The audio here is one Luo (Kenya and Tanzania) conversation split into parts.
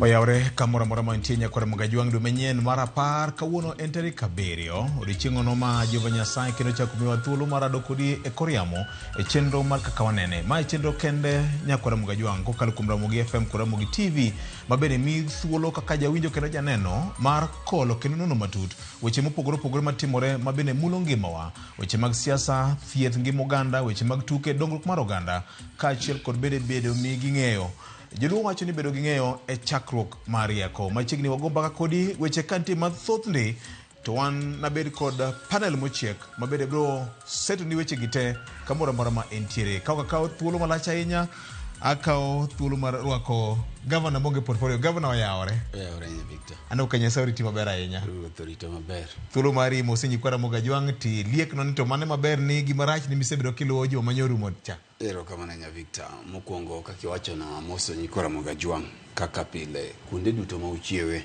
Oyawre kamoro amora mantie nyakwar Mgajwang' dwe manyien mar apar kawuono en tarik 7 odiechieng'ono ma Jehova Nyasaye kendo chako miwa thuolo mar rado kodi e kor yamo e chenro mar kaka wanene. Ma e chenro kende nyakwar Mgajwang' kokalo kuom Ramogi FM kod Ramogi TV ma bende miyi thuolo kaka jawinjo kendo janeno mar kolo kendo nono matut weche mopogore opogore matimore ma bende mulo ngimawa, weche mag siasa, thieth, ngima oganda, weche mag tuke, dongruok mar oganda kaachiel kod bende bedo mi ging'eyo Joluo wacho ni bedo gi ng'eyo e chakruok mar rieko. Machiegni wago mbaka kodi weche ka nitie mathoth ndi to wan nabed kod panel mochiek ma bende biro seto ni weche gi te kamoro amora ma entiere. Ka ok akawo thuolo malach ahinya, akawo thuolo mar rwako gavana maonge portfolio. Gavana oyawore. Oyawore ahinya Victor. Aneno ka Nyasaye oriti maber ahinya. Ruoth orita maber. Thuolo mari mosi nyikwa Ramogi Ajwang' ti liekno ni to mane maber ni gima rach ni misebedo kiluwo juma manyorumo cha. Erokamano ahinya Victor. Mokwongo kaka iwachono amoso nyikwa Ramogi Ajwang' kaka pile kuonde duto ma uchiewe.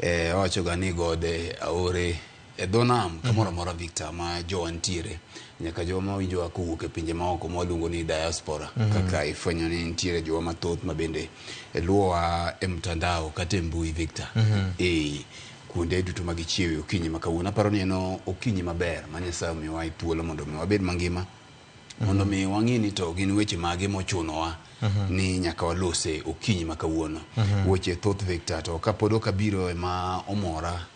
Eh, awachoga ni gode, aore, e dho nam kamoro amora Victor ma jowa nitiere nyaka jowa mawinjowa kowuok e pinje maoko ma waluongo ni diaspora kaka ifwenyo ni nitiere jowa mathoth ma bende luwowa e mtandao kata e mbui Victor. Eh, kuonde duto ma gichiewe okinyi ma kawuono aparo ni en okinyi maber ma Nyasaye omiyowa e thuolo mondo mi wabed mangima mondo mi wang'i ni to gin weche mage mochunowa ni nyaka walose okinyi ma kawuono. Weche thoth Victor, to kapod ok abiro ema omora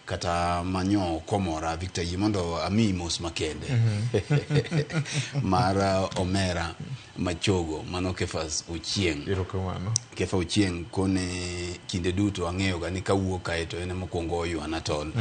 kata manyo ok omora Victor, yie mondo amiyi mos makende mar omera machogo mano Kefas Ochieng'. Erokamano. Kefa Ochieng' kone kinde duto ang'eyo ga ni kawuok kae to en ema okwongo oywana tol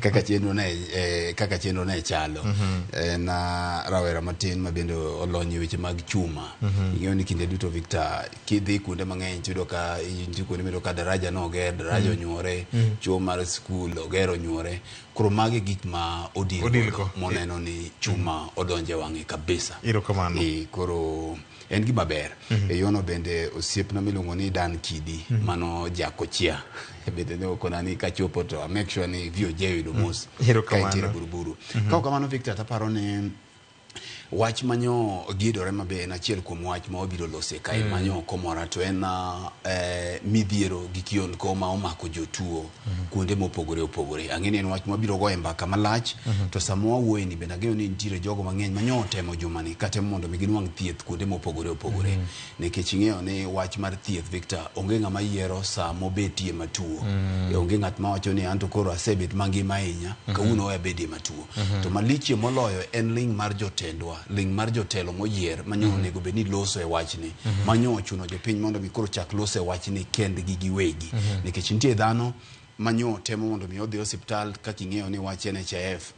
kaka chenro ne kaka chenro ne chalo. En rawera matin ma bende olony e weche mag chuma. Ing'eyo ni kinde duto Victor kidhi kuonde mang'eny tiyudo ka nitie kuonde miyudo ka daraja noger, daraja onyuore, chuo mar skul oger onyuore. Koro magi e gik ma odil Odil godo go. moneno ni chuma odonjo e wang'e kabisa. Erokamano. Koro en gima ber. E yono bende osiepna miluongo ni Dan Kidi mano Jakochia bende ne okona ni kachopo to a make sure ni VOJ oyudo mos ka entiere Buruburu. Ka ok kamano Victor taparo ni wach manyo gidore mabe en achiel kuom wach ma wabiro lose kae manyo ok omora to en midhiero gi kionko ma omako jotuo kuonde mopogore opogore. Ang'e ni en wach mwabiro goye mbaka malach to sama wawuoye ni bende ang'eyo ni nitiere jogo mang'eny manyo otemo jumani katemo mondo mi ginwang' thieth kuonde mopogore opogore. Nikech ing'eyo ni wach mar thieth Victor onge ng'ama yiero saa mobetie matuo. Onge ng'at mawacho ni anto koro asebet mangima ahinya kawuono we abedie matuo. To malichie moloyo en ling' mar jotendwa, ling' mar jotelo moyier manyo onego bed ni loso e wachni. Manyo ochuno jopiny mondo mi koro chak loso e wachni kendgi giwegi. Nikech nitie dhano manyo temo mondo mi odhi e osiptal kaka ing'eyo ni wach NHIF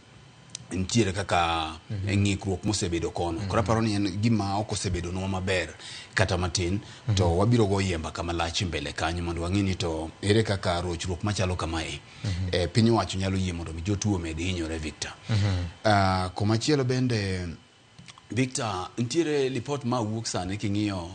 nitiere kaka ng'ikruok mosebedo kono. Koro aparo ni en gima ok osebedonwa maber kata matin to wabiro goyie mbaka malach mbele kanyo mondo wang'e ni to ere kaka rochruok machalo kamae piny owacho nyalo yie mondo mi jotuo omed hinyore Victor. Komachielo bende Victor, nitiere lipot ma wuok sani king'iyo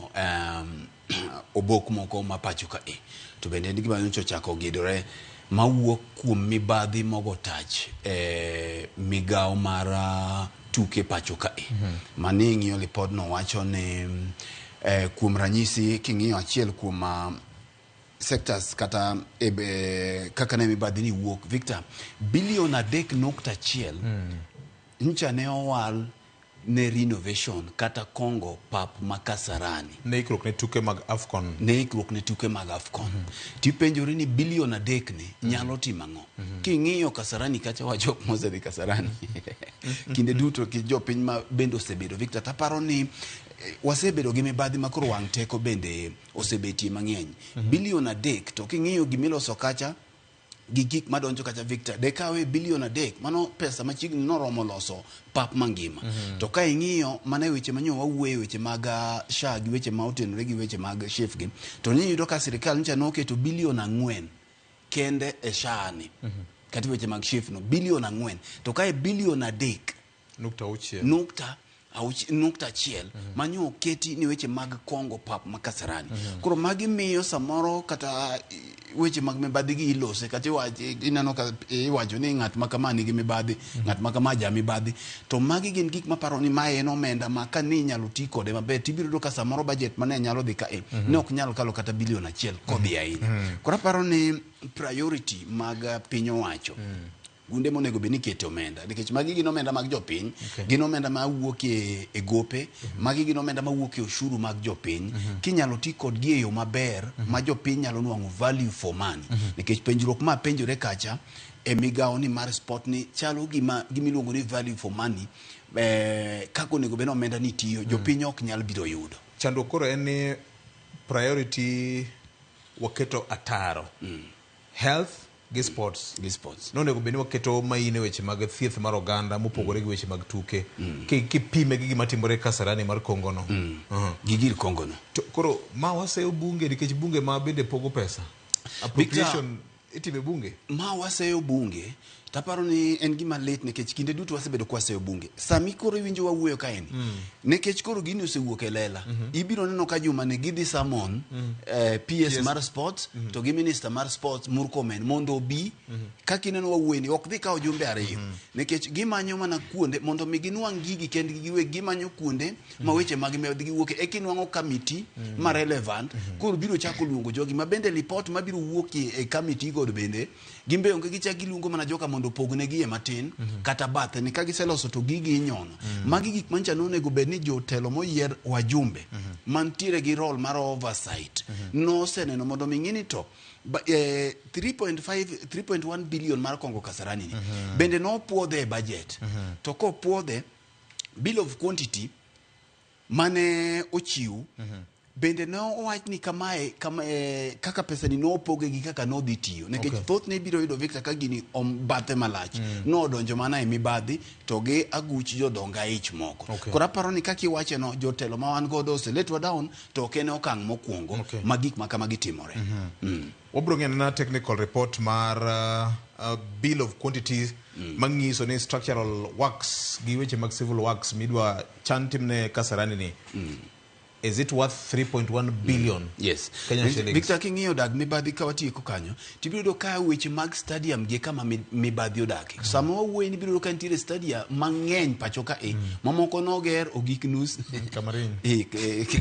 obok moko ma pacho ka e to bende en gima nyocha ochako gidore mawuok kuom mibadhi mogo tach e migawo mar tuke pacho ka e. Mani ing'iyo lipodno wacho ni kuom ranyisi king'iyo achiel kuom sectors kata e, kaka ne mibadhi ni wuok Victor, bilion 3.1 ncha ne owal ne renovation kata kongo pap ma Kasarani. Ne ikruok ne tuke mag AFCON. Ne ikruok ne tuke mag AFCON. Tipenjori ni bilion 3 ni nyalo timo ang'o? King'iyo Kasarani kacha wa jok mosedhi Kasarani. Kinde duto ki jopiny ma bende osebedo Victor taparo ni wasebedo gi mibadhi ma koro wang' teko bende osebetie mang'eny. Bilion 3 to king'iyo gimiloso kacha gi gik madonjo kacha Victor dekawe bilion 3 mano pesa machiegni noromo loso pap mangima. To ka ing'iyo mana e weche manyo wawuoye weche mag SHA gi weche ma otenore gi weche mag SHIF gi to niyudo ka sirikal ncha noketo bilion 4 kende e SHA ni. Kata weche mag SHIF no bilion 4 to kae bilion 3 Nukta auchiel. nukta 0.1 manyo oketi ni weche mag kongo pap ma Kasarani. Koro magi miyo samoro kata weche mag mibadhi gi ilose, kata ineno ka iwacho ni ng'at ma kama nigi mibadhi, ng'at ma kama ja mibadhi. To magi gin gik maparo ni mae en omenda ma ka ni inyalo ti kode maber, tibiro yudo ka samoro budget mane nyalo dhi ka ne ok nyal kalo kata bilion 1 kodhi ahinya. Koro aparo ni priority mag piny owacho, gunde monego bed ni ikete omenda, nikech magi gin omenda mag jopiny, gin omenda mawuok e gope, magi gin omenda mawuok e ushuru mag jopiny. Kinyalo ti kodgi e yo maber ma jopiny nyalo nwang'o value for money, nikech penjruok ma penjore kacha e migawo ni mar sport ni chalo gima gimiluongo ni value for money, kaka onego bed ni omenda ni tiyo, jopiny ok nyal biro yudo. Chandruok koro en ni priority waketo ataro health gi sports. Gi sports. Nonego bed ni waketo main e weche mag thieth mar oganda mopogore gi weche mag tuke, kipime gi gima timore Kasarani mar Kongo no. Gi gir Kongo no. To koro ma waseyo bunge, nikech bunge ma bende pogo pesa, appropriation itime bunge. Ma waseyo bunge, taparo ni en gima lit, nikech kinde duto wasebedo kwaseyo bunge. Sami koro iwinjo wawuoyo kaeni, nikech koro gini osewuok e lela, ibiro neno ka juma ni gidhi summon PS mar sports to gi minister mar sports Murkomen mondo obi. Kaka ineno wawuoyeni, ok dhi kawo jumbe 2, nikech gimanyo mana kuonde mondo mi ginwang' gigi kendgi giwegi. Gimanyo kuonde ma weche mag mibadhi giwuoke eka inwang'o committee ma relevant koro biro chako luongo jogi, ma bende report mabiro wuok e committee godo bende gimbe onge. Gichak giluongo mana joka mondo opognegi e matin kata bathe ni ka giseloso to gigi inyono. Magi gik mancha nonego bed ni jotelo moyier, wajumbe mantiere gi role mar oversight, noseneno mondo mi ng'i ni to 3.5 3.1 billion mar Kongo Kasarani ni bende nopuodhe e budget, to kopuodhe, bill of quantity mane ochiw bende ne owach ni kamae kama, kaka pesa ni nopoge gi kaka nodhi tiyo, nikech thothne ibiro yudo, Victor, ka gini ombathe malach nodonjo mana e mibadhi to gi aguch jodong aich moko. Koro aparo ni kaka iwache no, jotelo ma wan godo oseletwa down, to ok en okang' mokwongo ma gik ma kamagi timore. Wabiro ng'eyo na technical report mar bill of quantities manyiso ni structural works gi weche mag civil works midwa chan timne Kasarani ni, is it worth 3.1 billion Kenya shillings? Victor, king'iyo dag mibadhi ka watieko kanyo, tibiro yudo ka weche mag stadium gi kama mibadhi odake. Sama wawuoye ni ibiro yudo ka nitiere stadium mang'eny pacho ka e mamoko noger ogik nus. Kamarin.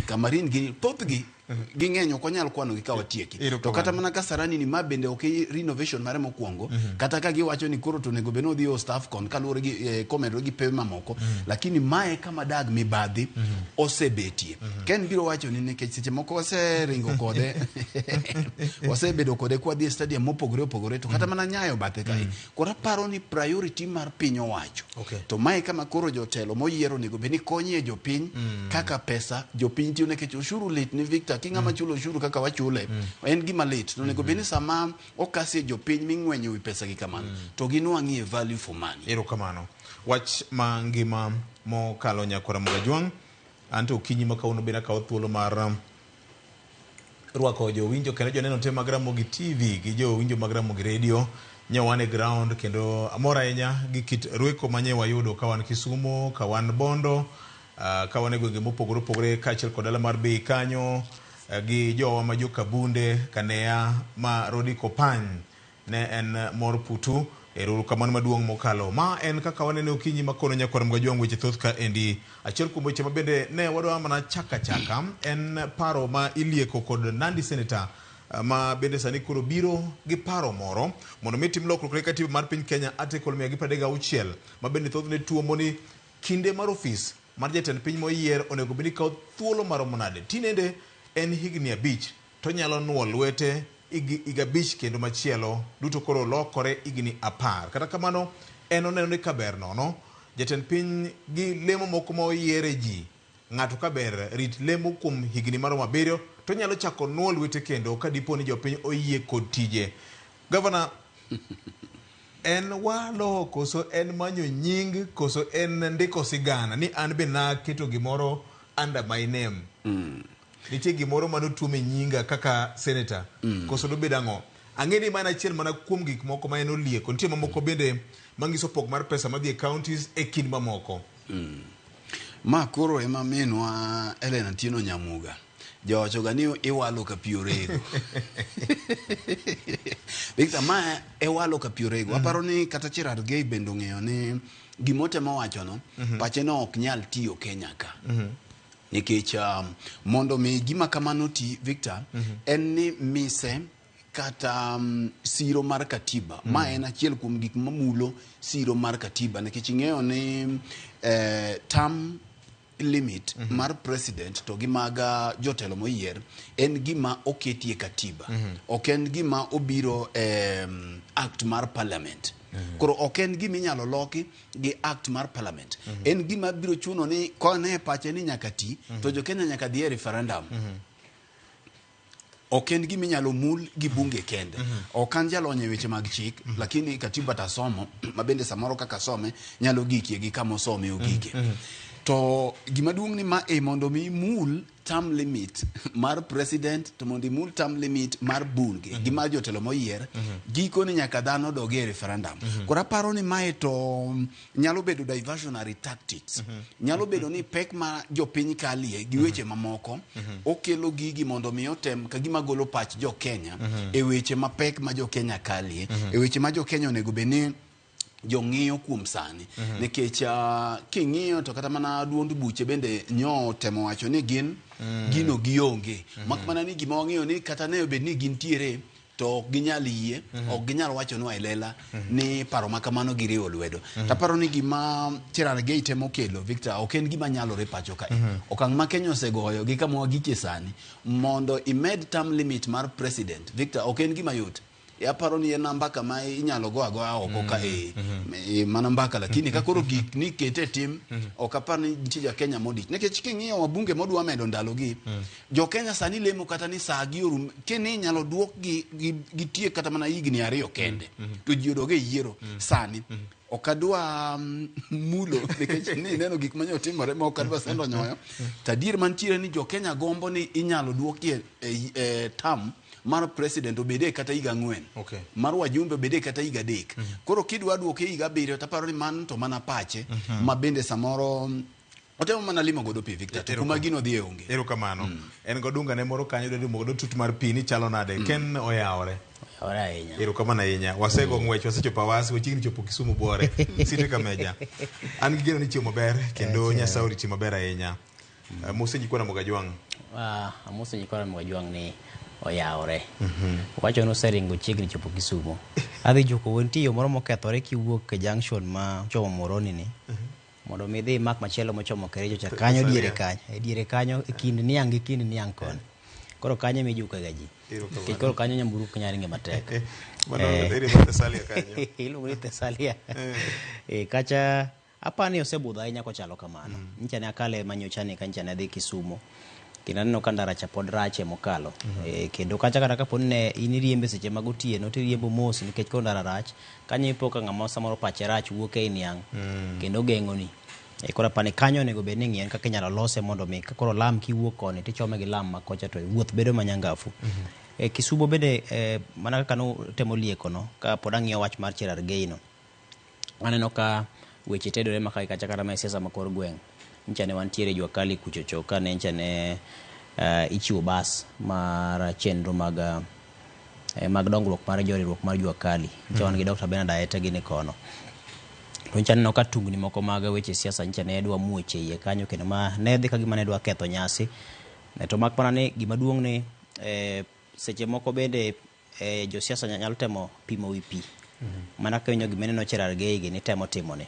Kamarin gi thothgi ging'eny, ok wanyal kwanogi ka watieki. To kata mana Kasarani ni ma bende ok renovation mare mokwongo, kata ka giwacho ni koro to onego bed ni odhi o staff kon kaluwore gi komedore gi pewe mamoko, lakini mae kama dag mibadhi osebetie. Ken biro wacho ni nikech seche moko waseringo kode, wasebedo kode kwadhi e stadium mopogore opogore, to kata mana Nyayo bathe kae. Koro aparo ni priority mar piny owacho to mae kama koro jotelo moyier onego bed ni konyie jopiny kaka pesa jopiny tiyo, nikech ushuru lit ni Victor, ki ng'ama chulo ushuru kaka wachule en gima lit. To onego bed ni sama okasie jopiny ming'wenyo wi pesa gi kamano, to ginwang'ie value for money. Erokamano. Wach ma ngima mokalo, nyakwara Mogajwang', anto okinyi ma kawuono bende akawo thuolo mar rwako jowinjo kendo joneno te mag Ramogi TV gi jowinjo mag Ramogi Radio. Nye wan e ground kendo amor ahinya gi kit rweko manye wayudo ka wan Kisumo, ka wan Bondo, ka wan e gwenge mopogore opogore kaachiel kod dala mar Bei kanyo, gi jowa ma jo Kabunde, Kanea ma Rodi Kopany. Ne en mor putu. Erokamano maduong' mokalo. Ma en kaka wanene okinyi makono, nyakwar Mgajwang', weche thoth ka endi. Achiel kuom weche mabende ne wadwa mana chaka chaka en paro ma ilieko kod Nandi Senator, ma bende sani koro biro gi paro moro mondo mi tim lokruok ne katiba mar piny Kenya, article 136, ma bende thothne tuomo ni kinde mar ofis mar jatend piny moyier onego bed ni kawo thuolo maromo nade. Tinende en higni 5, to nyalo nuo lwete higa 5 kendo machielo duto koro lokore higni 10. Kata kamano en oneno ni kaber nono jatend piny gi lemo moko ma oyiere ji ng'ato kaber rit lemo kuom higni maromo 7 to nyalo chako nuo lwete kendo ka dipo ni jopiny oyie kod tije. Gavana, en walo koso en manyo nying koso en ndiko sigana ni an be naketo gimoro under my name? Nitie gimoro manotuom e nyinga kaka senator, koso dobed ang'o? Ang'e ni mana achiel mana kuom gik moko ma en olieko. Nitie mamoko bende manyiso pok mar pesa madhi e counties e kind mamoko. Ma koro ema minwa Ellen Atieno Nyamuga jawachoga ni iwalo ka pi orego. Victor, ma e walo ka pi orego. Aparo ni kata Cherargei bende ong'eyo ni gimotemo wachono, pache no ok nyal tiyo Kenya ka. Nikech mondo mi gima kamano ti, Victor, en ni mise kata siro mar katiba. Ma en achiel kuom gik mamulo siro mar katiba, nikech ing'eyo ni term limit mar president to gi mag jotelo moyier en gima oketie katiba. Ok en gima obiro e act mar parliament. Koro ok en gima inyalo loki gi act mar parliament. En gima biro chuno ni kone pache ni nyaka ti, to jo Kenya nyaka dhi e referendum. Ok en gima inyalo mul gi bunge kende. Ok an jalony e weche mag chik, lakini katiba tasomo, ma bende samoro kaka some nyalo gikie gi kama osome ogike. To gima duong' ni ma e mondo mi imul term limit mar president, to mondo imul term limit mar bunge gi mar jotelo moyier, giko ni nyaka dhano dog e referendum. Koro aparo ni mae to nyalo bedo diversionary tactics. Nyalo bedo ni pek ma jopiny kalie gi weche mamoko okelo gigi mondo mi otem ka gima golo pach jo Kenya e weche mapek ma jo Kenya kalie, e weche ma jo Kenya onego bed ni jong'iyo kuom sani. Nikech king'iyo to kata mana duond buche bende nyo temo wacho ni gin gino gionge. Mak mana ni gima wang'eyo ni kata ne obed ni gintiere to ok ginyal yie, ok ginyal wachonwa e lela ni paro ma kamano giriwo lwedo. Taparo ni gima Cherargei temo kelo, Victor, ok en gima nyalore pacho kae. Okang' ma Kenya osegoyo gi kama wagikie sani, mondo imed term limit mar president, Victor, ok en gima yot. Aparo ni en mbaka ma inyalo go agoya oko ka e mana mbaka, lakini ka koro gik ni kete tim, ok apar ni nitie ja Kenya modich. Nikech king'iyo wabunge modwa medo ndalogi, jo Kenya sani lemo kata ni saa gi orum, kini inyalo duok gi gitiek kata mana higni 2 kende, to ji odog e yiero sani. Ok adwa mulo nikech ni neno gik manyo timore ma ok adwa sendo nyoyo. To adier mantiere ni jo Kenya gombo ni inyalo duokie e term mar president obede kata higa 4. Mar wajumbe obede kata higa 3. Koro kidwa duoke higa 7 to aparo ni man to mana pache ma bende samoro otemo mana limo godo pi, Victor, to kuma gino dhi e onge. Erokamano. En godunga ne moro kanyo dwa limo godo tut mar pi ni chalo nade. Ken oyawore. Oyawore ahinya. Erokamano ahinya. Wasego ng'wech, wasechopo Awasi, wachiegni chopo Kisumu Buore. Site Kameja. An gi geno ni chiemo maber kendo Nyasaye oriti maber ahinya. Mose nyikwa Ramogi Ajwang'. Amoso nyikwa Ramogi Ajwang' ni oyawore. Wacho ni oseringo chiegni chopo Kisumu. Adhi juko nitie yo moro mokethore kiwuok e junction ma chomo Moroni ni. Mondo mi idhi imak machielo mochomo Kericho cha kanyo diere kanyo. E diere kanyo e kind niang' gi kind niang' koni. Koro kanyo ema ijuke ga ji. Nikech koro kanyo nyamburko nyalo ringe matek. Mano area mar Thessalia kanyo. Iluongo ni Thessalia. Kacha apani osebudho ahinya kochalo kamano. Nyicha ne akale manyocha ni ka nyicha ne adhi Kisumu. Kendo aneno ka ndara cha pod rache mokalo. Kendo kacha kata kapo ni ne in iriembe seche mag otieno to iriembo mos nikech koro ndara rach. Kanyo ipo ka ng'ama samoro pache rach wuok ei niang' kendo geng'oni. Koro apani kanyo onego bed ni ing'iyo kaka inyalo lose mondo mi ka koro lam kiwuok koni tichome gi lam ma kocha to wuoth bedo manyangafu. Kisumo bende mana kaka nutemo lieko no ka pod ang'iyo wach mar Cherargei no. Aneno ka weche tedore ma kae kacha kata mana e siasa ma kor gweng'. Nyicha ne wantiere jua kali kuchocho kane nyicha ne ichiwo bas mar chenro mag dongruok mar joriwruok mar jua kali. Nyicha wan gi Dr. Bernard Aete gini kono. To nyicha aneno ka tungni moko mag weche siasa nyicha ne dwa muoch e iye kanyo kendo ma ne dhi ka gima ne dwa ketho nyasi. To mak mana ni gima duong' ni seche moko bende josiasa nyalo temo pimo wi pi. Mana ka winjo gima ineno Cherargei gini temo timone.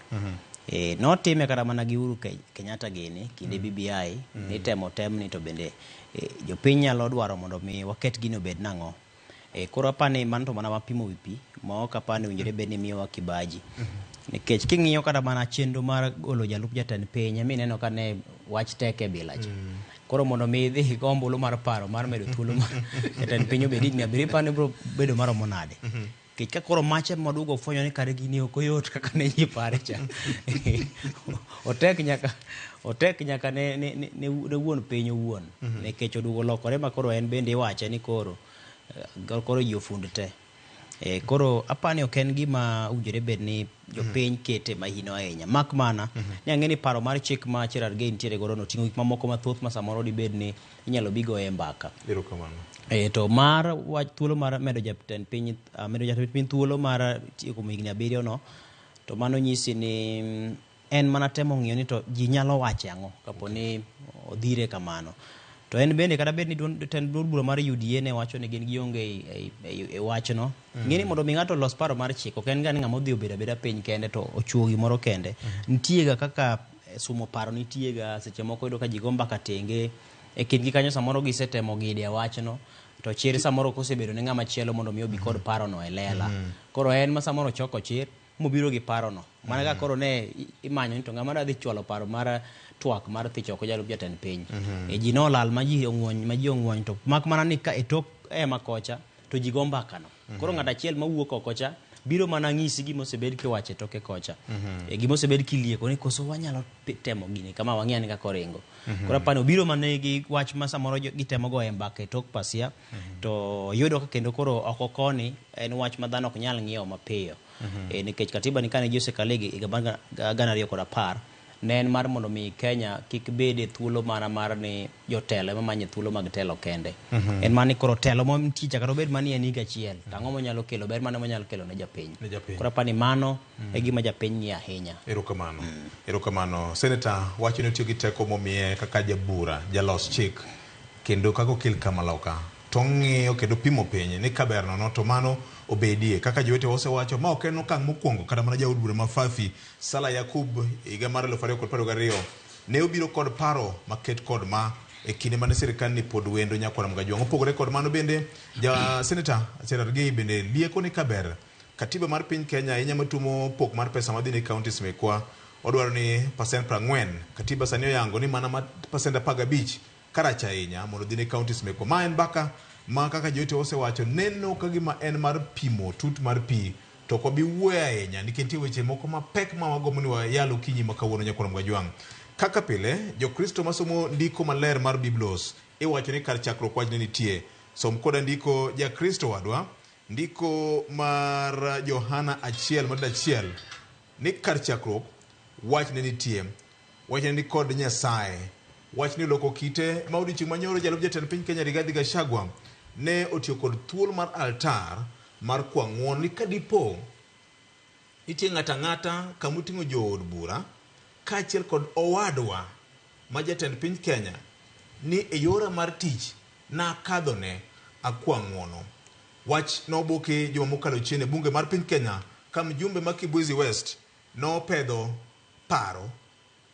Notime kata mana gi Uhuru Kenyatta gini kinde BBI nitemo temni to bende jopiny nyalo dwaro mondo mi waket gini obed nang'o. Koro apani mano to mana mapimo wi pi ma ok apani owinjore bed ni miyowa kibaji. Nikech king'iyo kata mana chenro mar golo jalup jatend piny mineno ka ne wach tek e bila cha. Koro mondo mi idhi igo ombulu mar paro mar medo thuolo mar jatend piny obed higni 7 ipani biro bedo maromo nade. Nikech ka koro mache maduogo fwenyo ni kare gini ok oyot kaka ne ji pare cha. Otek nyaka ne wuon piny owuon. Nikech oduogo lokore ma koro en bende iwache ni koro ji ofund te. Koro apani ok en gima owinjore bed ni jopiny kete mahino ahinya. Mak mana ni ang'e ni paro mar chik ma Cherargei nitiere godo no oting'o gik mamoko mathoth ma samoro dibed ni inyalo bi goye mbaka. Erokamano. To mar wach thuolo mar medo jatend piny, medo jatend piny thuolo mar tiyo kuom higni 7 no, to mano nyisi ni en mana temo ng'iyo ni to ji nyalo wache ang'o kapo ni odhire kamano. To en bende kata bed ni tend duond bura mar UDA ne wacho ni gin gionge e wachno. Ng'e ni mondo mi ng'ato olos paro mar chik, ok en ga ni ng'ama odhi obedo abeda piny kende to ochuo gimoro kende. Nitie ga kaka sumo paro nitie ga, seche moko iyudo ka ji go mbaka tenge. E kindgi kanyo samoro gisetemo gide e wachno, to chir samoro ok osebedo ne ng'ama chielo mondo mi obi kod parono e lela. Koro en ma samoro ochoko chir mobiro gi parono. Mana ka koro ne imanyo ni to ng'ama dwa dhi chwalo paro mar twak mar thicho oko jalup jatend piny. Ji nolal ma ji ong'wony, ma ji ong'wony to mak mana ni ka e tok ema kocha to ji go mbaka no. Koro ng'at achiel mawuok oko cha biro mana ng'isi gima osebed kiwacho e toke kocha. Gima osebed kilieko ni koso wanyalo temo gini kama wang'e ni kaka oringo. Koro apani obiro mana gi wach ma samoro gitemo goyo mbaka e tok pasia, to yudo ka kendo koro oko koni en wach ma dhano ok nyal ng'iewo mapiyo. Nikech katiba ni kane ji osekale higa mar 2010, ne en mar mondo mi Kenya kik bed e thuolo mana mar ni jotelo ema manyo thuolo mag telo kende. En mana ni koro telo mantie cha kata obed mana ni en higa achiel, to ang'o monyalo kelo, ber mane monyalo kelo ne japiny. Ne japiny. Koro apani mano e gima japiny ng'iyo ahinya. Erokamano. Erokamano. Senator wacho ni otiyo gi teko momiye kaka jabura, jalos chik, kendo kaka okel kamaloka to ng'iyo kendo pimo piny ni kaber nono to mano obedie. Kaka jowetewa osewacho, ma ok en okang' mokwongo kata mana jaod bura ma Fafi Salah Yakub higa mar 2022 ne obiro kod paro maket kod ma e kinde mane sirikal ni pod wendo nyakwar Mgajwang'. Opogore kod mano bende, ja Senator Cherargei bende lieko ni kaber katiba mar piny Kenya ahinya matumo pok mar pesa madhi ne counties mekwa odwaro ni pasent 40. Katiba sani oyango ni mana pasent 15 karach ahinya mondo odhi ne counties mekwa. Ma en mbaka ma kaka jowetewa osewacho neno ka gima en mar pimo tut mar pi, to ok wabi wuoyo ahinya nikech nitie weche moko mapek ma wagombo ni wayal okinyi ma kawuono nyakwar Mgajwang'. Kaka pile, Jokristo masomo ndiko maler mar Biblos iwacho ni kar chakruok wach ne nitie. Som koda ndiko Jakristo wadwa, ndiko mar Johana 1:1 ni kar chakruok wach ne nitie. Wach ne ni kod Nyasaye. Wach ni loko kite ma odiochieng' manyoro jalup jatend piny Kenya Rigathi Gachagua ne otiyo kod thuolo mar altar mar kwa ng'uono ni kadipo nitie ng'ato ang'ata kamoting'o jood bura kaachiel kod owadwa ma jatend piny Kenya ni e yora mar tich nakadhone akwa ng'uono. Wach noboki juma mokalo chien e bunge mar piny Kenya ka mjumbe ma Kibwezi West nopedho paro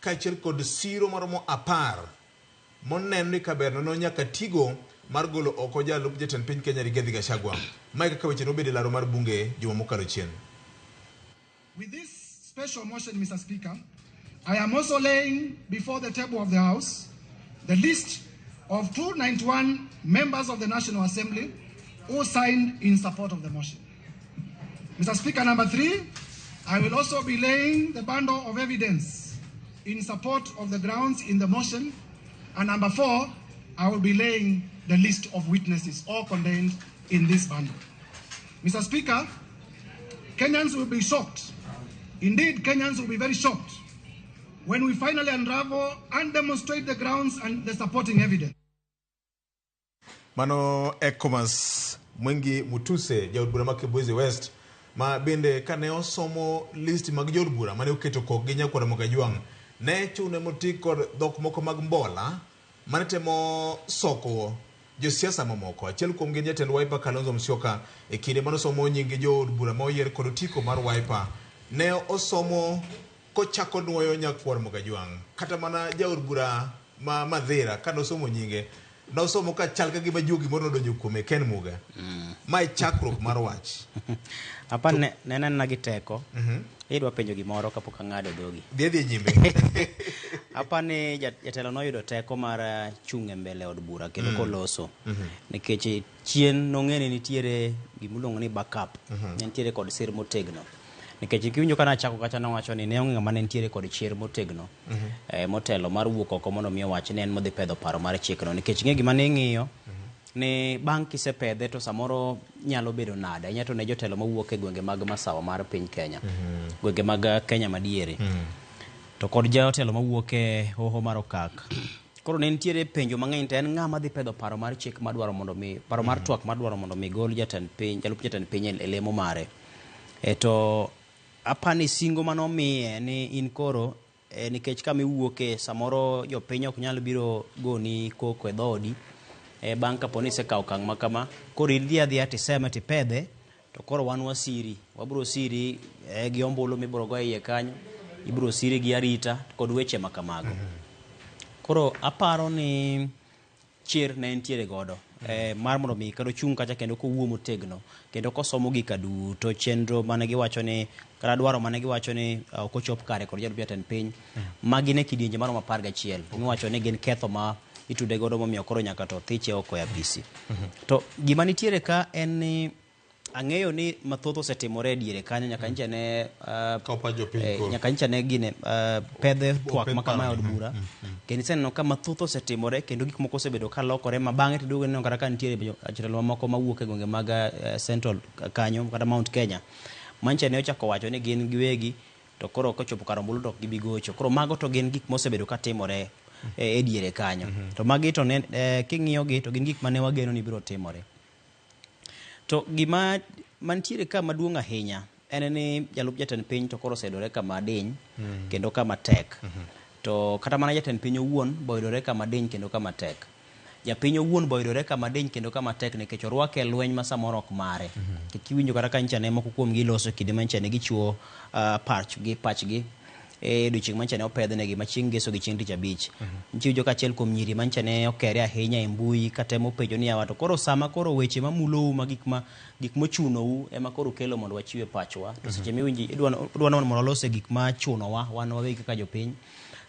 kaachiel kod siro maromo 10 moneno ni kaber nono nyaka tigo mar golo oko jalup jatend piny Kenya Rigathi Gachagua. Mae kaka weche nobedo e laro mar bunge juma mokalo chien. With this special motion, Mr. Speaker, I am also laying before the table of the House the list of 291 members of the National Assembly who signed in support of the motion. Mr. Speaker, number 3, I will also be laying the bundle of evidence in support of the grounds in the motion. And number 4, I will be laying the list of witnesses, all contained in this bundle. Mr. Speaker, Kenyans will be shocked. Indeed, Kenyans will be very shocked when we finally unravel and demonstrate the grounds and the supporting evidence. Mano Ecomas Mwengi Mutuse, jaod bura ma Kibwezi West, ma bende kane osomo list mag jood bura mane oketo kokgi nyakwar Mgajwang', ne chune moti kod dhok moko mag mbola mane temo soko josiasa mamoko. Achiel kuom gin jatend Wiper Kalonzo Musyoka e kinde mane osomo nying jood bura ma oyier kod otiko mar Wiper, ne osomo kochako nuoyo nyakwar Mgajwang'. Kata mana jaod bura ma Madhira kane osomo nyinge, nosomo ka chal ka gima juogi moro nodonjo kuome Ken Muga. Mae chakruok mar wach. Apa ne nena gi teko. Idwa penjo gimoro kapok ang'ado dhogi. Dhi adhi nyime. Apa ni jatelo noyudo teko mar chung' e mbele od bura kendo koloso. Nikech chien nong'e ni nitiere gimiluongo ni backup. Ne nitiere kod sir motegno. Nikech kiwinjo kana achako kacha nowacho ni ne onge ng'ama ne nitiere kod chir motegno. Motelo mar wuok oko mondo mi owach ni en modhi pedho paro mar chikno. Nikech ng'e gima ne ing'iyo ni bang' kisepedhe to samoro nyalo bedo nade ahinya to ne jotelo mawuok e gwenge mag masawa mar piny Kenya, gwenge mag Kenya madiere, to kod jotelo mawuok e hoho mar Okak. Koro ne nitiere penjo mang'eny to en ng'a madhi pedho paro mar chik madwaro mondo mi paro mar twak madwaro mondo mi gol jatend piny jalup jatend piny e lemo mare. E to apani singo manomiye ni in koro e, nikech kama iwuoke samoro jopiny ok nyal biro goni koko e dhoodi e, bang' kapo ni isekawo okang' ma kama koro idhi adhiya tiseme tipedhe to koro wan wasiri wabiro siri e, gi ombulu mibiro go e iye kanyo ibiro siri gi arita kod weche ma kamago. Koro aparo ni chir ne entiere godo mar mondo mi kata ochung' kacha kendo kowuo motegno kendo kosomo gika duto chenro mane giwacho ni kata dwaro mane giwacho ni ok ochop kare kod jalup jatend piny magi ne kidienje maromo 11 miwacho ni gin ketho ma itude godo momiyo koro nyaka to thiche oko e apisi. To gima nitiere ka en ni ang'eyo ni mathoth osetimore e diere kanyo nyaka nyicha ne Kaw pach jopiny koro. nyaka nyicha ne gine pedhe twak Opedh ma kama e od paro. bura kendo iseneno ka mathoth osetimore kendo gik moko osebedo ka lokore ma bang'e to iduogo ineno kata ka nitiere jotelo mamoko mawuok e gwenge mag Central kanyo kata Mount Kenya manyicha ne ochako wacho ni gin giwegi to koro kochopo kar ombulu to ok gibi gocho. Koro mago to gin gik mosebedo ka timore e diere kanyo. To magi to ne king'iyo gi to gin gik mane wageno ni biro timore. To gima mantiere ka maduong' ahinya en ni jalup jatend piny to koro oseyudore kama diny kendo kama tek. To kata mana jatend piny owuon be oyudore kama diny kendo kama tek. Japiny owuon be oyudore kama diny kendo kama tek nikech orwake e lweny ma samoro ok mare. Nikech iwinjo kata ka nyicha ne moko kuom gi loso kinde ma nyicha ne gichiwo pachgi e odiochieng' ma nyicha ne opedhnegi ma chieng' ngeso gi chieng' tich abich. Nyicha iwinjo ka achiel kuom nyiri ma nyicha ne okere ahinya e mbui katemo penjo ni yawa to koro sama koro weche mamulou ma gik ma gik mochunou ema koro ukelo mondo wachiwe pachwa. To seche miwinjo idwa mondo walose gik machunowa wan wawegi kaka jopiny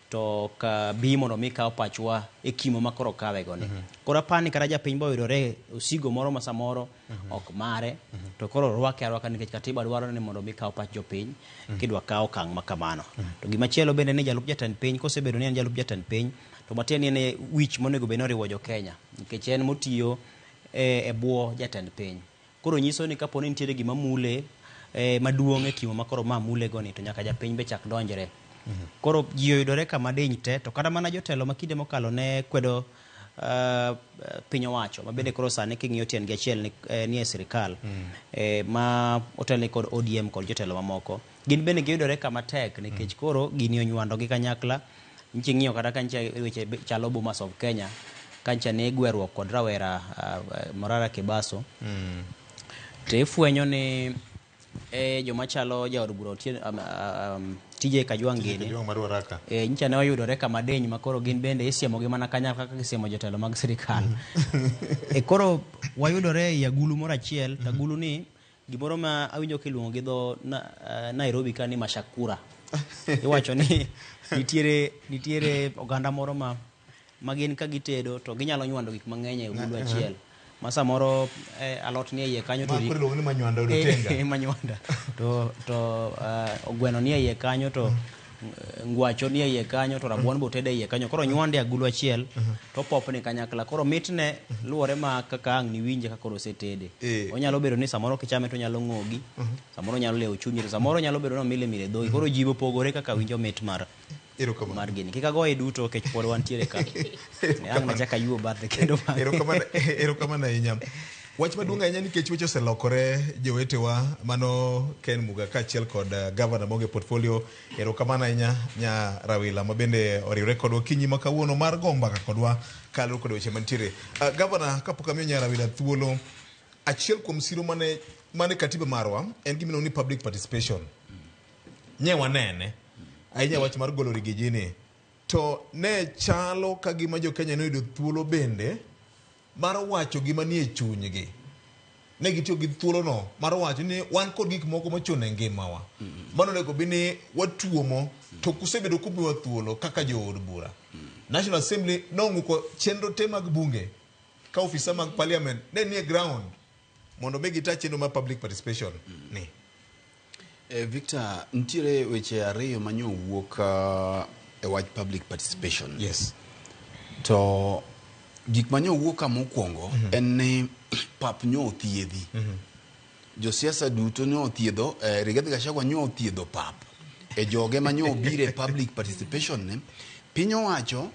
to ka bi mondo mi kaw pachwa e kimo ma koro kawe go ni. Koro apani kata japiny bo oyudore osigo moro ma samoro ok mare to koro orwake arwaka nikech katiba dwaro ni mondo mi kaw pach jopiny kidwa kaw okang' ma kamano. To gimachielo bende ni jalup jatend piny kosebedo ni en jalup jatend piny to matiende ni en e wich monego bed ni oriwo jo Kenya nikech en motiyo e bwo jatend piny. Koro nyiso ni kapo ni nitiere gima mule maduong' e kimo ma koro ma mule go ni to nyaka japiny be chak donjre. Koro ji oyudore kama diny te to kata mana jotelo ma kinde mokalo ne kwedo piny owacho ma bende koro sani king'iyo tiendgi achiel ni e sirikal ma otelni kod ODM kod jotelo mamoko gin bende giyudore kama tek nikech koro gini onywando gi kanyakla. Nyicha ing'iyo kata ka nyicha weche chalo Bomas of Kenya ka nyicha ne gweruok kod rawera Morara Kebaso to ifwenyo ni joma chalo jaod bura TJ Kajwang' gini nyicha ne oyudore kama diny ma koro gin bende isiemogi mana kanyakla kaka isiemo jotelo mag sirikal. Koro wayudore ei agulu moro achiel to agulu ni gimoro ma awinjo kiluongo gi dho Nairobi ka ni mashakura. Iwacho ni nitiere oganda moro ma gin ka gitedo to ginyalo nywando gik mang'eny e agulu achiel. Ma samoro alot ni e iye kanyo to iluongo ni manywanda otenga. Manywanda. To ogweno ni e iye kanyo to ngwacho ni e iye kanyo to rabuon be otedo e iye kanyo. Koro nywande agulu achiel to popni kanyakla. Koro mitne luwore ma kaka ang' niwinje ka koro osetede. Onyalo bedo ni samoro kichame to onyalo ng'ogi, samoro onyalo lewo chunyi, to samoro onyalo bedo ni omile mile dhogi. Koro ji opogore kaka winjo mit mar gini. Kik agoye duto nikech pod wantiere ka. Ang' nachak ayuo bathe kendo bang'e. Erokamano ahinya. Wach maduong' ahinya nikech weche oselokore jowetewa mano Ken Muga kaachiel kod gavana maonge portfolio. Erokamano ahinya nya Rawila ma bende oriwre kodwa okinyi ma kawuono mar go mbaka kodwa kaluwore kod weche mantiere. Gavana, kapok amiyo nya Rawila thuolo, achiel kuom siro mane katiba marwa en gima iluongo ni public participation. Nye wanene ahinya wach mar golo rigiji ni to ne chalo ka gima jo Kenya noyudo thuolo bende mar wacho gima nie chunygi. Ne gitiyo gi thuolono mar wacho ni wan kod gik moko mochuno e ngimawa. Mano onego bed ni watuomo to kusebedo kumiwa thuolo kaka jood bura. National Assembly nong'uko chenro te mag bunge ka ofisa mag parliament ne nie ground mondo mi gita chenro mar public participation ni. Victor, nitiere weche ariyo manyo wuok e wach public participation. Yes. To gik manyo wuok ka mokwongo en ni Pap nyo othiedhi. Josiasa duto nyo othiedho, Rigathi Gachagua nyo othiedho pap. E joge ma nyo obiro e public participation ne, piny owacho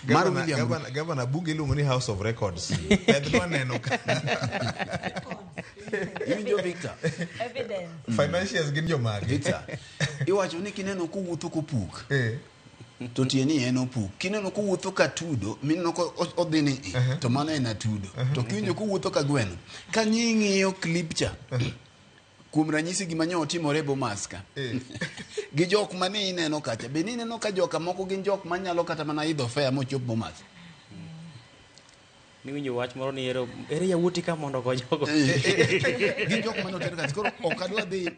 mar William Gavana bunge iluongo ni House of Records. Pedhwa neno ka. Iwinjo Victor? Evidence. Financiers gin jomage? Victor, iwacho ni kineno kowuotho kopuk, Eh. to tie ni en opuk. Kineno kowuotho ka tudo, mineno ko odhi ni i, to mano en atudo. To kiwinjo kowuotho ka gweno, ka ng'iyo clip cha, kuom ranyisi gima nyo otimore e Bomas ka, gi jok mane ineno kacha, be nineno ka joka moko gin jok manyalo kata mana idho fare mochop Bomas? Niwinjo wach moro ni ero ere yawuoti ka mondo ogo jogo. Gin jok mane oter kacha. Koro ok adwa dhi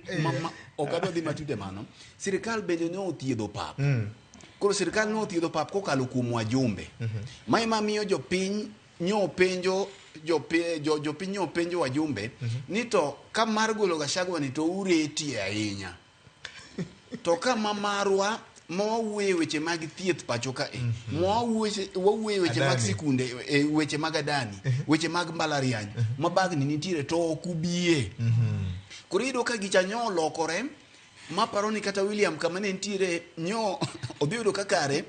ok adwa dhi matut e mano. Sirikal bende ne othiedho pap. Koro sirikal ne othiedho pap kokalo kuom wajumbe. Ma ema miyo jopiny nyo penjo jopiny nyo penjo wajumbe ni to ka mar golo Gachagua ni to uretie ahinya. To ka ma marwa ma wawuoye weche mag thieth pacho ka e, ma wawuoye weche mag sikunde, weche mag Adani, weche mag mbalariany, ma bagni nitiere to ok ubie. Koro iyudo ka gicha nyo olokore, maparo ni kata William kama ne nitiere nyo odhi yudo ka kare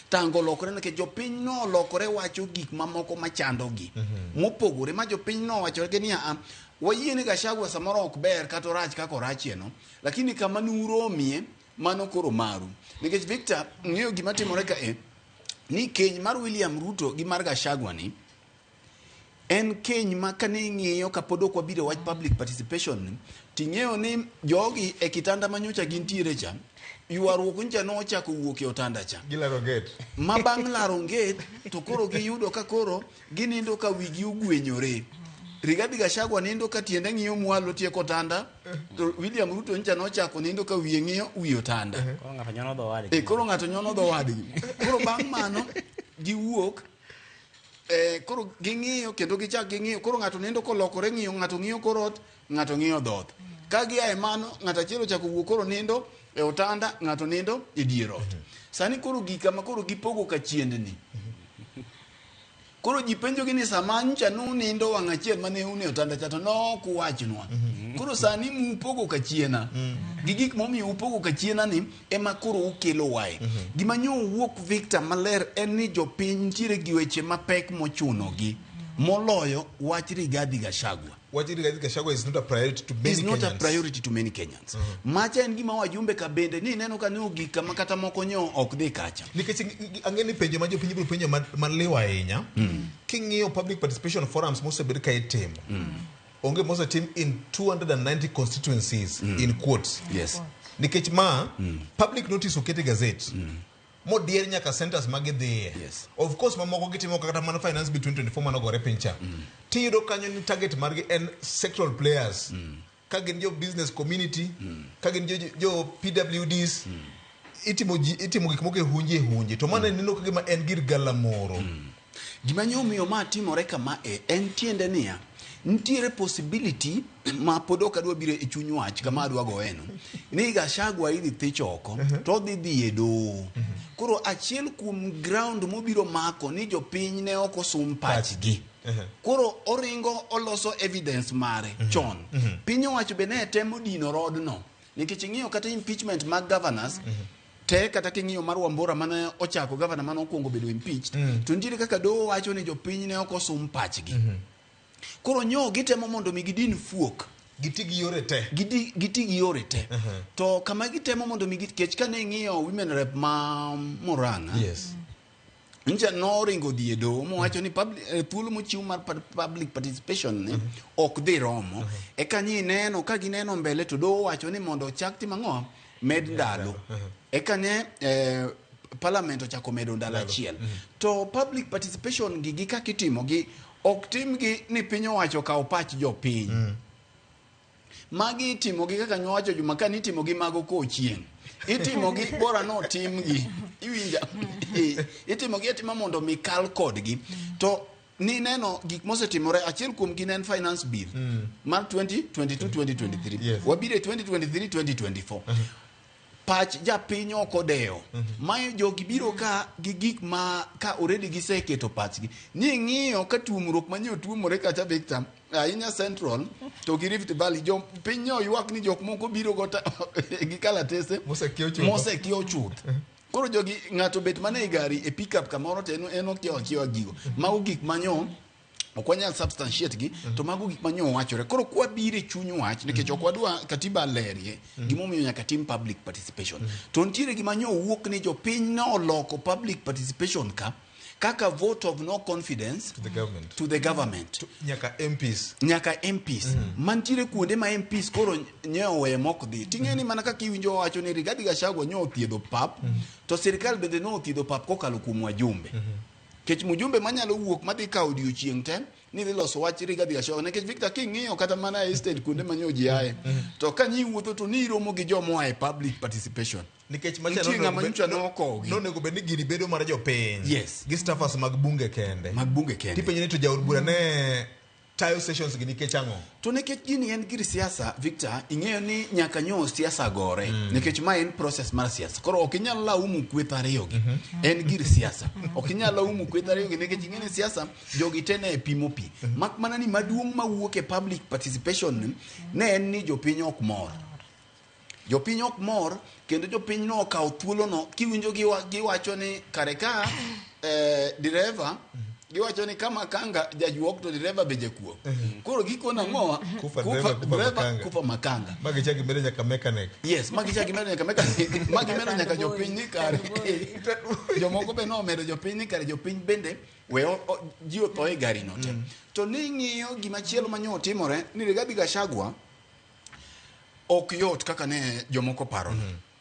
tango olokore nikech jopiny no olokore wacho gik mamoko machandogi mopogore ma jopiny no owachore ni a wayie ni Gachagua samoro ok ber kata orach kaka orachieno, lakini kama nuromie mano koro maru. Nikech Victor ng'eyo gima timore ka e ni keny mar William Ruto gi mar Gachagua ni en keny ma kane ing'iyo kapod ok wabiro wach public participation, ting'eyo ni jogi e kitanda manyocha gintiere cha, ywaruok ncha nochako wuok e otanda cha. Gilaro gate. Ma bang' laro gate to koro giyudo ka koro ginindo ka wigi ogwenyore. Rigathi Gachagua nindo ka tiende ng'iyo mwalo tieko otanda, to William Ruto ncha nochako nindo ka wiye ng'iyo wi otanda. Koro ng'ato nyono dho wadgi. Koro ng'ato nyono dho wadgi. Koro bang' mano giwuok, koro ging'iyo kendo gichak ging'iyo. Koro ng'ato nindo kolokore ng'iyo, ng'ato ng'iyo korot, ng'ato ng'iyo dhoth. Ka gia e mano, ng'ato achiel ochako wuok koro nindo e otanda, ng'ato nindo e dier ot. Sani koro gika ma koro gipogo ka chiendni. Koro ji penjogi ni sama ncha nunindo wang' achiel mane un e otanda cha to nok uwachnwa. Koro sani mupogo ka chiena. Gi gik momiyo upogo ka chiena ni ema koro ukelo wae. Gima nyo wuok Victor maler en ni jopiny nitiere gi weche mapek mochunogi moloyo wach Rigathi Gachagua. Wach Rigathi Gachagua is not a priority to many Is not Kenyans. a priority to many Kenyans. Macha en gima wajumbe ka bende ni ineno ka ne ogik kama kata moko nyo ok dhi kacha. Nikech ang'e ni penjo ma jopiny biro penjo maliw ahinya. King'iyo public participation forums mosebed ka itimo. Onge mosetim in 290 constituencies in quotes. Yes. Nikech ma public notice oket e gazette. Modier nyaka centers ma gidhiye. Yes. Of course mamoko gitimo kata mana finance bill 2024 manogore piny cha. Tiyudo kanyo ni target margi en sectoral players. Ka gin jo business community, ka gin jo PWDs, itimo gik moko e hunje. To mano neno ka gima en gir galamoro. Gima nyo omiyo ma timore kama e en tiende niya, nitiere possibility ma pod ok adwa biro e chuny wach kama adwa goyeno ni Gachagua idhi thich oko to odhi dhi e doho. Koro achiel kuom ground mobiro mako ni jopiny ne ok osum pachgi. Koro oringo oloso evidence mare chon. Piny owacho be ne temo dino rodno nikech ing'iyo kata impeachment mag governors te kata king'iyo mar Wambora mane ochako governor mane okwongo bedo impeached to nitiere kaka doho wacho ni jopiny ne ok osum pachgi. Koro nyo gitemo mondo mi gidin fuok. Giti gi yore te. Giti gi yore te. To kama gitemo mondo mi kech kane ing'iyo women rep ma Murang'a. Yes. Ncha noringo dhi e doho mowacho ni thuolo mochiw mar public participation ni ok dhi romo. Eka nyi neno ka gineno mbele to doho wacho ni mondo ochak timo ang'o? Med ndalo. Eka ne parliament ochako medo ndalo achiel. To public participation gi kaka itimo gi ok timgi ni piny owacho kaw pach jopiny. Magi itimo gi kaka nyowacho Juma ka nitimo gi mago kochieng'. Itimo gi bora no timgi. Iwinja. Itimo gi atima mondo mi kal kodgi. To ni neno gik mosetimore achiel kuom gi ne en finance bill mar 2022-2023. Yes. Wabiro e 2023-2024. Pach japiny ok odewo. Mae jogi biro ka gi gik ma ka already giseketo pachgi. Ni ng'iyo ka tuomruok ma nyo tuomore kacha Victor, ahinya Central to gi Rift Valley, jo piny nyo ywak ni jok moko biro go gi kalatese Mosekiewo chuth. mosekiewo chuth. Koro jogi ng'ato bet mana e gari e pickup kamoro to en okiewo akiewa gigo. Mago gik manyo ok wanyal substantiate gi to mago gik manyo wachore. Koro kwabiro e chuny wach nikech ok wadwa katiba lerie gimomiyo nyaka tim public participation. To nitiere gima nyo wuok ni jopiny noloko public participation ka kaka vote of no confidence To the government. to the government. Nyaka MPs. Nyaka MPs. Mantiere kuonde ma MPs koro nye oweyo mok dhi. Ting'e ni mana kaka iwinjo wacho ni Rigathi Gachagua nye othiedho pap, to sirikal bende ne othiedho pap kokalo kuom wajumbe. Kech mjumbe manyalo wuok madhi kawo odiochieng' te ni dhi loso wach Rigathi Gachagua. Nikech Victor king'iyo kata mana e estate kuonde ma nyo ji aye, to ka nyi wuotho to ni iromo gi joma oa e public participation. Nikech Nitie ng'ama nyocha nokogi. nonego bed ni gini bedo mar jopiny. Yes. Gi staffers mag bunge kende. Mag bunge kende. Tipenjo ni to jaod bura ne tayo sessions gi nikech ang'o? To nikech gini en gir siasa, Victor, ing'eyo ni nyaka nyo siasa gore. Nikech ma en process mar siasa. Koro ok inyal laumu kweth ariyo gi. En gir siasa. Ok inyal laumu kweth ariyo gi nikech ing'eyo ni siasa jogi te ne pimo pi. Mak mana ni maduong' mawuok e public participation ni, ne en ni jopiny ok mor. Jopiny ok mor kendo jopiny no okawo thuolono kiwinjo giwacho ni kare ka dereva giwacho ni kama kanga jajuok to dereva be jakuo. Koro gikona ang'owa? Kufa dereva, kufa makanga. Kufa makanga. Ma gichak gimedo nyaka mechanic. Yes, ma gichak gimedo nyaka mechanic. Ma gimedo nyaka jopiny ni kare. Jomoko be nomedo jopiny ni kare jopiny bende we ji otho e gari no te. To ni ng'iyo gima chielo ma nyo timore ni Rigathi Gachagua ok yot kaka ne jomoko paro.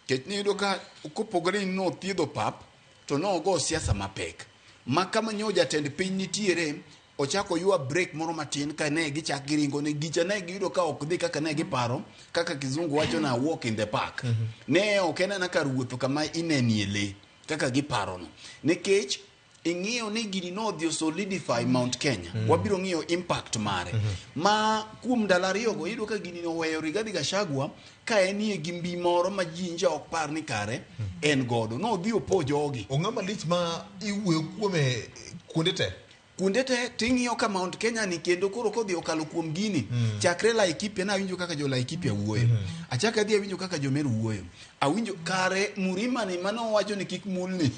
Kech ni yudo ka kopogore ni nothiedho pap to nogo siasa mapek. Ma kama nyo jatend piny nitiere ochako ywa break moro matin ka ne gichak giringo ne gicha ne giyudo ka ok dhi kaka ne giparo, kaka kizungu wacho na walk in the park. Ne ok en ana kar wuotho kama inenie lee kaka giparo no. Nikech ing'iyo ni gini nodhi solidify Mount Kenya. Wabiro ng'iyo impact mare. Ma kuom ndalo ariyogo iyudo ka gini noweyo Rigathi Gachagua ka enie gi mbi moro ma ji nja ok par ni kare en godo. Nodhi opo jogi. Ong'ama malich ma iwuoyo kuome kuonde te? Kuonde te ting'iyo ka Mount Kenya ni kendo koro kodhi okalo kuom gini. Chakre Laikipia nawinjo kaka jo Laikipia wuoyo. Achako adhi awinjo kaka jo Meru wuoyo. Awinjo kare Murima ni mano wacho ni kik mulni.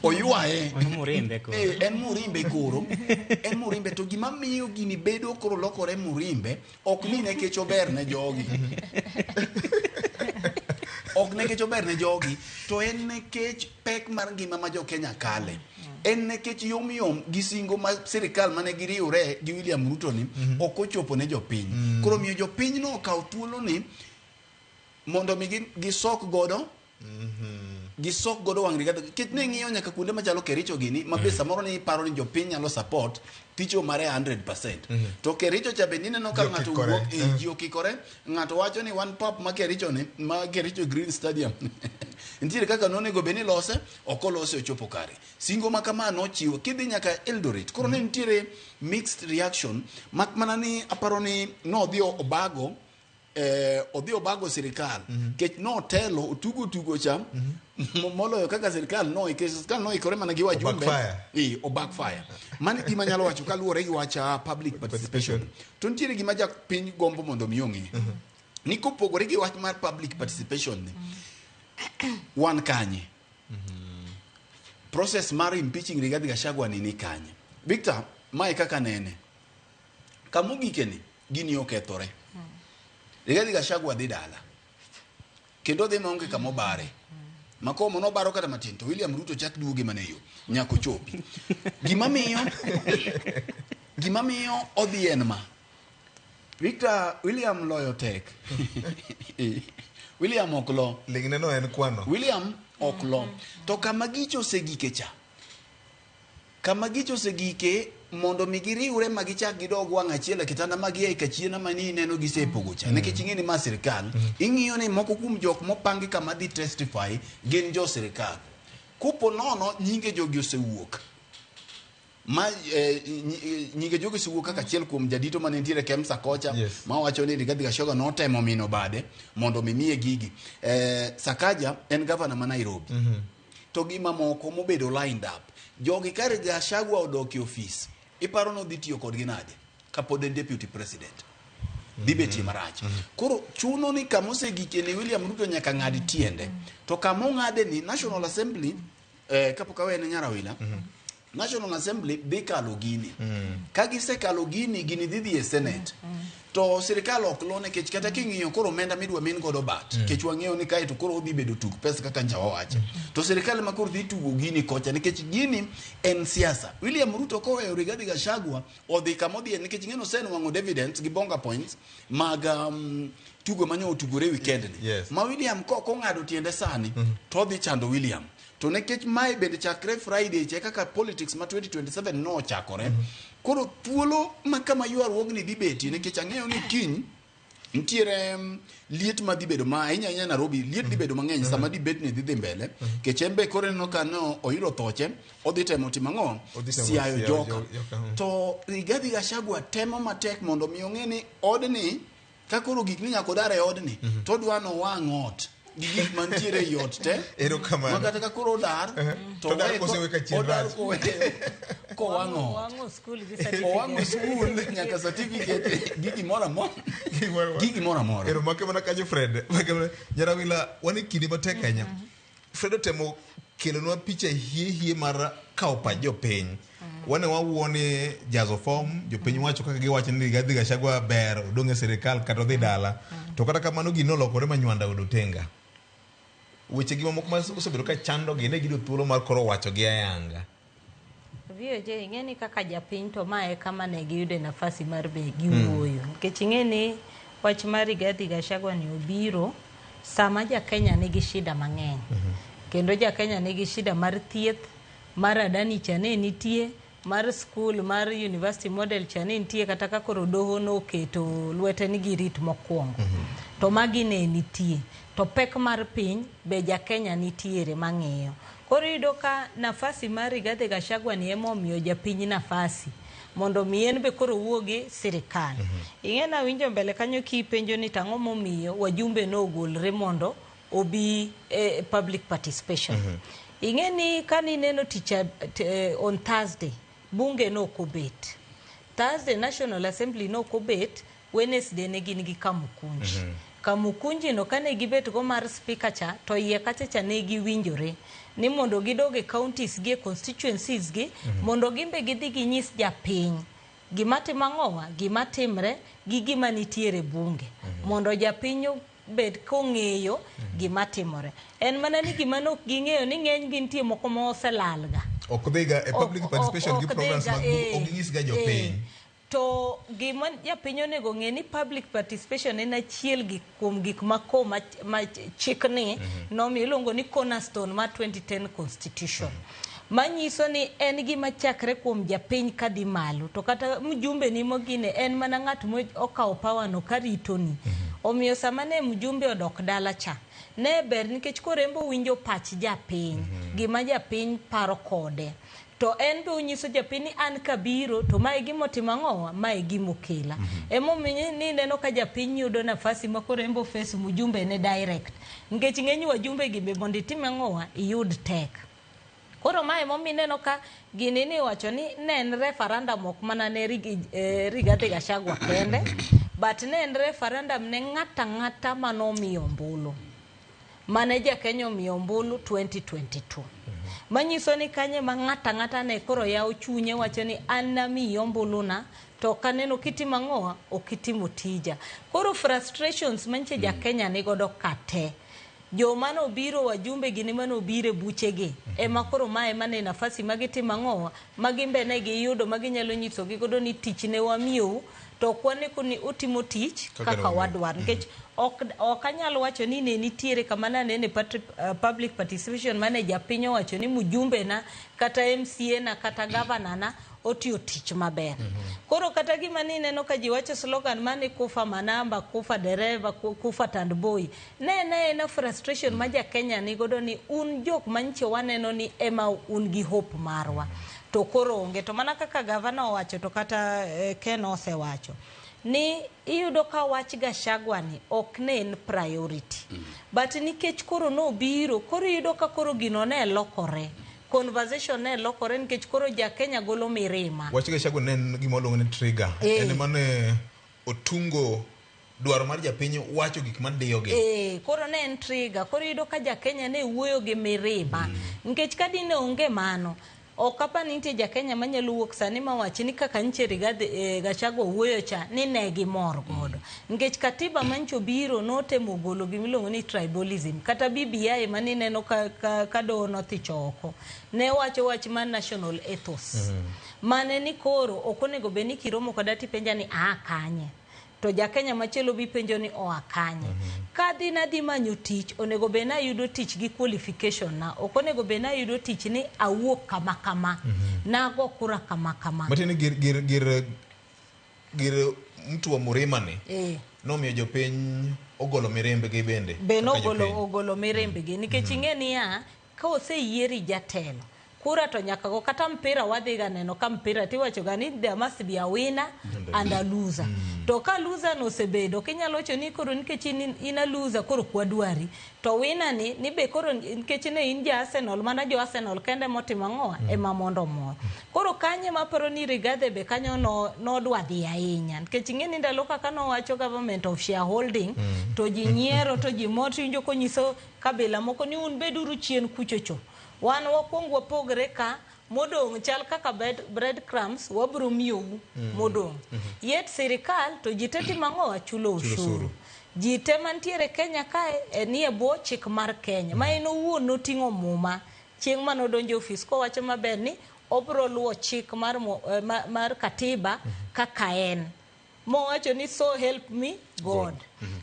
Oywaye. Mano Murimbe koro. En Murimbe koro. En Murimbe to gima miyo gini bedo koro lokore Murimbe ok ni nikech ober ne jogi. Ok nikech ober ne jogi to en nikech pek mar ngima ma jo Kenya kale. En nikech yom yom gi singo ma sirikal mane giriwre gi William Ruto ni ok ochopo ne jopiny. Koro miyo jopiny no okaw thuolo ni mondo mi gisok godo gisok godo wang' Rigathi. Nikech ne ng'iyo nyaka kuonde machalo Kericho gini ma be samoro ni iparo ni jopiny nyalo support ticho mare 100%. To Kericho cha bende ineno ka Ji ng'ato okikore. wuok, ji okikore, ng'ato wacho ni wan pap ma Kericho ni, ma Kericho Green Stadium. Nitiere kaka nonego bed ni lose, ok olose ochopo kare. Singo ma kama nochiwo kidhi nyaka Eldoret. Koro ne nitiere mixed reaction mak mana ni aparo ni nodhi obago odhi obago sirikal. Kech notelo otugo tugo cha moloyo kaka sirikal no nikech sirikal noikore mana gi wajumbe. Obackfire. O backfire. Mano gima anyalo wacho kaluwore gi wach public participation. To nitiere gima japiny gombo mondo mi ong'e. Ni kopogore gi wach mar public participation ni, wan kanye? Process mar impeaching Rigathi Gachagua ni kanye? Victor, mae kaka nene. Kamogike ni, gini okethore. Rigathi Gachagua dhi dala. Kendo dhi maonge kama obare. Makomo nobaro kata matin to William Ruto chak duoge mana e yo nyaka ochopi. Gima miyo odhi en ma. Victor, William loyo tek. William ok lo. Ling'ne no en kwano. William ok lo. To kama gicho osegike cha. Kama gicho osegike mondo mi giriwre ma gichak gidog wang' achiel e kitanda ma gia e kachiena ma ni ineno gisepogo cha. Nikech ing'e ni ma sirikal, ing'iyo ni moko kuom jok mopangi kama dhi testify gin jo sirikal. Kopo nono nyinge jogi osewuok. Ma nyinge jogi osewuok kaka achiel kuom jadito mane nitiere Kemsa kocha. Yes. Ma wacho ni Rigathi Gachagua notemo mino bade mondo mi miye gigi. Sakaja en gavana ma Nairobi. To gi mamoko mobedo lined up. Jogi kare Gachagua odok e ofis, iparo ni odhi tiyo kodgi nade kapod en deputy president? Dhi betie marach. Koro chuno ni kama osegike ni William Ruto nyaka ng'ad tiende. To kama ong'ade ni National Assembly, kapok awene Nyarawila, National Assembly dhi kalo gini. Ka gisekalo gini, gini dhi dhi e Senate. To sirikal ok lo nikech kata king'iyo koro omenda midwa min godo bat. Nikech wang'eyo ni kae to koro odhi bedo tuk pesa kaka nja wawacho. To sirikal ma koro dhi tugo gini kocha nikech gini en siasa. William Ruto koweyo Rigathi Gachagua odhi kama odhiye nikech ing'e ni osenwang'o dividends gi bonga points mag tugo mane otugore weekend ni. Yes. Ma William kok ong'ado tiende sani to odhi chando William. To nikech mae bende chakre Friday che kaka politics ma 2027 nochakore. Koro thuolo ma kama ywaruogni dhi betie nikech ang'eyo ni kiny nitiere liet ma dhi bedo ma ahinya ahinya Nairobi liet dhi bedo mang'eny sama debate ni dhi dhi mbele. Nikech en be koro ineno ka no oyudo thoche odhi temo timo ang'o? Odhi temo Siayo siayo joka. joka. To Rigathi Gachagua temo matek mondo mi ong'e ni odni ka koro gik ni nyaka odar e odni to odwa nowang' ot gi gik mantiere ei ot te. Erokamano. Ma kata ka koro odar To odar kosewe ka chien odar rach. kowe kowang'o ot. Wang'o skul gi Owang'o certificate. skul nyaka certificate gi gimoro amora. Gimoro amora. Gi gimoro amora. Ero make mana kanyo Fred. Make mana Nyarawila wan e kinde matek ahinya. Fred otemo kelonwa picha hie hie mar kawo pach jopiny. Wane wawuo ni jazo form, jopiny wacho kaka giwacho ni Rigathi Gachagua ber odong' e sirikal kata odhi dala. To kata kamano gino nolokore ma nywanda odo tenga. Weche gi mamoko ma osebedo ka chandogi ne giyudo thuolo mar koro wacho gi ayanga. VOJ ing'e ni kaka japiny to mae kama ne giyude nafasi mar be giwuoyo. Nikech ing'e ni wach mar Rigathi Gachagua ni obiro sama ja Kenya nigi shida mang'eny. Kendo ja Kenya nigi shida mar thieth, mar Adani cha ne nitie, mar skul mar university model cha ne nitie kata ka koro doho noketo lwete ni girit mokwongo. To magi ne nitie. To pek mar piny be ja Kenya nitiere mang'iyo. Koro iyudo ka nafasi mar Rigathi Gachagua ni ema omiyo japiny nafasi mondo mi en be koro owuo gi sirikal. Ing'e nawinjo mbele kanyo kipenjo ni tang'o momiyo wajumbe nogolre mondo obi e public participation. Ing'e ni kanineno tich on Thursday bunge nok obet. Thursday National Assembly nok obet, Wednesday ne gin gi Kamukunji. Kamukunji no kane gibet go mar speaker cha to iye kacha cha ne giwinjore ni mondo gidog e counties gi e constituencies gi mondo gimbe gidhi ginyis japiny gima timo ang'owa gima timre gi gima nitiere bunge mondo japiny obed kong'eyo gima timore. En mana ni gima nok ging'eyo ni ng'eny gi nitie moko ma oselal ga. Ok dhiga e public participation gi programs mag ok ginyis ga jopiny. To gima japiny onego ng'e ni public participation en achiel gi kuom gik ma ko ma chikni nomiyo iluongo ni cornerstone mar 2010 constitution. Manyiso ni en gima chakre kuom japiny kadhi malo to kata mjumbe ni mogine en mana ng'at mo okawo power no karitoni. Omiyo sama ne mjumbe odok dala cha ne ber nikech koro en be owinjo pach japiny gima japiny paro kode. To en be onyiso japiny ni an kabiro to mae gima otimo ang'owa mae gima okela. Emomiyo ni ineno ka japiny yudo nafasi ma koro en be face mjumbe ne direct. Nikech ng'eny wajumbe gi be mondo itim ang'owa iyud tek. Koro mae emomiyo ineno ka gini ni iwacho ni ne en referendum ok mana ne Rigathi Gachagua kende, but ne en referendum ne ng'ata ng'ata manomiyo ombulu. Mane ja Kenya omiyo ombulu 2022. Manyiso ni kanye ma ng'ata ng'ata ne koro yawo chunye wacho ni an namiyi ombulu na to ok aneno kitimo ang'owa ok itimo tija. Koro frustrations manyiche ja Kenya nigodo ka te. Joma nobiro wajumbe gini manobiro e buchegi ema koro mae mane nafasi magitimo ang'owa ma gimbe ne giyudo ma ginyalo nyisogi godo ni tich ne wamiyou to ok waneko ni utimo tich kaka wadwaro. Nikech ok anyal wacho ni ne nitiere kama nanene public participation mane japiny owacho ni mjumbe na kata MCA na kata gavana na otiyo tich maber. Koro kata gima ni ineno ka ji wacho slogan mane kufa manamba, kufa dereva, kufa tandboi. Ne en aena frustration ma ja Kenya nigodo ni un jok manyiche waneno ni ema un gi hope marwa. To koro onge. To mana kaka gavana owacho to kata Ken osewacho ni iyudo ka wach Gachagua ni ok ne en priority. But nikech koro nobiro, koro iyudo ka koro gino ne lokore. Conversation ne lokore nikech koro ja Kenya golo mirima. Wach Gachagua ne en gima waluongo ni trigger. En mane otungo dwaro mar japiny wacho gik madiyogi. Koro ne en trigger. Koro iyudo ka ja Kenya ne wuoyo gi mirima. Nikech ka dine onge mano, ok apar ni nitie ja Kenya manyalo wuok sani mawach ni kaka nyiche Rigathi Gachagua wuoyo cha ni ne gimor godo. Nikech katiba mancho obiro notemo golo gimiluongo ni tribalism. Kata BBI manineno ka doho nothicho oko. Ne wacho wach mar national ethos. Mane ni koro ok onego bed ni kiromo koda tipenja ni aa kanye. To ja Kenya machielo bi penjo ni oa kanye. Kadhi nadhi manyo tich, onego bed ni ayudo tich gi qualification na. Ok onego bed ni ayudo tich ni awuok kama kama. Nago kura kama kama. Matiende ni gir mtu wa Murima ni nomiyo jopiny ogolo mirimbgi bende. Be nogolo ogolo mirimbgi nikech ing'e niya ka oseyieri jatelo kura to nyaka go kata mpira wadhi ga neno ka mpira tiwacho ga ni there must be a winner and a loser. To ka loser no osebedo kinyalo wacho ni koro nikech in a loser koro ok wadwari. To winner ni be koro nikech ne in ja Arsenal mana jo Arsenal kende motimo ang'owa ema mondo omor. Koro kanye maparo ni Rigathi be kanyo nodwa dhi ahinya nikech ing'e ni ndalo kaka nowacho government of shareholding to ji nyiero to ji mor tiwinjo konyiso kabila moko ni un beduru chien kuchocho. Wan wakwong wapogre ka modong' chal kaka bread crumbs wabro miyou modong'. Yet sirikal to ji te timo ang'owa chulo ushuru. Ji te mantiere Kenya kae nie bwo chik mar Kenya. Ma en owuon noting'o muma chieng' manodonjo e ofis kowacho maber ni obro luwo chik mar katiba kaka en. Mowacho ni so help me God.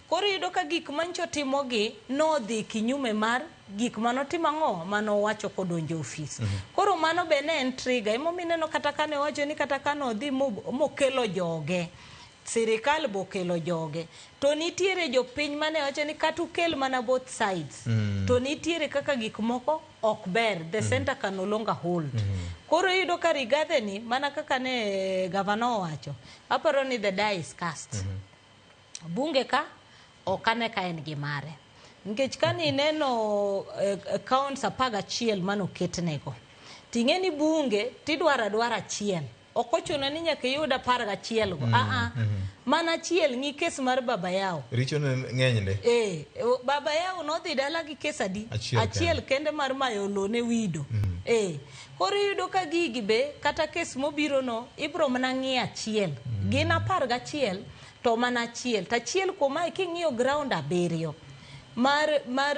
Koro iyudo ka gik mancho timogi nodhi kinyume mar gik manotimo ang'o manowacho kodonjo e ofis. Koro mano be ne en trigger. Emomiyo ineno kata kane owacho ni kata kane odhi mokelo joge, sirikal bokelo joge. To nitiere jopiny mane wacho ni kata ukel mana both sides. To nitiere kaka gik moko ok ber. The center can no longer hold. Koro iyudo ka Rigathi ni mana kaka ne gavana owacho, aparo ni the die is cast. Bunge ka ok ane ka en gi mare. Nikech kane ineno counts 11 manoketnego, ting'e ni bunge tidwaro adwara achiel. Ok ochuno ni nyaka iyud 11 go. Mana achiel ng'i kes mar Baba Yao. Richo ne ng'eny nde. Baba Yao nodhi dala gi kes adi? Achiel kende mar mayo lo ne wido. Koro iyudo ka gigi be kata kes mobiro no ibro mana ng'i achiel. Gin 11 to mana achiel. To achiel kuom mae king'iyo ground 7 mar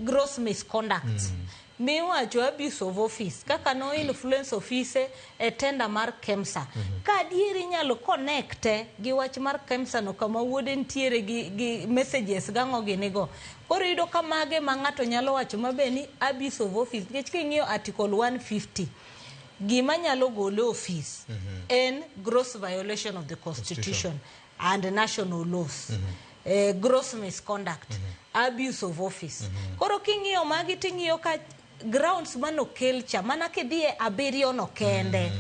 gross misconduct. Miwacho abuse of office kaka no influence office e tender mar KEMSA. Ka adieri inyalo connect gi wach mar KEMSA no kama wuode nitiere gi messages gang'o ginigo. Koro iyudo ka mage ma ng'ato nyalo wacho maber ni abuse of office nikech king'iyo article 150 gima nyalo gole office en gross violation of the constitution and national laws. Gross misconduct, abuse of office. Koro king'iyo magi ting'iyo ka grounds manokel cha mana kidhiye 7 no kende.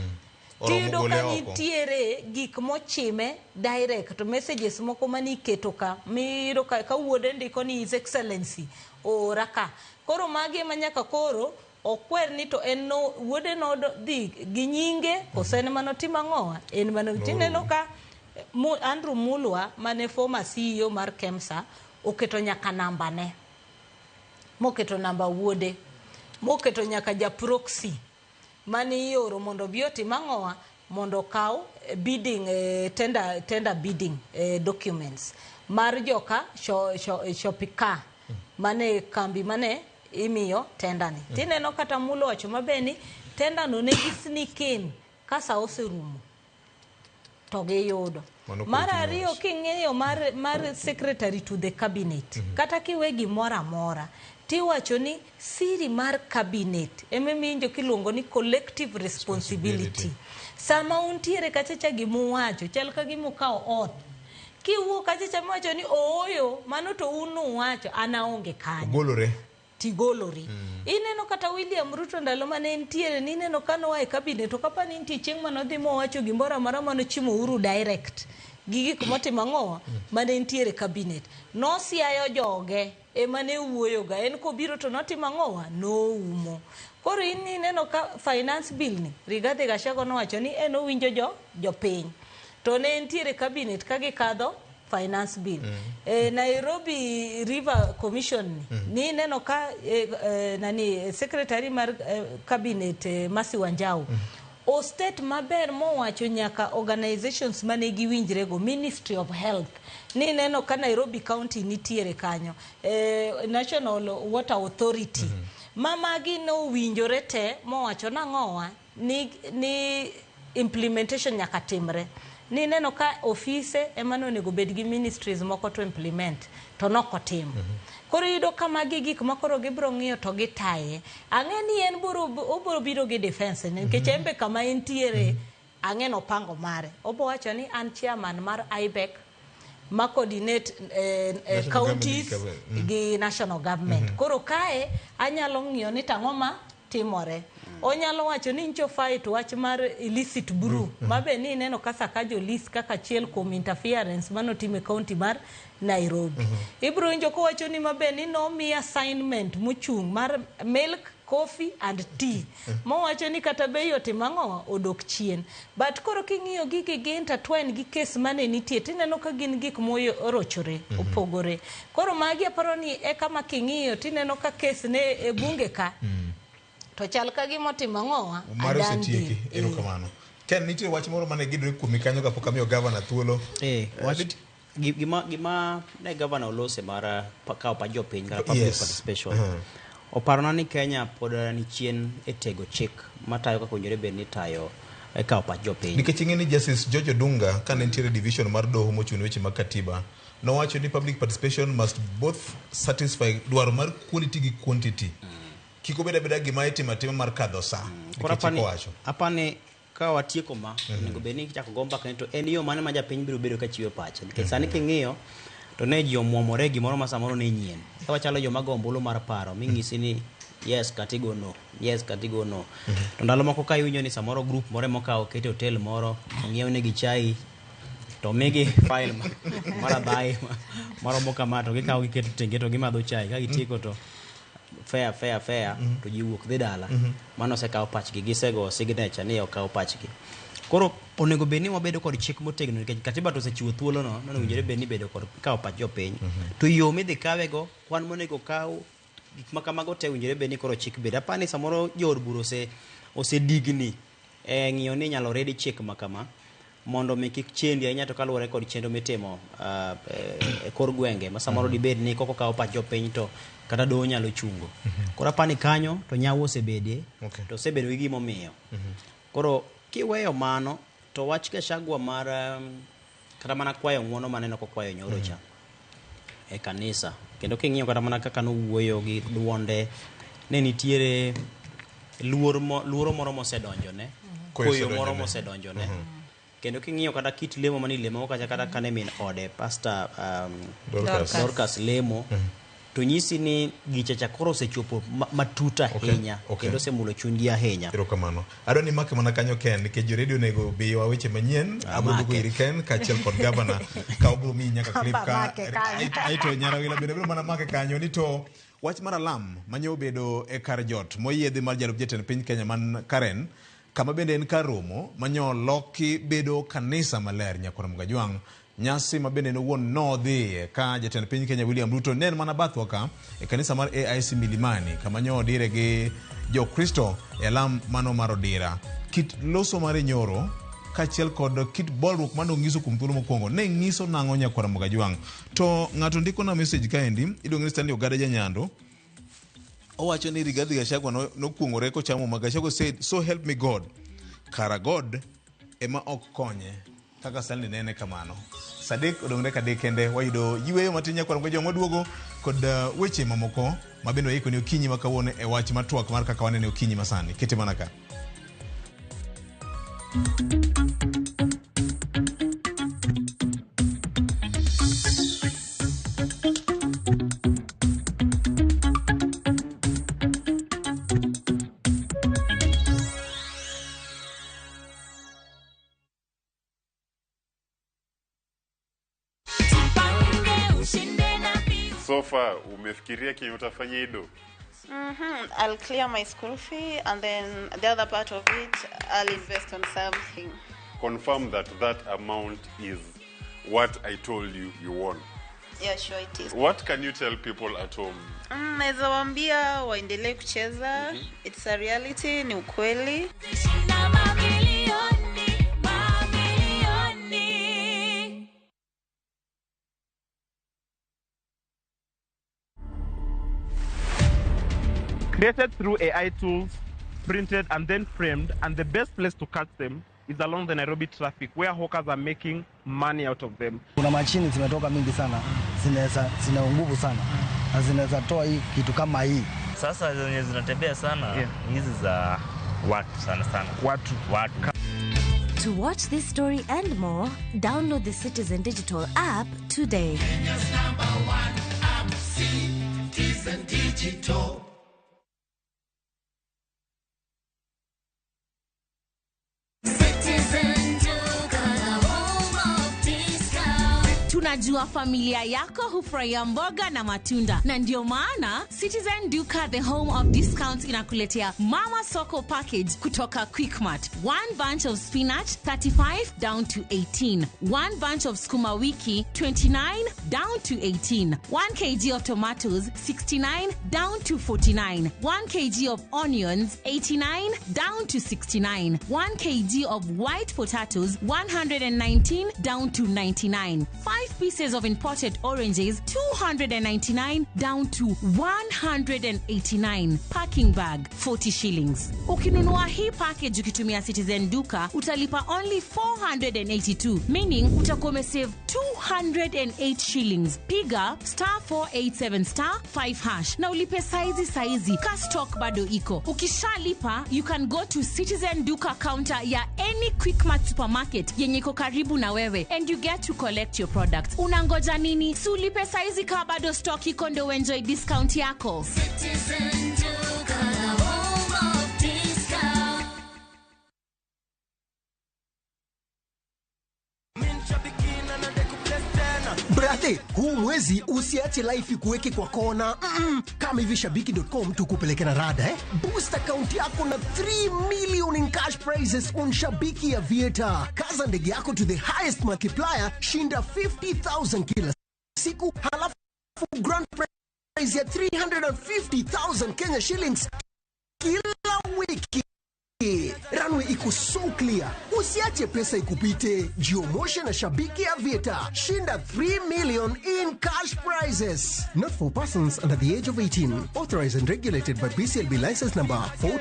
Tiyudo ka nitiere gik mochime direct messages moko maniketo ka miyudo ka wuode ndiko ni His Excellency oora ka. Koro magi ema nyaka koro okwer ni to en no wuode no dhi gi nyinge koso en manotimo ang'owa en mano tineno ka Andrew Mulwa mane former CEO mar KEMSA oketo nyaka namba ne. Moketo namba wuode. Moketo nyaka ja proxy mane ioro mondo obi otim ang'owa mondo okaw bidding tender bidding documents mar joka Shopika mane kambi mane imiyo tender ni. Tineno kata Mulwa wacho maber ni tender no ne gi sneak in ka sa oserumo to giyudo. Mar ariyo king'iyo mar secretary to the cabinet kata kiwe gimoro amora tiwacho ni siri mar cabinet ema kiluongo ni collective responsibility. Sama untiere kachacha gimuwacho chal ka gimukawo oath. Kiwuok kachacha miwacho ni ooyo mano to un uwacho an aonge kanyo. Ogolore. tigolori. Ineno kata William Ruto ndalo mane entiere ni ineno ka noa e cabinet, to kapa ni nitie chieng' manodhi mowacho gimoro amora manochimo Uhuru direct gi gik motimo ang'owa mane nitiere e cabinet. Nosiayo joge ema ne wuoyoga, en kobiro to notimo ang'owa, noumo. Koro in ineno ka finance bill ni, Rigathi Gachagua nowacho ni en owinjo jopiny. To ne nitiere cabinet ka gikadho finance bill. Nairobi River Commission ni ineno ka nani secretary mar cabinet Mercy Wanjau o state maber mowacho nyaka organizations mane giwinjrego, Ministry of Health ni ineno ka Nairobi County nitiere kanyo, National Water Authority ma magi nowinjore te mowacho nang'owa ni implementation nyaka timre. Ni ineno ka ofise ema nonego bed gi ministries moko to implement to nokotimo. Koro iyudo ka magi gik ma koro gibiro ng'iyo to gitaye. Ang'e ni en obiro biro gi defense nikech en be kama entiere ang'e nopango mare. Obo wacho ni an chairman mar IBEC ma coordinate counties gi national government. Koro kae anyalo ng'iyo ni tang'o ma timore. Onyalo wacho ni ncho fight wach mar illicit brew ma be ni ineno ka Sakaja list kaka achiel kuom interference manotimo e county mar Nairobi. Ibiro winjo kowacho ni mabe ni nomiye assignment mochung' mar milk, coffee and tea. Mowacho ni kata bei otimo ang'o odok chien. But koro king'iyo gigi gi intertwine gi case mane nitie tineno ka gin gik morochore, opogore. Koro magi aparo ni e kama king'iyo tineno ka case ne e bunge ka to chal ka gima otimo ang'owa Mare osetieki, erokamano. Ken, nitie wach moro mane gidore kuomi kanyo kapok amiyo gavana thuolo. Wach gima ne gavana olose mar kawo pach jopiny kata public participation. Oparona ni Kenya pod ni chien e tego chik matayo kaka owinjore bed ni tayo e kawo pach jopiny. Nikech ing'e ni Justice George Odunga kane nitiere division mar doho mochung' ne weche mag katiba nowacho ni public participation must both satisfy dwaro mar quality gi quantity. Kik obed abeda gima itimo atima mar kadho sa. Koro Nikech chik owacho. Apani ka watieko ma onego bed ni ichako go mbaka ni to en yo mane ma japiny biro bedo ka chiwo pache, nikech sani king'iyo to ne ji omuomore gimoro ma samoro ne nyien ka wachalo joma go ombulu mar paro ming'isi ni yes kata igo no, yes kata igo no. To ndalo moko ka iwinjo ni samoro group moro emokawo oket e hotel moro, ong'iew negi chai to migi file mar adhayi maromo kama, to gikawo giketo tenge to gimadho chai ka gitieko to fair fair fair to ji wuok dhi dala. Mano osekawo pachgi, gisego signature ni okaw pachgi. Koro onego bed ni wabedo kod chik motegno, nikech katiba to osechiwo thuolo no nonego winjore bed ni bedo kod kawo pach jopiny, to yo midhi kawego, kwan monego kaw, gik ma kamago te winjore bed ni koro chik bed. Apani samoro jood bura osedigni e ng'iyo ni inyalo redi chik ma kama mondo mi kik chendi ahinya, to kaluwore kod chenro mitimo e kor gwenge ma samoro dibed ni kok okaw pach jopiny to kata doho nyalo chungo. Koro apani kanyo to nyawo osebede to osebedo gi gimomiyo. Koro kiweyo mano to wach Gachagua mar kata mana kwayo ng'uono maneno kokwayo nyoro cha e kanisa, kendo king'iyo kata mana kaka nowuoyo gi duonde, ne nitiere luor luoro moro mosedonjone, koyo moro osedonjone. Mosedonjone. Kendo king'iyo kata kit lemo mane ilemo kacha, kata kane min ode Pastor Dorcas. Dorcas lemo, to nyisi ni gicha cha koro osechopo matut ahinya kendo osemulo chunygi ahinya. Erokamano. Adwa ni make mana kanyo Ken, nikech jo radio onego biwa weche manyien. Abiro duogo Make. iri Ken kaachiel kod gavana ka obiro miyi nyaka clip ka Make kanyo. Aito Nyarawila bende biro mana make kanyo ni to wach mar alam manye obedo e kar jot moyiedhi mar jalup jatend piny Kenya man Karen, kama bende en kar romo manyo loki bedo kanisa maler nyakwar Mgajwang', nyasi ma bende en owuon nodhiye ka jatend piny Kenya William Ruto ne en mana bathwa ka e kanisa mar AIC Milimani, kama nyo odire gi jokristo e alam mano mar odira. Kit loso mare nyoro kaachiel kod kit bolruok mane onyiso kuom thuolo mokwongo ne nyiso nang'o nyakwar Mgajwang'? To ng'ato ndiko na message kaendi iluongo ni Stanley Ogada Janyando, owacho ni Rigathi Gachagua nokuong'ore kochamo ma Gachagua said, "So help me God." Kara God ema ok konye kaka Stanley nene kamano. Sadek odong' dakika 3 kende wayudo yueyo matin nyakwar Mgajwang', waduogo kod weche mamoko ma bende waiko ni okinyi ma kawuono e wach mar twak mar kaka wanene okinyi masani. Kete mana ka. So far umefikiria kenye utafanya ido? I'll clear my school fee and then the other part of it I'll invest on something. Confirm that that amount is what I told you you won. Yeah, sure it is. What can you tell people at home? Naweza waambia waendelee kucheza. It's a reality, ni ukweli. Created through AI tools, printed and then framed, and the best place to catch them is along the Nairobi traffic where hawkers are making money out of them. Kuna mashini zimetoka mingi sana, zina nguvu sana na zinaweza toa hii kitu kama hii. Sasa zenye zinatembea sana hizi za watu sana sana. Watu. To watch this story and more, download the Citizen Digital app today. Kenya's number one app, Citizen Digital. Tunajua familia yako hufurahia mboga na matunda, na ndio maana Citizen Duka, the home of discounts, inakuletea Mama Soko package kutoka Quickmart. One bunch of spinach 35 down to 18, one bunch of sukuma wiki 29 down to 18, 1 kg of tomatoes 69 down to 49, 1 kg of onions 89 down to 69, 1 kg of white potatoes 119 down to 99, 5 pieces of imported oranges 299 down to 189. Packing bag 40 shillings. Ukinunua hii package ukitumia Citizen Duka utalipa only 482, meaning utakuwa umesave 208 shillings. Piga star 487 star 5 hash na ulipe saizi. Ka stock bado iko. Ukishalipa you can go to Citizen Duka counter ya any Quickmart supermarket yenye iko karibu na wewe and you get to collect your product. Unangoja nini? Si ulipe saizi ka bado stock iko ndo enjoy discount yako. Citizen Duka, the home of discount. Brother, huu mwezi usiache life ikuweke kwa kona. Kama hivi shabiki.com tukupeleke na rada eh? Boost account yako na 3 million in cash prizes on Shabiki ya Vieta. Kaza ndege yako to the highest multiplier, shinda 50,000 kila siku, halafu grand prize ya 350,000 Kenya shillings kila wiki. Runway iko so clear. Usiache pesa ikupite. Jiomoshe na Shabiki ya Vieta. Shinda 3 million in cash prizes. Not for persons under the age of 18. Authorized and regulated by BCLB license number 4.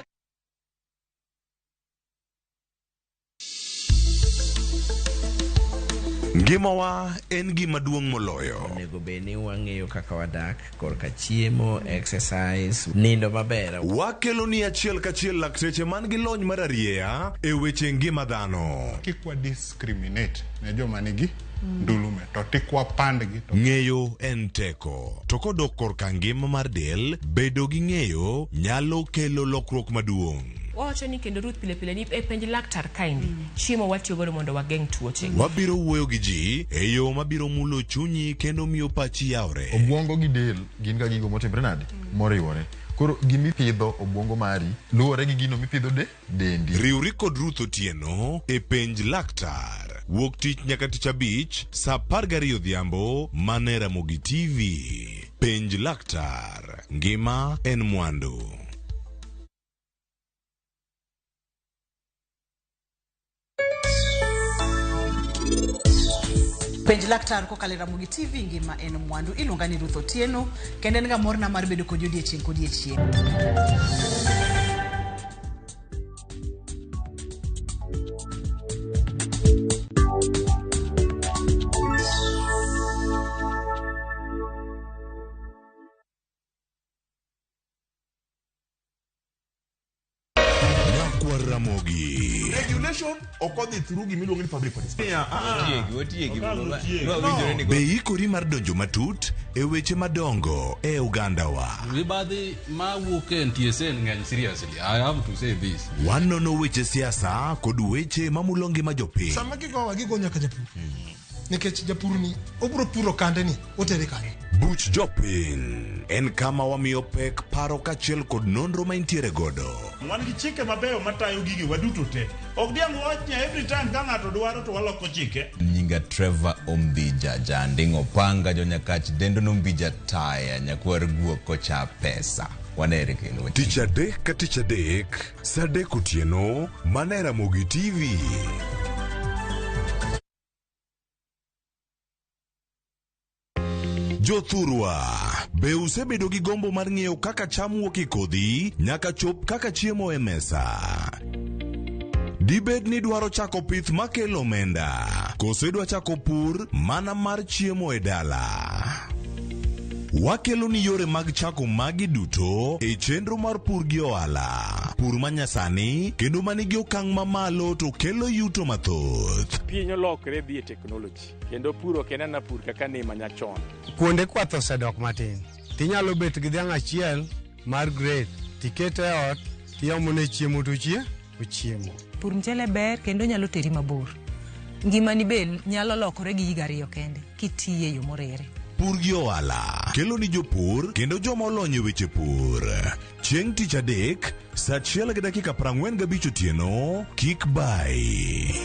Ngimawa en gima duong' moloyo. Onego bed ni wang'eyo kaka wadak korka chiemo, exercise, nindo maber. Wakelo ni achiel kachiel lakteche man gi lony mar arieya e weche ngima dhano. Kik wa discriminate ne joma nigi ndulume to tik wapandgi. Ng'eyo en teko. To kodok korka ngima mar del, bedo gi ng'eyo nyalo kelo lokruok maduong'. Wawacho ni kendo Ruth pile pile ni e penj laktar kaendi chiemo watiyo godo mondo wageng' tuoche. Wabiro wuoyo gi ji e yo mabiro mulo chunyi kendo miyo pachi yawre. Obwongo gi del gin ga gigo motimre nade? Moriwore. Koro gimipidho obwongo mari luwore gi gino mipidho de dendi. Riwri kod Ruth Otieno e penj laktar. Wuok tich nyaka tich abich saa 12 odhiambo mane Ramogi TV. Penj laktar. Ngima en mwandu. Penj laktar kokalo e Ramogi TV ngima en mwandu. Iluonga ni Ruth Otieno kendo en ga morna mar bedo kodi odiechieng' kodiechieng'. Ramogi. Regulation okodhi through gimiluongo ni public participation. Be ikori mar donjo matut e weche madongo e Uganda wa. Mibadhi mawuok e NTSA ng'eny seriously. I have to say this. Wanono weche siasa kod weche mamulo ngima jopiny. Sama gigowa gigo nyaka japur. Nikech japur ni obiro puro kande ni otere kanye. Buch Jopiny en kama wamiyo pek paro kaachiel kod nonro ma intiere godo. Wan gi chike mabeyo matayo gige waduto te. Ok diang' wawach ni every time ka ng'ato dwaro to waloko chike. Nyinga Trevor Ombija, janding' opanga, jonyakach dendo nombija taya, nyakwar guok kocha pesa. Wanere kendo. Tich adek ka tich adek, saa adek otieno, mana e Ramogi TV. Jothurwa, be usebedo gi gombo mar ng'eyo kaka cham wuok e kodhi nyaka chop kaka chiemo e mesa? Dibed ni idwaro chako pith makelo omenda, koso idwa chako pur mana mar chiemo e dala? Wakelo ni yore mag chako magi duto e chenro mar pur gi ohala. Pur manyasani kendo manigi okang' mamalo to kelo yuto mathoth. Piny olokre dhi e teknoloji kendo pur ok en ana pur kaka ne manyachon. Kuonde kwath osedok matin. Tinyalo bet gi dhiang' achiel mar grade tikete e ot tiomone chiemo to ochiemo. Pur mchele ber kendo nyalo teri mabor. Ngimani be nyalo lokore gi higa ariyo kende kitiye e yo morere. Pur gi ohala kelo ni jopur kendo joma olony e weche pur. Chieng' tich adek, saa achiel gi dakika 45 otieno, kik bayi.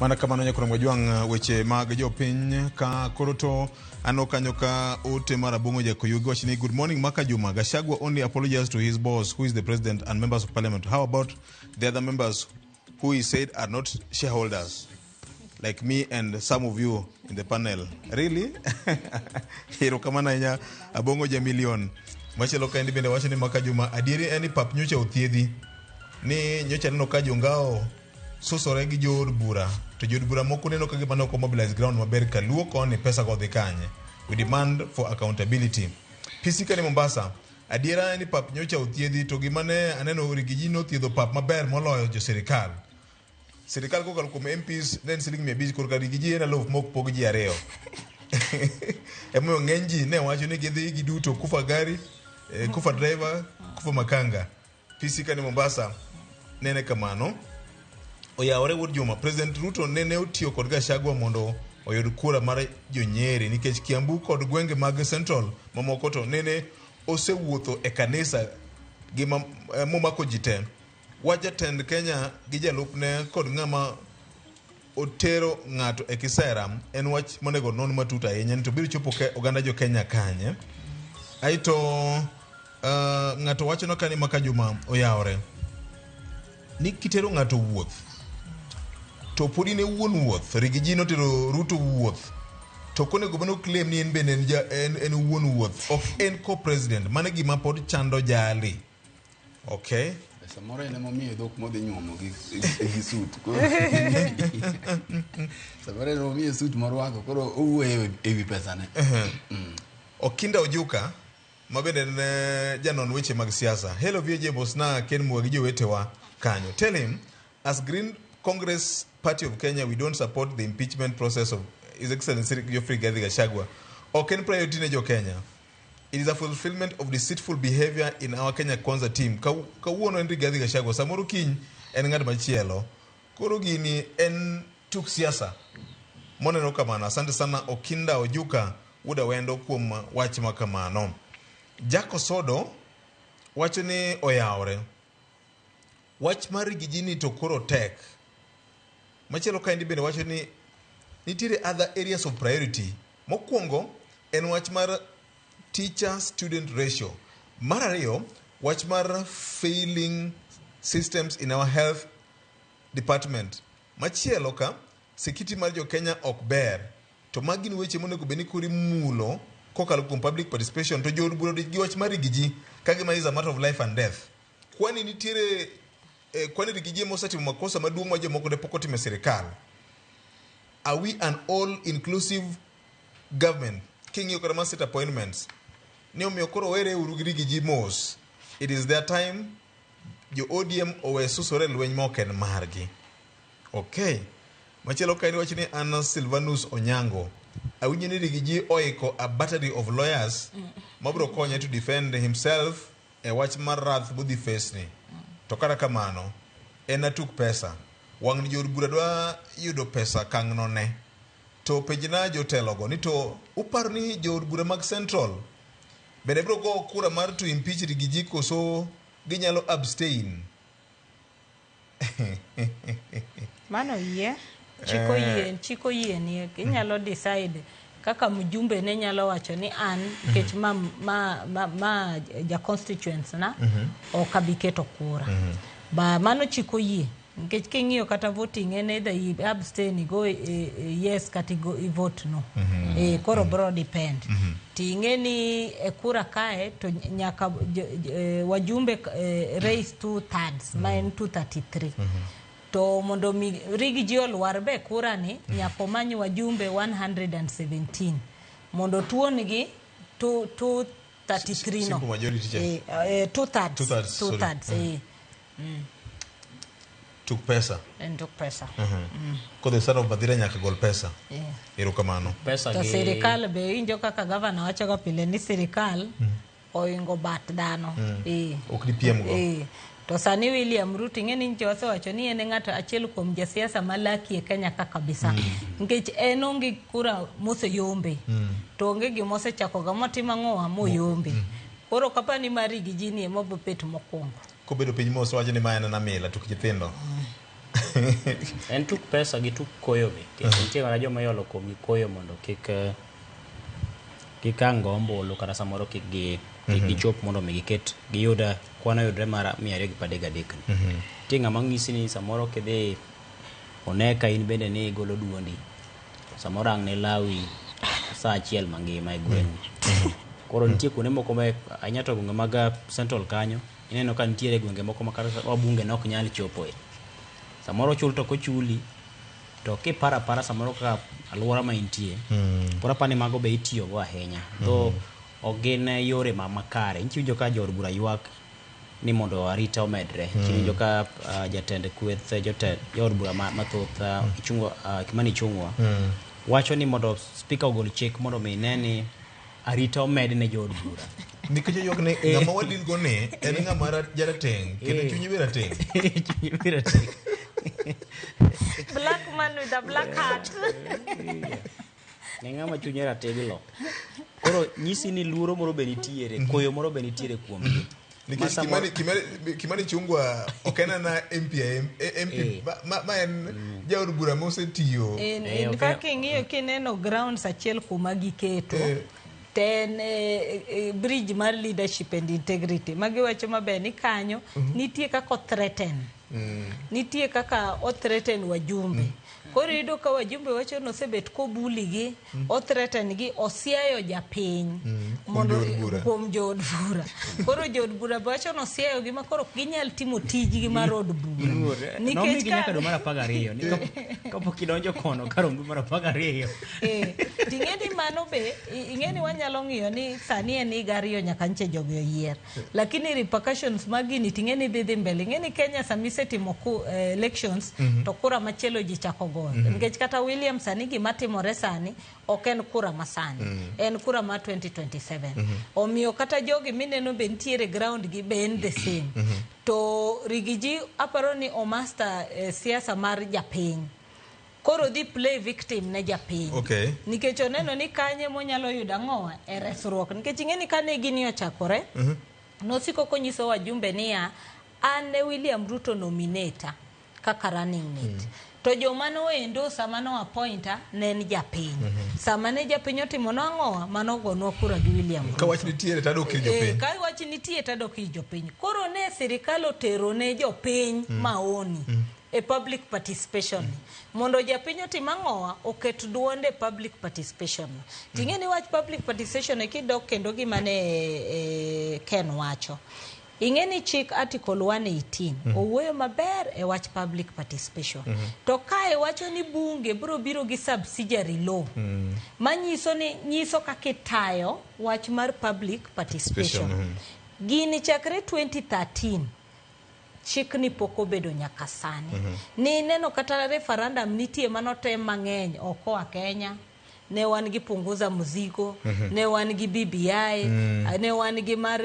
Mana kamano nyakwar Jwang' weche mag jopiny ka koro to aneno kanyo ka ote mar Abong'o Jakoyugi wacho ni good morning Maka Juma. Gachagua only apologized to his boss who is the president and members of parliament. How about the other members who he said are not shareholders like me and some of you in the panel? Really? Erokamano ahinya Abong'o Jamilion. Machielo kaendi bende wacho ni Maka Juma adieri en ni pap nyocha othiedhi ni nyocha neno ka jongao susore gi jood bura to jood bura moko neno ka gima ne ok mobilize ground maber kaluo koni pesa go dhi kanye. We demand for accountability. PC kani Mombasa adiera en ni pap nyocha othiedhi to gima ne aneno Rigiji nothiedho pap maber moloyo jo sirikal. Sirikal kokalo kuom MPs ne en siling 500 korka Rigiji en aluf mok pog ji ariyo. Emomiyo ng'eny ji ne wacho ni gidhi giduto kufa gari, kufa driver, kufa makanga. PC kani Mombasa nene kamano. Oyawore wuod Juma, President Ruto nene otiyo kod Gachagua mondo oyud kura mar jonyeri nikech Kiambu kod gwenge mag Central mamoko to nene osewuotho e kanisa gi momako ji te. Wach jatend Kenya gi jalupne kod ng'ama otero ng'ato e kisera en wach monego non matut ahinya ni to biro chopo oganda jo Kenya kanye. Aeto ng'ato wacho ka ni Maka Juma oyawore ni kitero ng'ato wuoth to podi ne wuon wuoth. Rigiji notero Ruto wuoth to konego bed ni claim ni en bende en wuon wuoth, ok en co-president. Mano e gima pod chando jali. Okay. Samoro en emomiyo dhok modhi nyuomo gi suit. Samoro en emomiyo suit morwako koro owuoyo e wi pesane. Okinda Ojuka ma bende en janon weche mag siasa. Hello VJ Bosna Ken Muga gi jowetewa kanyo. Tell him as Green Congress Party of Kenya we don't support the impeachment process of His Excellency Geoffrey Rigathi Gachagua. Ok en priority ne jo Kenya. It is a fulfillment of deceitful behavior in our Kenya Kwanza team. Kawuono en Rigathi Gachagua, samoro kiny en ng'at machielo. Koro gini en tuk siasa. Moneno kamano. Asante sana Okinda Ojuka wuod Awendo kuom wach ma kamano. Jack Osodo wacho ni oyawre. Wach mar Rigiji ni to koro tek. Machielo kaendi bende wacho ni nitiere other areas of priority. Mokwongo en wach mar teacher student ratio. Mar ariyo, wach mar failing systems in our health department. Machielo ka, security mar jo Kenya ok ber. To magi gin weche monego bed ni koro imulo kokalo kuom public participation to jood bura odich gi wach mar Rigiji ka gima is a matter of life and death. Kwani nitiere kwani Rigiji ema osetimo makosa maduong' ma jomoko ne pok otimo e sirikal. Are we an all inclusive government? King'iyo kata mar state appointments, Ni omiyo koro were uru gi Riggy G mos. It is their time. Jo ODM owe susore e lweny ma ok en margi. Okay. Machielo kaendi wacho ni an Silvanus Onyango. Awinjo ni Riggy G oiko a battery of lawyers mabiro konye to defend himself e wach mar wrath modhi face ni. To kata kamano, en atuk pesa. Wang'ni jood bura dwa yudo pesa kang'no ne. To penjna jotelogo ni to uparo ni jood bura mag Central bende biro go kura mar to impeach Riggy G koso ginyalo abstain? Mano yie. Chik oyie, chik oyie ni inyalo decide kaka mjumbe ne nyalo wacho ni an nikech ma ja constituents na ok abi keto kura. Ba mano chik oyie. Nikech king'iyo kata voting en either i abstain igo yes kata igo i vote no. Koro bro depend. Ting'e ni e kura kae to nyaka wajumbe raise 2/3 ma en 233. To mondo mi Riggy G olwar be kura ni nyaka omany wajumbe 117 mondo tuon gi 233 no. Simple majority cha. 2/3. 2/3, sorry. 2/3. Tuk pesa. En tuk pesa. Kodhi son of Mathira nyaka gol pesa. Erokamano. Pesa To gi sirikal be winjo kaka gavana wacho ga pile ni sirikal oingo bat dhano. Ok dipiem go. To sani William Ruto ing'e ni nyocha wasewacho ni en e ng'ato achiel kuom jasiasa malaki e Kenya ka kabisa. Nikech en onge kura moseyombe. To onge gima osechakoga motimo ang'owa moyombe. Koro kapani mar Riggy G ni ema biro bet mokwongo. Kobedo piny mos wacho ni ma en amila tuk nyithindo. En tuk pesa gi tuk koyo be. Nikech nitie kata joma iolo kuomgi koyo mondo kik ang' go ombulu kata samoro kik gi kik gichop mondo mi giket giyud kwan oyudre mar 233 ni. Nitie ng'ama ng'isi ni samoro kidhi one ka in bende ni igolo duondi samoro ang' ne lawi saa achiel mangima e gweng'u. Koro nitie kuonde moko ma ahinya to gwenge mag Central kanyo ineno ka nitiere gwenge moko ma kata wabunge ne ok nyal chopoe. Samoro chul to kochuli to kiparo apara samoro kaka alwora ma intie koro apani mago be itiyogo ahinya though ok gin yore ma makare. Iwinjo ka jood bura ywak ni mondo arita omedre. Iwinjo ka jatend kweth jotend jood bura mathoth Ichung'wa, Kimani Ichung'wa wacho ni mondo spika ogol chik mondo mi ne ni arita omed ne jood bura. Nikech oywak ni ng'ama wadil go ni en ng'ama jarateng' kendo chunye be rateng'. Chunye be rateng'. Black man with a black heart. Ne ng'ama chunye rateglo. Koro nyisi ni luoro moro be nitiere, koyo moro be nitiere kuomgi. Nikech Kimani Ichung'wa ok en ana MP MP ma en jaod bura mosetiyo. In fact king'iyo kineno grounds achiel kuma giketo to en bridge mar leadership and integrity. Magiwacho maber ni kanyo nitie kaka o-threaten. Nitie kaka o-threaten wajumbe. Koro iyudo ka wajumbe wacho ni osebet kobuli gi, o-threaten gi, osiayo japiny. Mondo kuom jood bura. Koro jood bura be wacho ni osiayo gi ma koro ok ginyal timo tijgi mar od bura. Nikech Nomigi nyaka dwe mar 12 ni kapok idonjo kono kar dwe mar 12. Ting'e ni mano be ing'e ni wanyalo ng'iyo ni sani en higa 2 nyaka nche jogi oyier. Lakini repercussions mag gini ting'e ni dhi mbele. Ing'e ni Kenya sama isetimo elections to kura machielo ji chako goyo. Nikech kata William sani gima timore sani ok en kura masani. En kura mar 2027. Omiyo kata jogi mineno be nitiere ground gi be en the same. To Riggy G aparo ni omaster siasa mar japiny. Koro dhi play victim ne japiny. Nikech oneno ni kanye monyalo yudo ang'owa e resruok. Nikech ing'e ni kane gini ochakore, nosiko konyiso wajumbe niya, an ne William Ruto nominata kaka running mate. To joma noendo sama no appointa ne en japiny. Sama ne japiny otimo nang'owa, mano ogonwa kura gi William Ruto. Ka wach nitiere to adok ir jopiny. Ka wach nitie to adok ir jopiny. Koro ne sirikal otero ne jopiny maoni e public participation. Mondo japiny otim ang'owa, oket duonde e public participation. Ting'e ni wach public participation e kidok kendo gima ne Ken wacho. Ing'e ni chik article 118 owuoyo maber e wach public participation. To kae wacho ni bunge biro biro gi subsidiary law manyiso ni nyiso kaka itayo wach mar public participation. Gini chakre 2013 chikni pok obedo nyaka sani. Ni neno kata referendum nitie manotem mang'eny oko a Kenya. Ne wan gi punguza mzigo, ne wan gi BBI, ne wan gi mar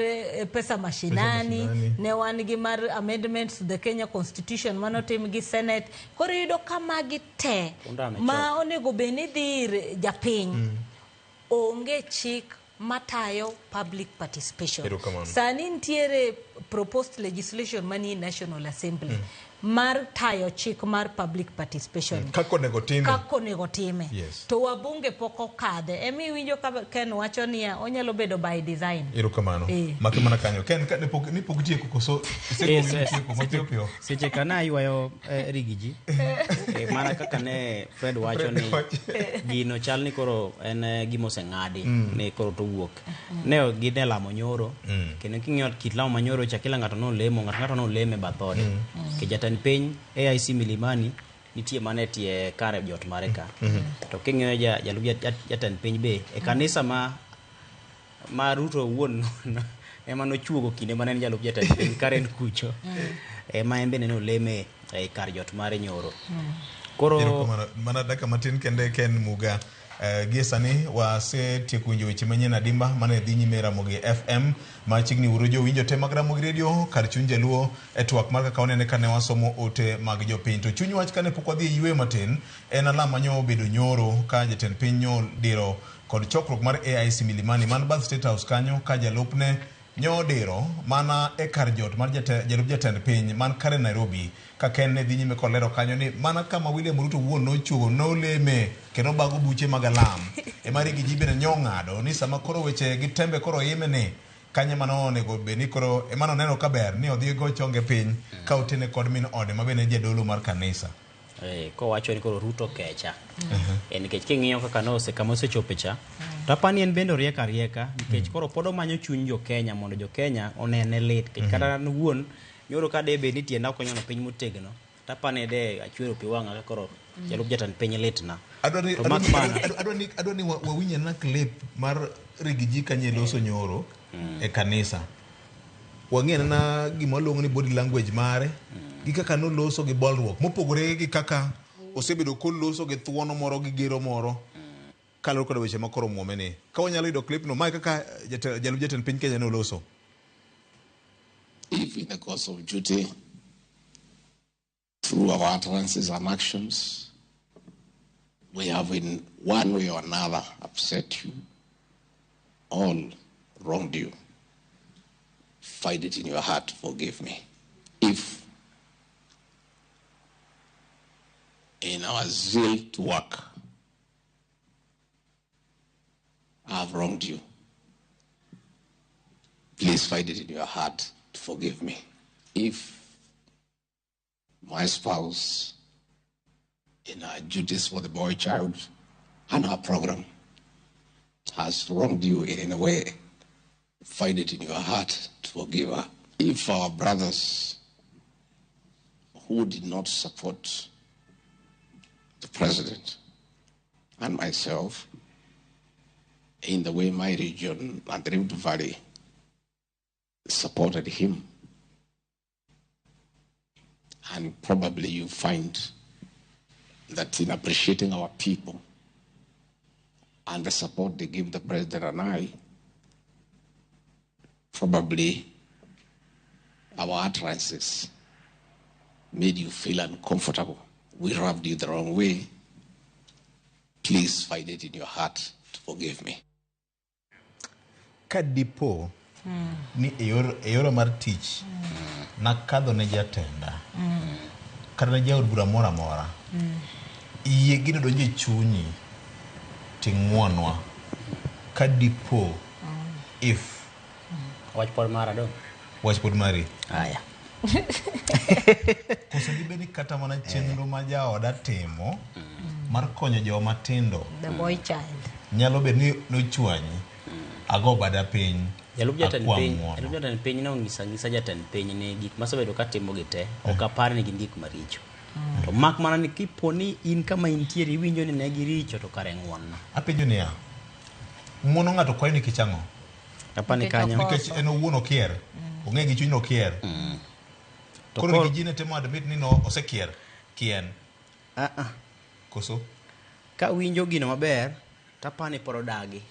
pesa mashinani, mashinani. ne wan gi mar amendments to the Kenya Constitution manotim gi Senate. Koro iyudo ka magi te Punda amechoka. ma onego bed ni dhi ir japiny onge chik matayo public participation. Erokamano. Sani nitiere proposed legislation manie National Assembly mar tayo chik mar public participation Kaka onego time. kaka onego time. Yes. To wabunge pok okadhe. Emi iwinjo ka Ken wacho niya onyalo bedo by design. Erokamano. Eh. Make mana kanyo. Ken ka ne pok ni pok tieko koso Yes, iseko tieko mapiyo piyo. Seche ka ne aywayo Rigiji mana kaka ne Fred wacho ni gino chal ni koro en gima oseng'adi ni koro to wuok. Ne gidhi lamo nyoro kendo king'iyo kit lamo manyoro cha kila ng'ato nolemo ng'ato ng'ato noleme bath ode. Nikech jatend piny AIC Milimani nitie mana e tie kar jot mare ka. To king'iyo jalup jatend piny be e kanisa ma Ruto owuon ema nochuogo kinde mane en jalup jatend piny Karen kucho ema en bende noleme e kar jot mare nyoro. Koro Erokamano. Mana dakika matin kende Ken Muga. Gie sani wasetieko winjo weche manyien adimba mane dhi nyime e Ramogi FM machiegni uru jowinjo te mag Ramogi Radio kar chuny jaluo e twak mar kaka wanene kane wasomo ote mag jopiny. To chuny wach kane pok wadhi e yweyo matin en alam manyo obedo nyoro ka jatend piny nyo diro kod chokruok mar AIC Milimani man bath State House kanyo ka jalupne nyo diro mana e kar jot mar jalup jatend piny man kare Nairobi ka Ken ne dhi nyime kolero kanyo ni mana kama William Ruto wuon nochuogo noleme kendo bago buche mag alam ema Rigiji bende nyo ng'ado ni sama koro weche gi tembe koro ime ni kanyo ema nonego bed ni koro ema noneno ka ber ni odhi go chonge piny ka otene kod min ode ma bende en jadolo mar kanisa. Kowacho ni koro Ruto kecha. Nikech king'iyo kaka nose kama osechope cha to apani en bende oriek arieka nikech koro pod omanyo chuny jo Kenya mondo jo Kenya onene lit nikech kata an owuon nyoro ka de bed ni tienda ok onyono piny motegno to apani de achwero pi wang'a ka koro jalup jatend piny litna. Adwa ni To mak mana adwa ni wawinj anena clip mar Rigiji kanye loso nyoro e kanisa. Wang'e anena gima waluongo ni body language mare gi kaka noloso gi bolruok mopogore gi kaka osebedo koloso gi thuono moro gi gero moro kaluwore kod weche ma koro muome ni. Ka wanyalo yudo clip no, mae kaka jalup jatend piny Kenya noloso. If in the course of duty, through our utterances and actions, we have in one way or another upset you, all wronged you, find it in your heart to forgive me. If in our zeal to work, I have wronged you, please find it in your heart to forgive me. If my spouse, in her duties for the boy child and her program, has wronged you in any way, find it in your heart to forgive her. If our brothers who did not support the president and myself in the way my region and the Rift Valley supported him, and probably you find that in appreciating our people and the support they give the president and I, probably our utterances made you feel uncomfortable. We rubbed you the wrong way. Please find it in your heart to forgive me. Ka dipo ni e yor mar tich nakadho ne jatenda kata ne jaod bura moro amora, yie gino donjo e chunyi ting'uonwa ka dipo if wach pod mara dong. Wach pod mari. Aya. Koso dibed ni kata mana chenro ma jaoda timo mar konyo joma tindo The boy child. nyalo bedo ni nochwanyi ago bada piny Jalup jatend Akwa piny, ng'uono. jalup jatend piny nong'isa ng'isa jatend piny ni gik masebedo katimo gi te ok apar ni gin gik maricho. To mak mana ni kipo ni in kama intiere iwinjo ni ne giricho to kare ng'uonna. Apenjo niya, ng'uono ng'ato kwayo nikech ang'o? Apani kanyo. Nikech en owuon okier. Ong'e gi chuny okier. To Koro kor- gi ji ne temo admit ni no osekier. Kien. Ah ah. Koso? Kawinjo gino maber tapani pod odagi.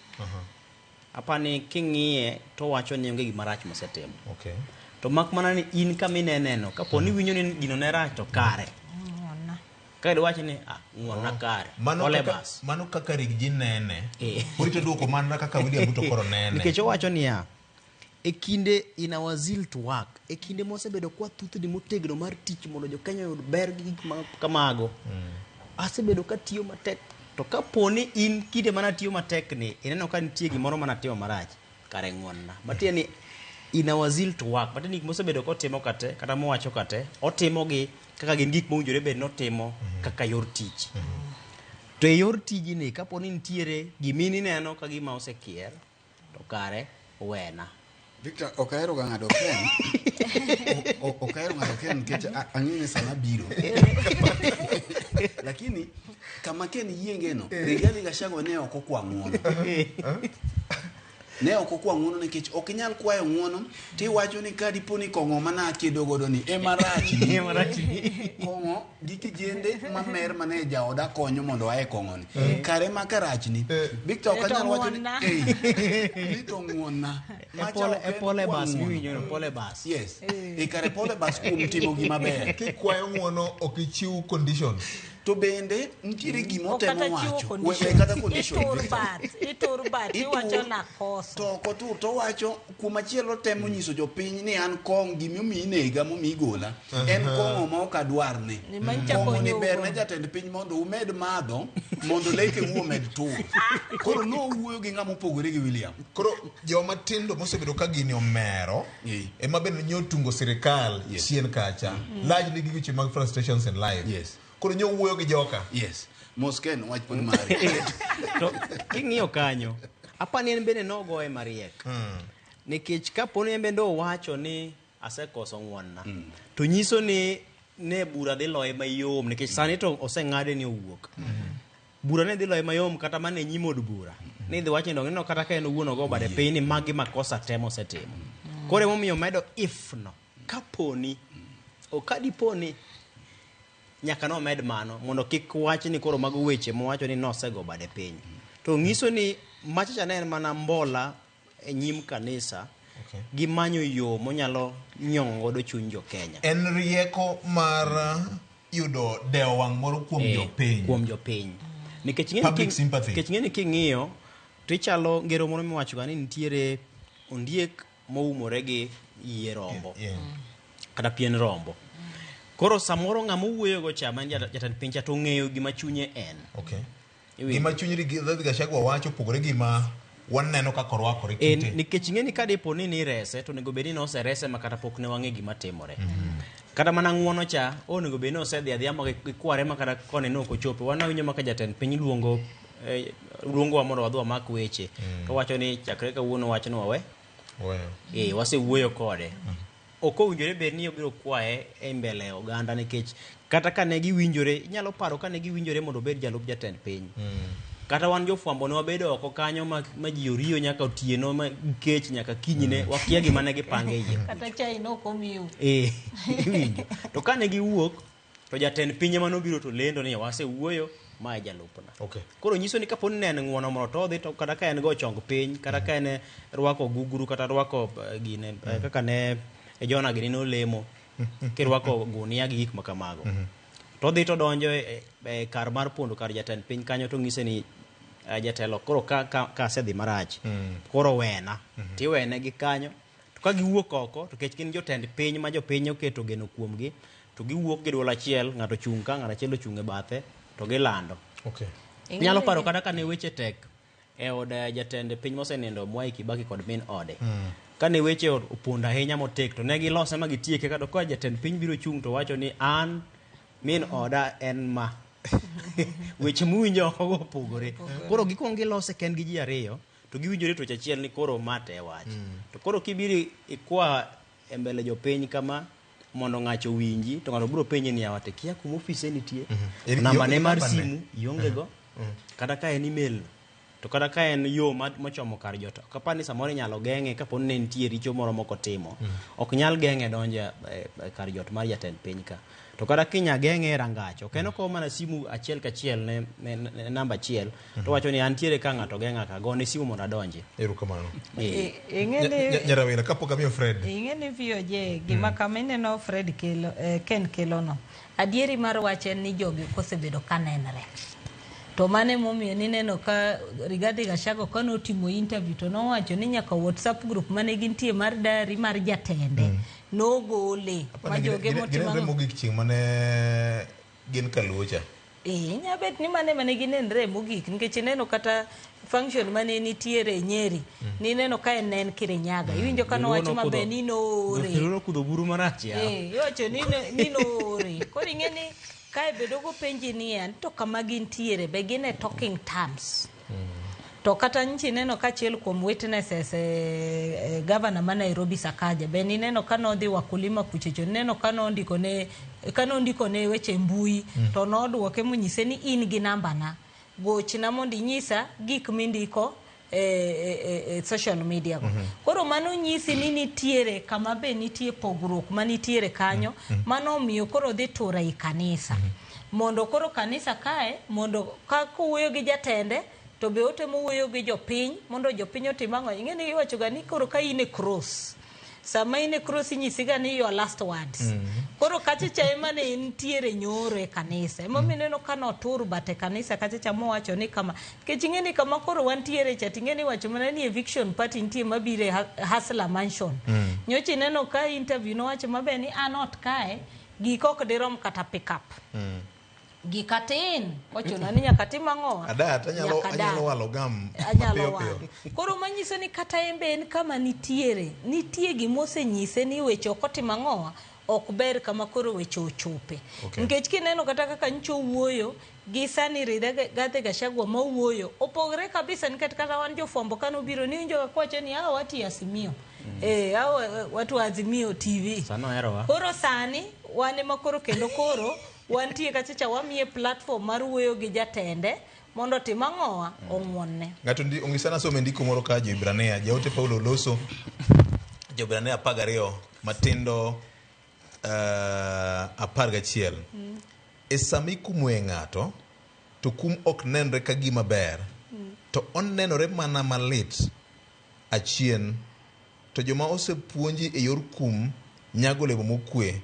Apani king'iye to wacho ni onge gima rach mosetimo. Okay. To mak mana ni in kama ineneno kapo ni iwinjo ni gino ne rach to kare. Ka iwacho ni ah ng'uonna kare. Mano Pole kaka, bas. mano kaka rig ji nene. Orito duoko mana kaka William Ruto koro nene. Nikech owacho niya, e kinde in our zeal to work, e kinde mosebedo kwa thuthni motegno mar tich mondo jo-Kenya oyud ber gi gik ma kamago. Asebedo katiyo matek to kapo ni in kinde mana tiyo matek ni ineno ka nitie gimoro mana timo marach kare ng'uonna. Matiende ni in our zeal to work, matiende ni gik mosebedo kotimo kate kata mowacho kate, otimogi kaka gin gik mowinjore bed notimo kaka yor tich. To e yor tijni kapo ni nitiere gima ineno ka gima osekier to kare wena. Victor, ok ahero ga ng'ado ken. Ok ahero ng'ado ken nikech ang'eyo ni sama biro. Lakini kama ken yienge no, Rigathi Gachagua ne ok okwa ng'uono. Ne ok okwa ng'uono nikech ok inyal kwayo ng'uono tiwacho ni ka dipo ni kong'o mana akedo godo ni ema rachni. Ema rachni. Kong'o gi kijende mamer mane jaoda konyo mondo ae kong'o ni. Kare ma karachni. Victor ok To anyal wacho ni ng'uonna. "Ei, ni to ng'uonna. E Macha pole, ok e en pole kwa bas ng'uono. miwinjo no, pole bas. Yes. E kare pole bas kuom timo gima ber. Kikwayo ng'uono ok ichiw conditions. To bende nitiere gima Ok otemo kata chiwo wacho. We, we conditions. kata condition. Itur Victor. bat, itur bat, Itur. iwacho nakoso. To ok otur to owacho kuom achielo temo nyiso jopiny ni an kong gimomiyo inega momiyo igola en kong'o ma ok adwar ni. Ni mancha Kong'o ni konyo ber ne ugo. jatend piny mondo umed madho mondo lekeu omed tur. Koro nowuoyo gi ng'ama opogore gi William. Koro joma tindo mosebedo ka gini omero ema bende nyo tungo sirikal chien kacha. Largely gi weche mag frustrations in life. Yes. Koro nyo wuoyo gi joka. Yes. Mosken wach pod mari. To king'iyo kanyo, apani en bende nogoye mariek. Nikech kapo ni en bende owacho ni asekoso ng'uonna, to nyiso ni ne bura dhi loye mayom nikech sani to oseng'ade ni owuok. Bura ne dhi loye mayom kata mana e nyim od bura. Ni idhi wach ni dong' ineno kata ka en owuon ogo bade piny ni magi makosa te mosetimo. Koro emomiyo omedo if no. Kaponi, o ka dipo ni nyaka nomed mano mondo kik wach ni koro mago weche mowacho ni nosego bade piny. To nyiso ni machacha ne en mana mbola e nyim kanisa Okay. gi manyo yo monyalo nyong'o godo chuny jo Kenya. En rieko mar yudo dewo wang' moro kuom jopiny. Kuom jopiny. Nikech ing'e ni Public sympathy. Nikech ing'e ni king'iyo to ichalo ngero moro miwacho ga ni nitiere ondiek moumore gi yie rombo. Kata pien rombo. Koro samoro ng'ama owuoyogo cha ma en jatend piny cha to ong'eyo gima chunye en. Okay. Iwinjo? Gima chuny Rigathi Gachagua wacho opogore gi ma waneno kaka orwakore En, kite. nikech ing'e ni ka dipo ni nirese to onego bed ni noserese ma kata pok ne wang'e gima timore. Kata mana ng'uono cha onego bed ni osedhi adhiya ma gikware ma kata koni ne ok ochopo. Wan awinjo ma ka jatend piny luongo luongowa mondo wadhi wamak weche. To wacho ni chakre kawuono wachno wawe. Wasewuoyo kode. Ok owinjore bed ni obiro kwaye e mbele oganda nikech kata ka ne giwinjore, inyalo paro ka ne giwinjore mondo obed jalup jatend piny. Kata wan jofwambo ne wabedo oko kanyo ma ji oriyo nyaka otieno ma kech nyaka kinyne wakia gima ne gipango e iye. Kata chai ne ok omiu. Iwinjo. To kane giwuok to jatend piny ema nobiro to lendo ni wasewuoyo ma e jalupna. Okay. Koro nyiso ni kapo ni ne en ng'uono moro to odhi to kata ka en go chong piny kata ka en rwako gugru kata rwako gine kaka ne Jona gini nolemo kirwako gunia gi gik ma kamago. To odhi to donjo e kar mar pondo kar jatend piny kanyo to ng'ise ni jatelo koro ka asedhi marach koro wena tiwene gi kanyo. To ka giwuok oko to kech gin jotend piny ma jopiny oketo geno kuomgi to giwuok gi duol achiel, ng'ato ochung' ka, ng'ato achiel ochung' e bathe to gilando. Okay. Inyalo paro kata ka ne weche tek e od jatend piny mosenindo Mwai Kibaki kod min ode. Kane weche opondo ahinya motek to ne gilose ma gitieke kata ka jatend piny biro chung' to wacho ni an min oda en ma. Weche muwinjo oko go opogore. Koro gikwongo gilose kendgi ji ariyo To giwinjore tuoche achiel ni koro ma to e wach. To koro kibiro ikwa e mbele jopiny kama mondo ng'acho owinji to ng'ato biro penji ni yawa to ikia kuma ofise nitie. Namba ne mar simu ionge go. Kata ka en email to kata ka en yo mochomo kar jot ok apar ni samoro inyalo geng'e kapo ni ne nitie richo moro mok otimo. Ok nyal geng'e donjo e kar jot mar jatend piny ka. To kata kinya geng'e e rangach, ok en okowo mana simu achiel kachiel ne, ne, ne namba achiel to wacho ni antiere ka ng'ato geng'a ka gone simu mondo adonji. Erokamano. Eh. Ing'e ni Nyarawera kapok amiyo Fred. Ing'e ni VOJ gima kama ineno Fred kelo Ken kelo no. Adieri mar wach en ni jogi ok osebedo ka nenre. To mano emomiyo nineno ka Rigathi Gachagua kane otimo interview to nowacho ni nyaka WhatsApp group mane gintie mar diary mar jatende nogole ma joge motimo Ginenre ang'o? mogik chieng' mane gin kaluo cha. Eh, inya bet ni mane mane ginenre mogik nikech ineno kata function mane nitiere Nyeri nineno ka en ne en Kirinyaga iwinjo ka nowacho maber ni noore Joluo nokudho buru marach yawa. Eh, iwacho ni ni noore koro ing'e ni kae bedo gopenji niya ni to kama gintiere be gin e talking terms to kata nchi ineno ka achiel kuom witnesses governor ma Nairobi Sakaja be nineno ka nodhi Wakulima kuchecho nineno ka nondiko ne ka nondiko ne weche mbui to nodwoke monyise ni in gi namba na gochna mondo inyisa gik mindiko e social media go. Koro mano nyisi ni nitiere kama be nitie pogruok manitiere kanyo mano omiyo koro dhi tura i kanisa mondo koro kanisa kae mondo ka kowuoyo gi jatende to be otemo wuoyo gi jopiny mondo jopiny otim ang'o ing'e ni iwacho ga ni koro ka in e cross sama in e cross inyisi ga ni your last words koro kacha cha ema ne nitiere nyoro e kanisa emomiyo ineno ka notur bat e kanisa kacha cha mowacho ni kama nikech ing'e ni kama koro wantiere cha ting'e ni iwacho mana ni eviction party nitie mabiro e Hustler Mansion nyocha ineno ka interview nowacho maber ni an ot kae gik ok dirom kata pick up gik atin ochuno ni nyaka tim ang'o Adat anyalo Nyaka anyalo dat. walo gam anyalo mapiyo piyo. walo koro manyiso ni kata en be en kama nitiere nitie gima osenyise ni weche ok otimo ang'owa ok ber kama koro weche ochope Okay. nikech kineno kata kaka nyicha owuoyo gi sani Rigathi Gachagua ma owuoyo opogore kabisa nikech kata wan jofwambo kane obiro niwinjo ga kowacho ni hawa watu ya Azimio eh hawa watu wa Azimio TV Sano oherowa. koro sani wan ema koro kendo koro wantie kacha cha wamiye platform mar wuoyo gi jatende mondo otim ang'owa ong'wonne Ng'ato ong'isa nasome ndiko moro ka Jo-Hibrania, jaote Paulo loso Jo-Hibrania 12 matindo 11. E sama ikumoe ng'ato, to kum ok nenre ka gima ber, to onenore mana malit achien. To joma osepuonji e yor kum nyago olemo mokwe,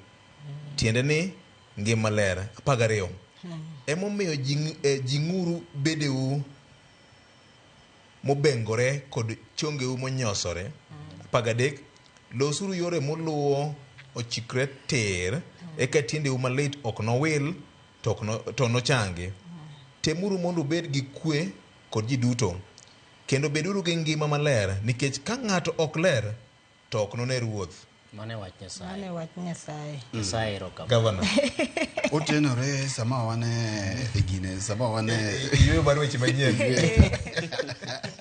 tiende ni ngima ler. 12. Emomiyo jing'uru bedeu mobengore kod chongeu monyosore. 13. Losuru yore moluwo ochikre tir, eka tiendeu malit ok nowil to ok to nochangi. Temuru mondo ubed gi kwe kod ji duto, kendo beduru gi ngima maler, nikech ka ng'ato ok ler, to ok none Ruoth. Mano e wach Nyasaye. Mano e wach Nyasaye. Nyasaye erokamano. Governor. Otenore sama wane e gine, sama wane Yueyo mar weche manyien.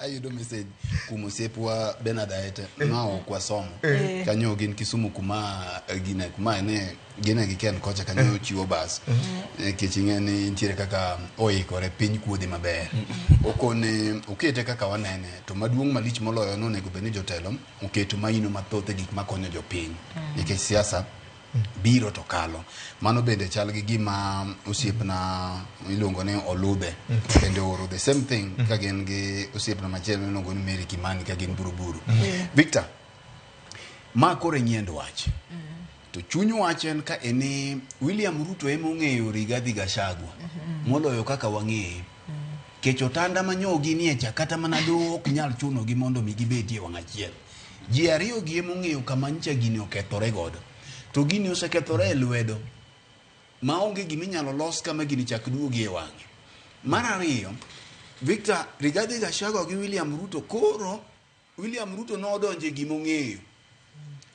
Ayudo message kuom osiepwa Bernard Aete ma ok wasomo. Kanyo gin Kisumu kuma gine kuma ne gine gi Ken kocha kanyo chiwo bas. Nikech ing'e ni nitiere kaka oikore piny kuodhi maber. Okone okete kaka wanene to maduong' malich moloyo nonego bed ni jotelo oketo maino mathoth e gik makonyo jopiny. Nikech siasa biro to kalo. Mano bende chal gi gima osiepna iluongo ni Oludhe bende ooro the same thing ka gin gi osiepna machielo miluongo ni Mary Kimani ka gin Buruburu. Victor, ma koro e nyiend wach. To chuny wach en ka eni William Ruto ema ong'eyo Rigathi Gachagua moloyo kaka wang'eye. Kech otanda manyo ginie cha kata mana doho ok nyal chunogi mondo mi gibedie wang' achiel. Ji ariyo gi ema ong'eyo kama nyicha gini okethore godo. To gini osekethore e lwedo maonge gima inyalo los kama gini chak duogi e wang'e. Mar ariyo, Victor, Rigathi Gachagua gi William Ruto koro William Ruto nodonjo e gima ong'eyo.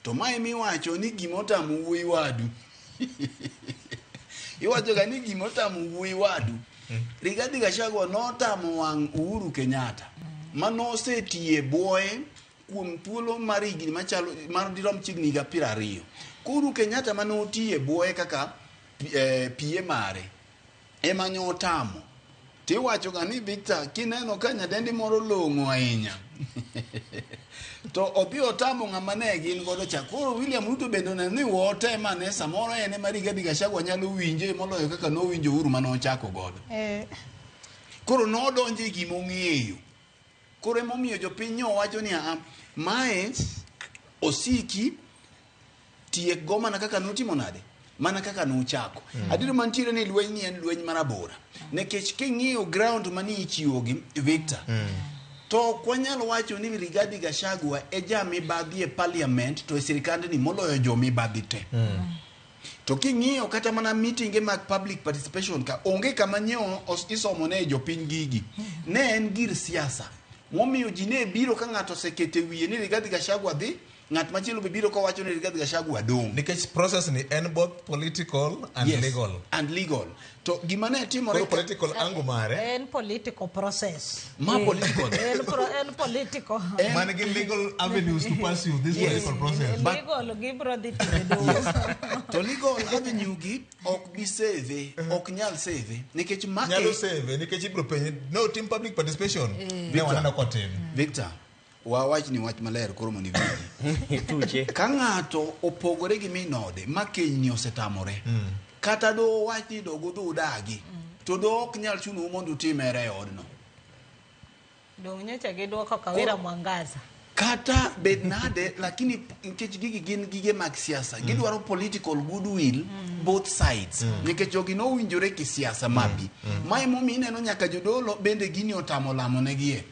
To mae miwacho ni gima otamo wuoyi wadu. Iwacho ga ni gima otamo wuoyi wadu. Rigathi Gachagua notamo wang' Uhuru Kenyatta. Manosetiye bwoye kuom thuolo mar higni machalo mar dirom chiegni higa 20. Koro Uhuru Kenyatta mane otiye bwoye kaka PA mare ema nyo otamo. Tiwacho ga ni Victor kineno ka nyadendi moro long'o ahinya to odhi otamo ng'ama ne gin godo cha. Koro William Ruto bende oneno ni wote mane samoro en ema Rigathi Gachagua nyalo winje moloyo kaka nowinjo Uhuru mane ochako godo. Koro nodonjo e gima ong'eyo. Koro emomiyo jopiny nyo wacho ni aa, mae osiki tiek go mana kaka nutimo nade, mana kaka nuchako. Adier mantiere ni lweny ni en lweny marabora. Nikech king'iyo ground mani ichiwogi Victor, to ok wanyal wacho ni Rigathi Gachagua e jamibadhi e parliament to e sirikandni moloyo jomibadhi te. To king'iyo kata mana meetinge mag public participation ka onge kama nyo isomo ne jopiny gigi. Ne en gir siasa. Momiyo ji ne biro ka ng'ato osekete wiye ni Rigathi Gachagua dhi, ng'at machielo be biro kowacho ni Rigathi Gachagua dong'. Nikech process ni en both political and Yes, legal. And legal. To gima ne timore Koro political angle mare En political process. Ma political. En political. Man gi legal avenues to pursue this political process. Legal gibro dhi tiyo doho. To legal avenue gi ok bi save, ok nyal save nikech ma Nyalo save nikech ibro penje no tim public participation. Ne waneno kotim. Victor, wawach ni wach maler koro mondo iwinji. Ka ng'ato opogore gi min ode ma kenyni osetamore, kata do wach ni dogo dhi udagi, to do ok nyal chunou mondo utim hera e odno. Dong' nyocha giduoko Kawira Mwangaza. Kata bed nade, lakini nikech gigi gin gige mag siasa, gidwaro political goodwill both sides. Nikech jogi nowinjore kisiasa mabi. Ma emomiyo ineno nyaka jodolo bende gini otamo lamo negie.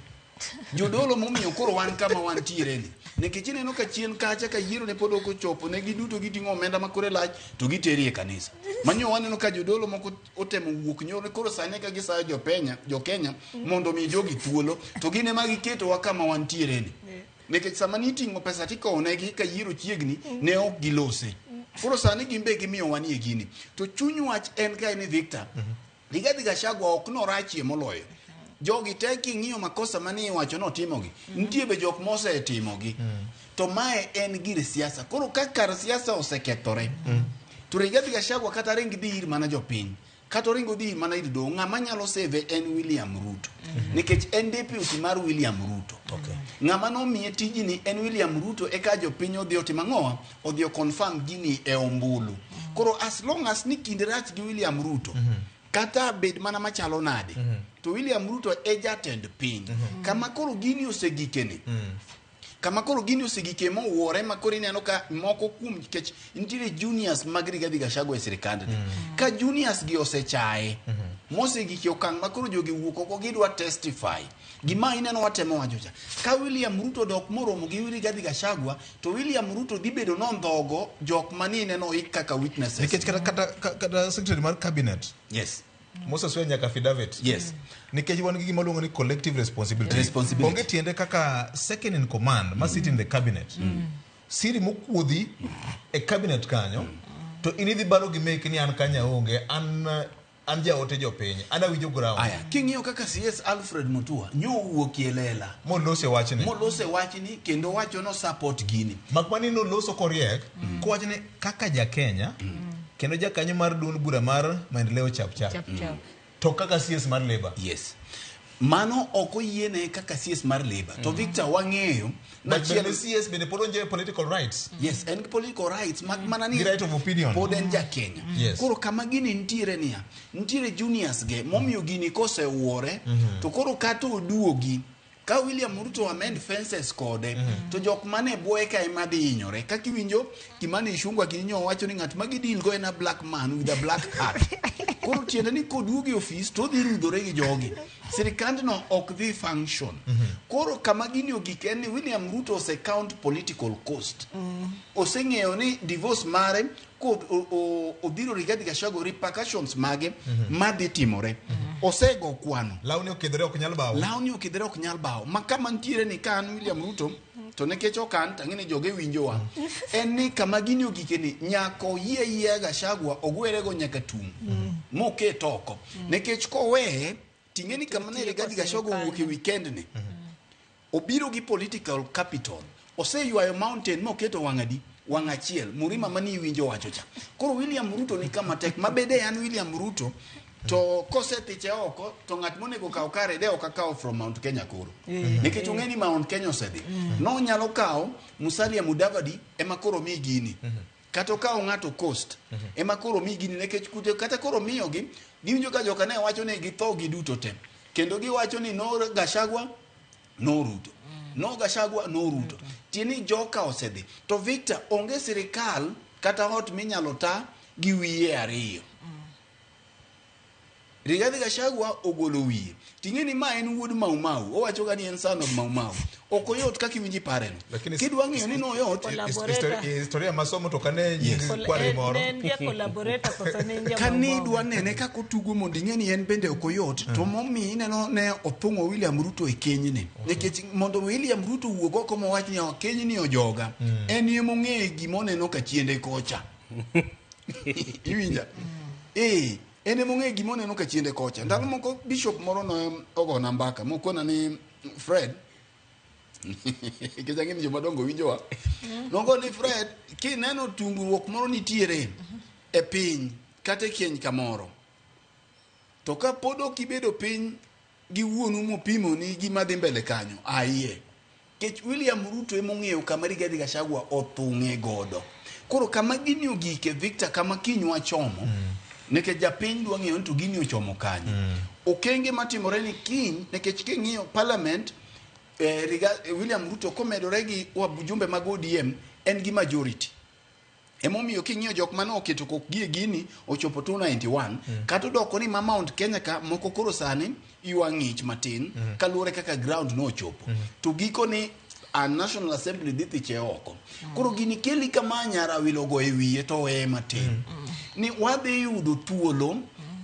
Jodolo momiyo koro wan kama wantiere ni. Nikech ineno ka chien kacha ka yiero ne pod ok ochopo, ne giduto giting'o omenda ma kore lach to giteri e kanisa. Manyo waneno ka jodolo moko otemo wuok nyoro koro sani ka gisayo jopenya, jo-Kenya mondo omi jogi thuolo to gin ema giketowa kama wantiere ni. Nikech sama niting'o pesa tikowo negi ka yiero chiegni ne ok gilose. Koro sani gin be gimiyo wanie gini. To chuny wach en kae ni Victor, Rigathi Gachagua ok norachie moloyo. Jogi te king'iyo makosa mane iwacho notimogi, nitie be jok mosetimogi. To mae en gir siasa. Koro ka kar siasa osekethore, to Rigathi Gachagua kata ring dhi ir mana jopiny, kata oringo dhi mana ir doho, ng'ama nyalo save en William Ruto. Nikech en deputy mar William Ruto. Ng'ama nomiye tijni en William Ruto eka jopiny odhi otimo ang'owa? Odhi o confirm gini e ombulu. Koro as long as ni kinde rach gi William Ruto, kata bed mana machalo nade, to William Ruto e jatend piny. Kama koro gini osegikeni, kama koro gini osegike mowuore ma koro ineno ka moko kuom nikech nitiere juniors mag Rigathi Gachagua e sirikandni. Ka juniors gi osechaye, mosegike okang' ma koro jogi wuok oko gidwa testify. Gima ineno watemo wacho cha. Ka William Ruto dok moromo gi Rigathi Gachagua, to William Ruto dhi bedo nondhogo jok mani ineno oik kaka witnesses. Nikech kata secretary mar cabinet. Yes. Moses Swear nyaka affidavit. Yes. Nikech wan gi gima luongo ni collective responsibility. Responsibility. Onge tiende kaka second in command ma sit in the cabinet. Siri mokuodhi e cabinet kanyo, to in idhi baro gi meki ni an kanya onge, an jaote jopiny, an awinjo ground. Aya, king'iyo kaka CS Alfred Mutua nyo owuok e lela. Molose wachni. Molose wachni kendo wacho no support gini. Mak mani noloso koriek, kowacho ni kaka ja Kenya, kendo jakanyo mar duond bura mar Maendeleo Chap Chap. Chap Chap. To kaka CS mar Labour. Yes. Mano ok oyiene kaka CS mar Labour. To Victor wang'eyo But bende CS bende pod onge political rights. Yes, en gi political rights mak mana ni Gi right of opinion. Pod en ja Kenya. Yes. Koro kama gini nitiere niya, nitiere juniors ge momiyo gini kosewuore to koro kata oduogi ka William Ruto amend fences kode to jok mane bwoye ka ema dhi hinyore. Kaka iwinjo Kimani Ichung'wa gini nyo wacho ni ng'at ma gidil go en a black man with a black hat. Koro tiende ni koduogo e ofis to odhi rudhore gi jogi. Sirikandno ok dhi function. Koro kama gini ogik en ni William Ruto ose count political cost. Oseng'eyo ni divorce mare odhiro Rigathi Gachagua repercussions mage madhi timore. Osego kwano. Lawni okidhore ok nyal bawo. Lawni okidhore ok nyal bawo. Ma kama nitiere ni ka an William Ruto to nikech ok an to ang'e ni joge winjowa. En ni kama gini ogike ni nyaka oyie yie Gachagua ogwerego nyaka tung'. Moket oko. Nikech koweye ting'e ni kama ne Rigathi Gachagua owuok e weekend ni. Obiro gi political capital. Oseywayo mountain moketo wang' adi? Wang' achiel. Murima mani iwinjo wacho cha. Koro William Ruto ni kama tek. Mabede an William Ruto to kosethiche oko to ng'at monego kaw kare de ok akawo from Mount Kenya koro. Nikech ong'e ni Mount Kenya osedhi. Nonyalo kawo Musalia Mudavadi ema koro mi gini. Kata okawo ng'ato Coast ema koro mi gini nikech kute kata koro miyogi giwinjo ka joka ne wacho ni githo giduto te. Kendo giwacho ni no Gachagua no Ruto. No Gachagua no Ruto. Tiende ni joka osedhi. To Victor onge sirikal kata ot minyalo ta gi wiye ariyo. Rigathi Gachagua ogolo wiye. Ting'e ni ma en wuod Mau Mau. Owacho ga ni en son of Mau Mau. Ok oyot kaka iwinji pareno. Kidwa ng'eyo ni noyot. Historia masomo to kane nying kware moro. Ne en ja collaborator koso ne en ja Kane Mau Mau? idwa nene kaka otugo mondo ing'e ni en bende ok oyot to momiyo ineno ne othung'o William Ruto e kenyni. Nikech mondo William Ruto wuog oko mowach ni "Oh, kenyni ojoga. En emong'eyo gima oneno ka chiende kocha. Iwinja? Eh, en emong'eyo gima oneno ka chiende kocha. Ndalo moko bishop moro ne ogona mbaka mokona ni Fred nikech ang'e ni jomadongo winjowa. Nogo ni Fred, kineno tungruok moro nitiere e piny kata e keny kamoro, to ka pod ok ibedo piny gi wuonu mopimoni gima dhi mbele kanyo, aiye. Kech William Ruto emong'eyo kama Rigathi Gachagua othung'e godo. Koro kama gini ogike Victor, kama kiny wachomo, nikech japiny dwa ng'eyo ni to gini ochomo kanye. Okenge matimore ni kiny, nikech king'iyo parliament, William Ruto komedore gi wajumbe mag ODM en gi majority. Emomiyo king'iyo jok mane oketo kokgi e gini ochopo 291 kata odoko ni ma Mount Kenya ka moko koro sani ywa ng'ich matin kaluwore kaka ground nochopo. To giko ni a National Assembly dhi thiche oko. Koro gini keli kama nyara wilo go e wiye to weye matin. Ni wadhi yudo thuolo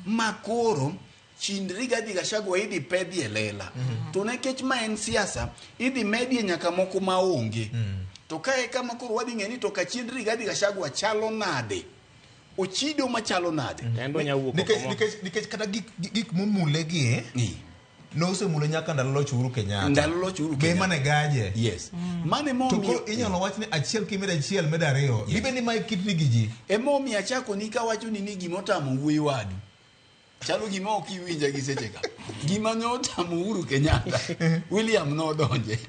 ma koro chind Rigathi Gachagua idhi pedhi e lela. To nikech ma en siasa, idhi medie nyaka moko ma onge. To kae kama koro wadhi ng'e ni to ka chiend Rigathi Gachagua chalo nade? Ochido machalo nade? Nikech kata gik momule gi nosemule nyaka ndalo loch Uhuru Kenyatta. Ndalo loch Uhuru Be Kenyatta. mane gaje. Yes. Mane To momiyo koro inyalo wach ni achiel kimedo achiel medo ariyo. Dibe ni mae kitni gi ji. Emomiyo achako ni kawacho ni gima otamo wuoyi wadu. Chalo gima ok iwinja gi seche ka. Gima ne otamo Uhuru Kenyatta, William nodonje.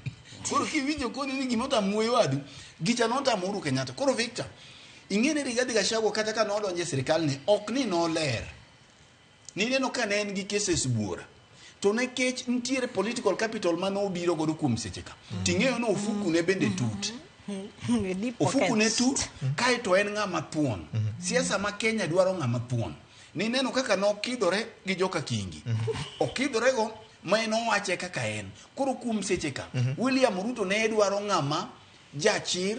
Koro kiwinjo koni ni gima otamo wuoyi wadu, gicha notamo Uhuru Kenyatta. Koro Victor, ing'e ni Rigathi Gachagua kata ka nodonje e sirikal ni ok ni noler. Nineno ka ne en gi cases buora. To nikech nitiere political capital mane obiro godo kuom seche ka. Ting'eyo ni ofuku ne bende tut. Deep Ofuku ne pockets. tut, kaeto en ng'ama thuon. Siasa ma Kenya dwaro ng'ama thuon. Nineno kaka nokidhore gi joka Kingi. Okidhorego ma en owache kaka en. Koro kuom seche ka, William Ruto ne dwaro ng'ama jachir,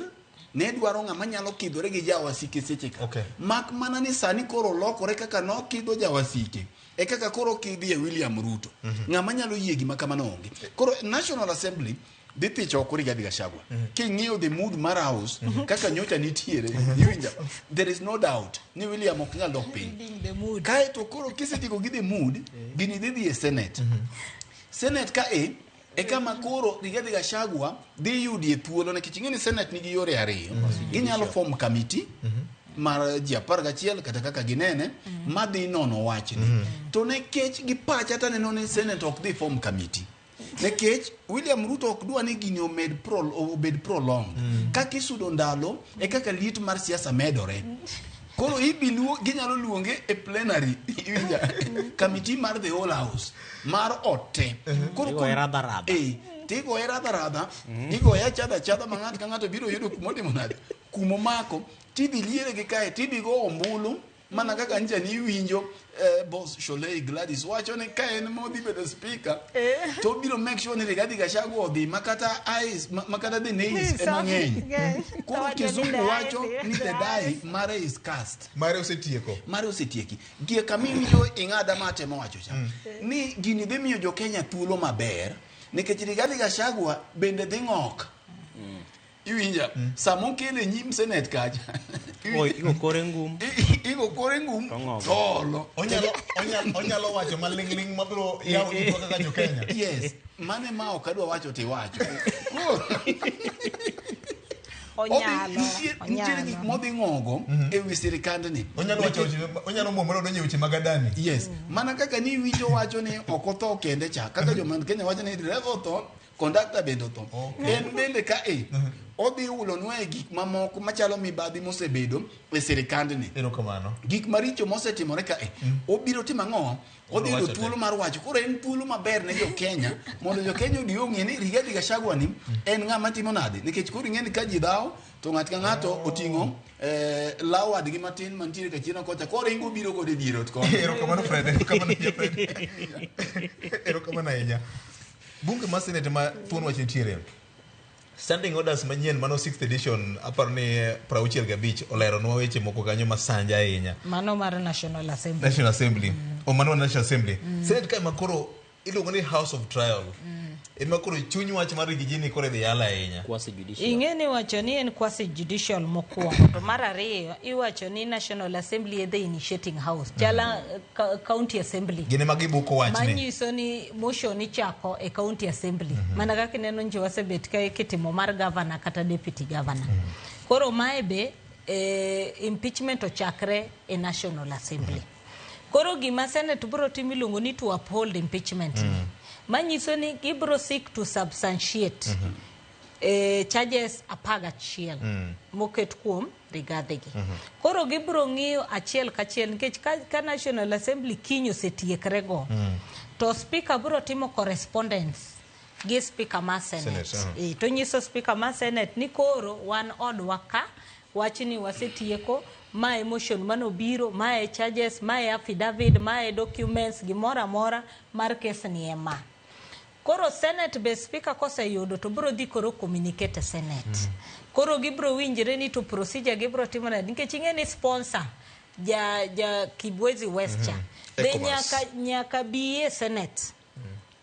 ne dwaro ng'ama nyalo kidhore gi jawasike seche ka. Mak mana ni sani koro olokore kaka nokidho jawasike, e kaka koro okidhie William Ruto. Ng'ama nyalo yie gima kamano onge. Koro National Assembly dhi thicho oko Rigathi Gachagua. King'iyo the mood mar house, kaka nyocha nitiere, iwinja, there is no doubt ni William ok nyal dok piny. Reading the mood. Kaeto koro kisetieko gi the mood, gini dhi dhi e Senate. Senate ka e, e kama koro Rigathi Gachagua dhi yudie thuolo nikech ing'e ni Senate nigi yore ariyo. Ginyalo form committee mar ji 11 kata kaka ginene madhi nono wachni. To nikech gi pacha taneno ni Senate ok dhi form committee. Nikech William Ruto ok dwa ni gini obed prolonged. Kaka isudo ndalo e kaka liet mar siasa medore. Koro ginyalo luonge e plenary, iwinja? Committee mar the whole house, mar ot te. Koro Igoye radha radha. Tigoye radha radha, igoye achadha achadha ma ng'ato ka ng'ato biro yudo kumotimo nade, kumomako, tidhi liere gi kae, tidhi go ombulu, mana kaka ncha ni iwinjo boss Sholei Gladys wacho ni ka en modhi bedo speaker, to obiro make sure ni Rigathi Gachagua odhi makata ayes, makata the nays ema ng'eny. Koro kizungu wacho ni the die mare is cast. Mare osetieko. Mare osetieki. Gie kama iwinjo ing'ada ma atemo wacho cha. Ni gini dhi miyo jo Kenya thuolo maber, nikech Rigathi Gachagua bende dhi ng'ok. Iwinja? Sama okele nyim Senate kacha. Igo kore ngum. Igo kore ngum. Tong'ogo. Tolo. Onyalo onyalo onyalo wacho maling'ling' mabiro yawo itwa kaka jo Kenya. Yes. Mane ma ok adwa wacho tiwacho. Onyalo, Nitiere gik onyalo. modhi ng'ogo e wi sirikandni. Onyalo wacho weche onyalo muomore odonjo e weche mag Adani. Yes. Mana kaka ni winjo wacho ni ok otho kende cha. Kaka joma Kenya wacho ni dereva otho, kondakta bende otho. En bende ka e odhi ulonwa e gik mamoko machalo mibadhi mosebedo e sirikandni. Erokamano. Gik maricho mosetimore ka e obiro timo ang'o? Odhi yudo Wacho te. thuolo mar wacho. Koro en thuolo maber ne jo Kenya mondo jo Kenya odi ong'e ni Rigathi Gachagua ni en ng'ama timo nade nikech koro ing'e ni ka ji dhawo to ng'at ka ng'ato oting'o law wadgi matin mantiere kachien kocha koro ringo biro godo e dier ot koni. Erokamano Fred, erokamano ahinya Fred. Erokamano ahinya. Bunge mar Senate ma thuon wach nitiere. Standing orders manyien mano 6th edition aparo ni 65 oleronwa weche moko kanyo masanja ahinya. Mano mar National Assembly. National Assembly. O mano mar National Assembly. Senate kae ma koro iluongo ni House of Trial. Ema koro chuny wach mar Rigiji koro idhi yala ahinya. Quasi judicial. Ing'e ni iwacho ni en quasi judicial mokwongo to mar ariyo iwacho ni National Assembly e the initiating house chala county assembly Gin ema gibuko wachni. manyiso ni motion ichako e county assembly mana kaka ineno nje wasebet ka kitimo mar governor kata deputy governor koro mae be impeachment ochakre e National Assembly koro gima Senate biro timo iluongo ni to uphold impeachment ni manyiso ni gibiro seek to substantiate charges 11 moket kuom Rigathi gi. Koro gibiro ng'iyo achiel kachiel nikech ka National Assembly kiny osetiekre go to speaker biro timo correspondence gi speaker mar Senate. Senate, To nyiso speaker mar Senate ni koro wan odwa ka wach ni wasetieko mae motion manobiro mae charges mae affidavit mae documents gimoro amora mar kes ni ema. Koro Senate be speaker koseyudo to biro dhi koro communicate e Senate. Koro gibiro winjre ni to procedure gibiro timo nade nikech ing'e ni sponsor ja Kibwezi West cha be ECOWAS. nyaka bi e Senate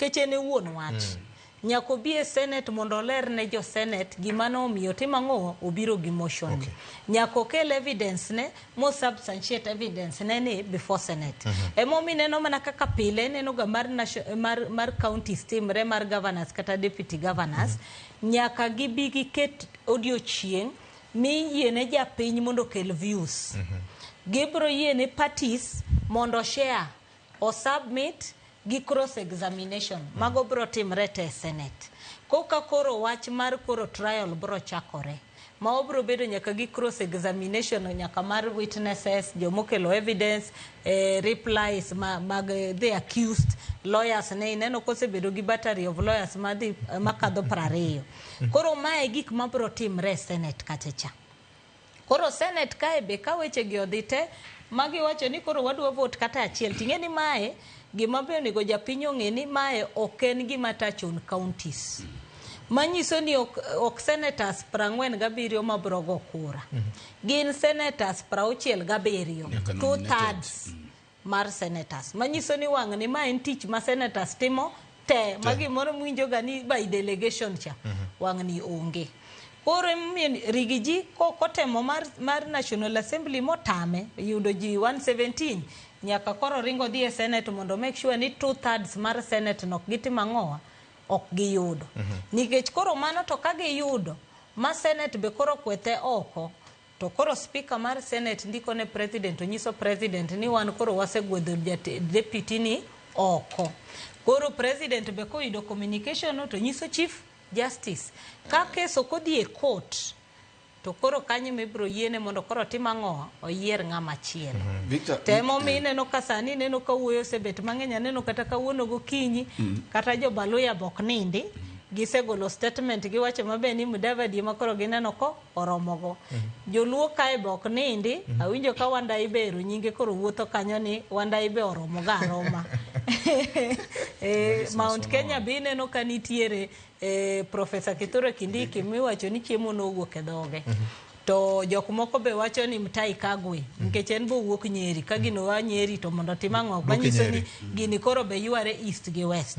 nikech en e wuon wach. Nyaka obi e Senate mondo oler ne jo Senate gima nomiyo timo ang'o obiro gi motion. Okay. Nyaka okel evidence ne mo substantiate evidence ne ni before Senate. Emomiyo ineno mana kaka pile ineno ga mar, mar counties timre mar governors kata deputy governors nyaka gibi giket odiochieng' miyiene japiny mondo okel views. Gibiro yiene parties mondo share o submit gi cross examination mago biro timre te e Senate. Koka koro wach mar koro trial biro chakore ma obiro bedo nyaka gi cross examination nyaka mar witnesses jomokelo evidence replies mag the accused lawyers ne ineno kosebedo gi battery of lawyers madhi makadho 20. Koro mae gik mabiro timre e Senate kacha cha. Koro Senate kae be ka weche gi odhi te magiwacho ni koro wadwa vote kata achiel ting'e ni mae gima be onego japiny ong'e ni mae ok en gima touch on counties. Manyiso ni ok senators 47 mabiro go kura. Gin senators 67, Nyaka two nominated. thirds mar senators. Manyiso ni wang' ni ma en tich ma senators timo te ma gimoro mwinjo ga ni by delegation cha wang' ni onge. Koro emomiyo Rigiji kotemo mar National Assembly motame yudo ji 117 nyaka koro ringo dhi e Senate mondo make sure ni 2/3 mar Senate no ok gitimo ang'owa ok giyudo. Nikech koro mano to ka giyudo ma Senate be koro kwethe oko to koro speaker mar Senate ndiko ne president onyiso president ni wan koro wasegwedho deputy ni oko. Koro president be koyudo communication no to nyiso chief justice ka kes ok odhi e court to koro kanyo mibiro yiene mondo koro otim ang'o oyier ng'ama chielo. Victor, To emomiyo ineno ka sani ineno ka wuoyo osebet mang'eny aneno kata kawuono gokinyi kata jobaluya be ok nindi gisegolo statement giwacho maber ni Mudavadi ema koro gineno ko oromogo. Joluo kae be ok nindi awinjo ka Wandai be ero nyinge koro wuotho kanyo ni Wandai be oromogo aroma. Mount Kenya be ineno ka nitiere Professor Kithure Kindiki miwacho ni chiemo nowuok e dhoge. To jok moko be wacho ni Mutahi Kagwe nikech en be owuok Nyeri ka gino oa Nyeri to mondo otim ang'o Wuok e manyiso ni Nyeri. gini koro be yware east gi west.